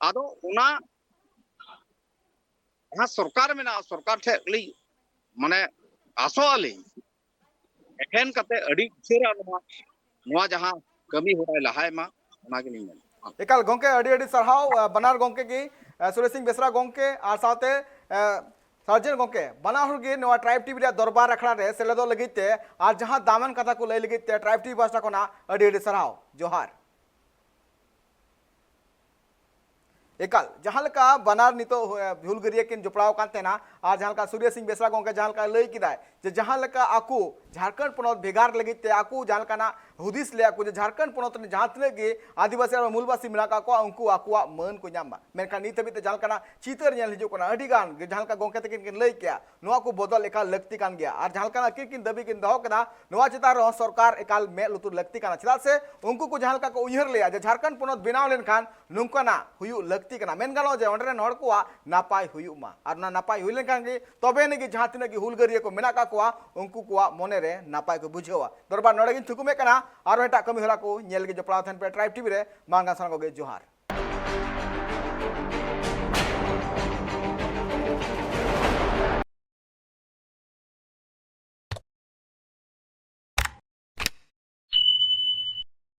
ᱟᱫᱚ ᱚᱱᱟ ᱡᱟᱦᱟᱸ ᱥᱚᱨᱠᱟᱨ ᱢᱮᱱᱟᱜᱼᱟ, ᱥᱚᱨᱠᱟᱨ ᱴᱷᱮᱱ ᱞᱤᱧ ᱢᱟᱱᱮ ᱟᱥᱚᱜ ᱟᱹᱞᱤᱧ, ᱮᱠᱷᱮᱱ ᱠᱟᱛᱮ ᱟᱹᱰᱤ ᱩᱥᱟᱹᱨᱟ ᱱᱚᱣᱟ, ᱱᱚᱣᱟ ᱡᱟᱦᱟᱸ ᱠᱟᱹᱢᱤ ᱦᱚᱨᱟᱭ ᱞᱟᱦᱟᱭ ᱢᱟ, ᱚᱱᱟ ᱜᱮᱞᱤᱧ ᱢᱮᱱᱟ᱾ ᱮᱠᱟᱞ ᱜᱚᱝᱠᱮ, ᱟᱹᱰᱤ ᱟᱹᱰᱤ ᱥᱟᱨᱦᱟᱣ, ᱟᱸ, ᱵᱟᱱᱟᱨ ᱜᱚᱝᱠᱮ ᱜᱮ, ᱟᱸ, ᱥᱩᱨᱮᱥ ᱥᱤᱝ ᱵᱮᱥᱨᱟ ᱜᱚᱝᱠᱮ ᱟᱨ ᱥᱟᱶᱛᱮ, ᱟᱸ, ᱥᱟᱨᱡᱮᱱ ᱜᱚᱝᱠᱮ, ᱵᱟᱱᱟ ᱦᱚᱲ ᱜᱮ ᱱᱚᱣᱟ ᱴᱨᱟᱭᱤᱵᱽ ᱴᱤᱵᱷᱤ ᱨᱮᱭᱟᱜ ᱫᱚᱨᱵᱟᱨ ᱟᱠᱷᱲᱟ ᱨᱮ ᱥᱮᱞᱮᱫᱚᱜ ᱞᱟᱹᱜᱤᱫ ᱛᱮ ᱟᱨ ᱡᱟᱦᱟᱸ ᱫᱟᱢᱟᱱ ᱠᱟᱛᱷᱟ ᱠᱚ ᱞᱟᱹᱭ ᱞᱟᱹᱜᱤᱫ ᱛᱮ ᱴᱨᱟᱭᱤᱵᱽ ᱴᱤᱵᱷᱤ ᱯᱟᱦᱴᱟ ᱠᱷᱚᱱᱟᱜ ᱟᱹᱰᱤ ᱟᱹᱰᱤ ᱥᱟᱨᱦᱟᱣ, ᱡᱚᱦᱟᱨ᱾ ᱮᱠᱟᱞ, ᱡᱟᱦᱟᱸ ᱞᱮᱠᱟ ᱵᱟᱱᱟᱨ ᱱᱤᱛᱚᱜ, ᱮ, ᱦᱩᱞᱜᱟᱹᱨᱤᱭᱟᱹ ᱠᱤᱱ ᱡᱚᱯᱲᱟᱣ ᱟᱠᱟᱱ ᱛᱟᱦᱮᱱᱟ, ᱟᱨ ᱡᱟᱦᱟᱸ ᱞᱮᱠᱟ ᱥᱩᱨᱭᱚ ᱥᱤᱝ ᱵᱮᱥᱨᱟ ᱜᱚᱝᱠᱮ ᱡᱟᱦᱟᱸ ᱞᱮᱠᱟᱭ ᱞᱟᱹᱭ ᱠᱮᱫᱟᱭ ᱡᱮ ᱡᱟᱦᱟᱸ ᱞᱮᱠᱟ ᱟᱠᱚ ᱡᱷᱟᱲᱠᱷᱚᱸᱰ ᱯᱚᱱᱚᱛ ᱵᱷᱮᱜᱟᱨ ᱞᱟᱹᱜᱤᱫ ᱛᱮ ᱟᱠᱚ ᱡᱟᱦᱟᱸ ᱞᱮᱠᱟᱱᱟᱜ ᱦᱩᱫᱤᱥ ᱞᱮᱫᱟ ᱠᱚ ᱡᱮ ᱡᱷᱟᱲᱠᱷᱚᱸᱰ ᱯᱚᱱᱚᱛ ᱨᱮᱱ ᱡᱟᱦᱟᱸ ᱛᱤᱱᱟᱹᱜ ᱜᱮ ᱟᱹᱫᱤᱵᱟᱹᱥᱤ ᱟᱨ ᱢᱩᱞᱵᱟᱹᱥᱤ ᱢᱮᱱᱟᱜ ᱟᱠᱟᱫ ᱠᱚᱣᱟ, ᱩᱱᱠᱩ ᱟᱠᱚᱣᱟᱜ ᱢᱟᱹᱱ ᱠᱚ ᱧᱟᱢ ᱢᱟ, ᱢᱮᱱᱠᱷᱟᱱ ᱱᱤᱛ ᱦᱟᱹᱵᱤᱡ ᱛᱮ ᱡᱟᱦᱟᱸ ᱞᱮᱠᱟᱱᱟᱜ ᱪᱤᱛᱟᱹᱨ ᱧᱮᱞ ᱦᱤᱡᱩᱜ ᱠᱟᱱᱟ, ᱟᱹᱰᱤ ᱜᱟᱱ ᱜᱮ ᱡᱟᱦᱟᱸ ᱞᱮᱠᱟ ᱜᱚᱝᱠᱮ ᱛᱟᱹᱠᱤᱱ ᱠᱤᱱ ᱞᱟᱹᱭ ᱠᱮᱜᱼᱟ, ᱱᱚᱣᱟ ᱠᱚ ᱵᱚᱫᱚᱞ ᱮᱠᱟᱞ ᱞᱟᱹᱠᱛᱤ ᱠᱟᱱ ᱜᱮᱭᱟ᱾ ᱟᱨ ᱡᱟᱦᱟᱸ ᱞᱮᱠᱟᱱᱟᱜ ᱟᱹᱠᱤᱱ ᱠᱤᱱ ᱫᱟᱹᱵᱤ ᱠᱤᱱ ᱫᱚᱦᱚ ᱠᱮᱫᱟ, ᱱᱚᱣᱟ ᱪᱮᱛᱟᱱ ᱨᱮᱦᱚᱸ ᱥᱚᱨᱠᱟᱨ ᱮᱠᱟᱞ ᱢᱮᱫ ᱞᱩᱛᱩᱨ ᱞᱟᱹᱠᱛᱤ ᱠᱟᱱᱟ᱾ ᱪᱮᱫᱟᱜ ᱥᱮ ᱩᱱᱠᱩ ᱠᱚ ᱡᱟᱦᱟᱸ ᱞᱮᱠᱟ ᱠᱚ ᱩᱭᱦᱟᱹᱨ ᱞᱮᱜᱼᱟ ᱡᱮ ᱡᱷᱟᱲᱠᱷᱚᱸᱰ ᱯᱚᱱᱚᱛ ᱵᱮᱱᱟᱣ ᱞᱮᱱᱠᱷᱟᱱ ᱱᱚᱝᱠᱟᱱᱟᱜ ᱦᱩᱭᱩᱜ ᱞᱟᱹᱠᱛᱤ ᱠᱟᱱᱟ, ᱢᱮᱱ ᱜᱟᱱᱚᱜᱼᱟ ᱡᱮ ᱚᱸᱰᱮ ᱨᱮᱱ ᱦᱚᱲ ᱠᱚᱣᱟᱜ ᱱᱟᱯᱟᱭ ᱦᱩᱭᱩᱜ ᱢᱟ᱾ ᱟᱨ ᱚᱱᱟ ᱱᱟᱯᱟᱭ ᱦᱩᱭ ᱞᱮᱱᱠᱷᱟᱱ ᱜᱮ ᱛᱚᱵᱮ ᱟᱹᱱᱤᱡ ᱜᱮ ᱡᱟᱦᱟᱸ ᱛᱤᱱᱟᱹᱜ ᱜᱮ ᱦᱩᱞᱜᱟᱹᱨᱤᱭᱟᱹ ᱠᱚ ᱢᱮᱱᱟᱜ ᱟᱠᱟᱫ ᱠᱚᱣᱟ, ᱩᱱᱠᱩ ᱠᱚᱣᱟᱜ ᱢᱚᱱᱮ ᱨᱮ ᱱᱟᱯᱟᱭ ᱠᱚ ᱵᱩᱡᱷᱟᱹᱣᱟ᱾ ᱫᱚᱨᱵᱟᱨ, ᱱᱚᱰᱮ ᱜᱤᱧ ᱛᱷᱩᱠᱩᱢᱮᱫ ᱠᱟᱱᱟ᱾ ᱟᱨᱦᱚᱸ ᱮᱴᱟᱜ ᱠᱟᱹᱢᱤ ᱦᱚᱨᱟ ᱠᱚ ᱧᱮᱞ ᱞᱟᱹᱜᱤᱫ ᱡᱚᱯᱲᱟᱣ ᱛᱟᱦᱮᱱ ᱯᱮ ᱴᱨᱟᱭᱤᱵᱽ ᱴᱤᱵᱷᱤ ᱨᱮ᱾ ᱢᱟ ᱮᱱᱠᱷᱟᱱ ᱥᱟᱱᱟᱢ ᱠᱚᱜᱮ ᱡᱚᱦᱟᱨ᱾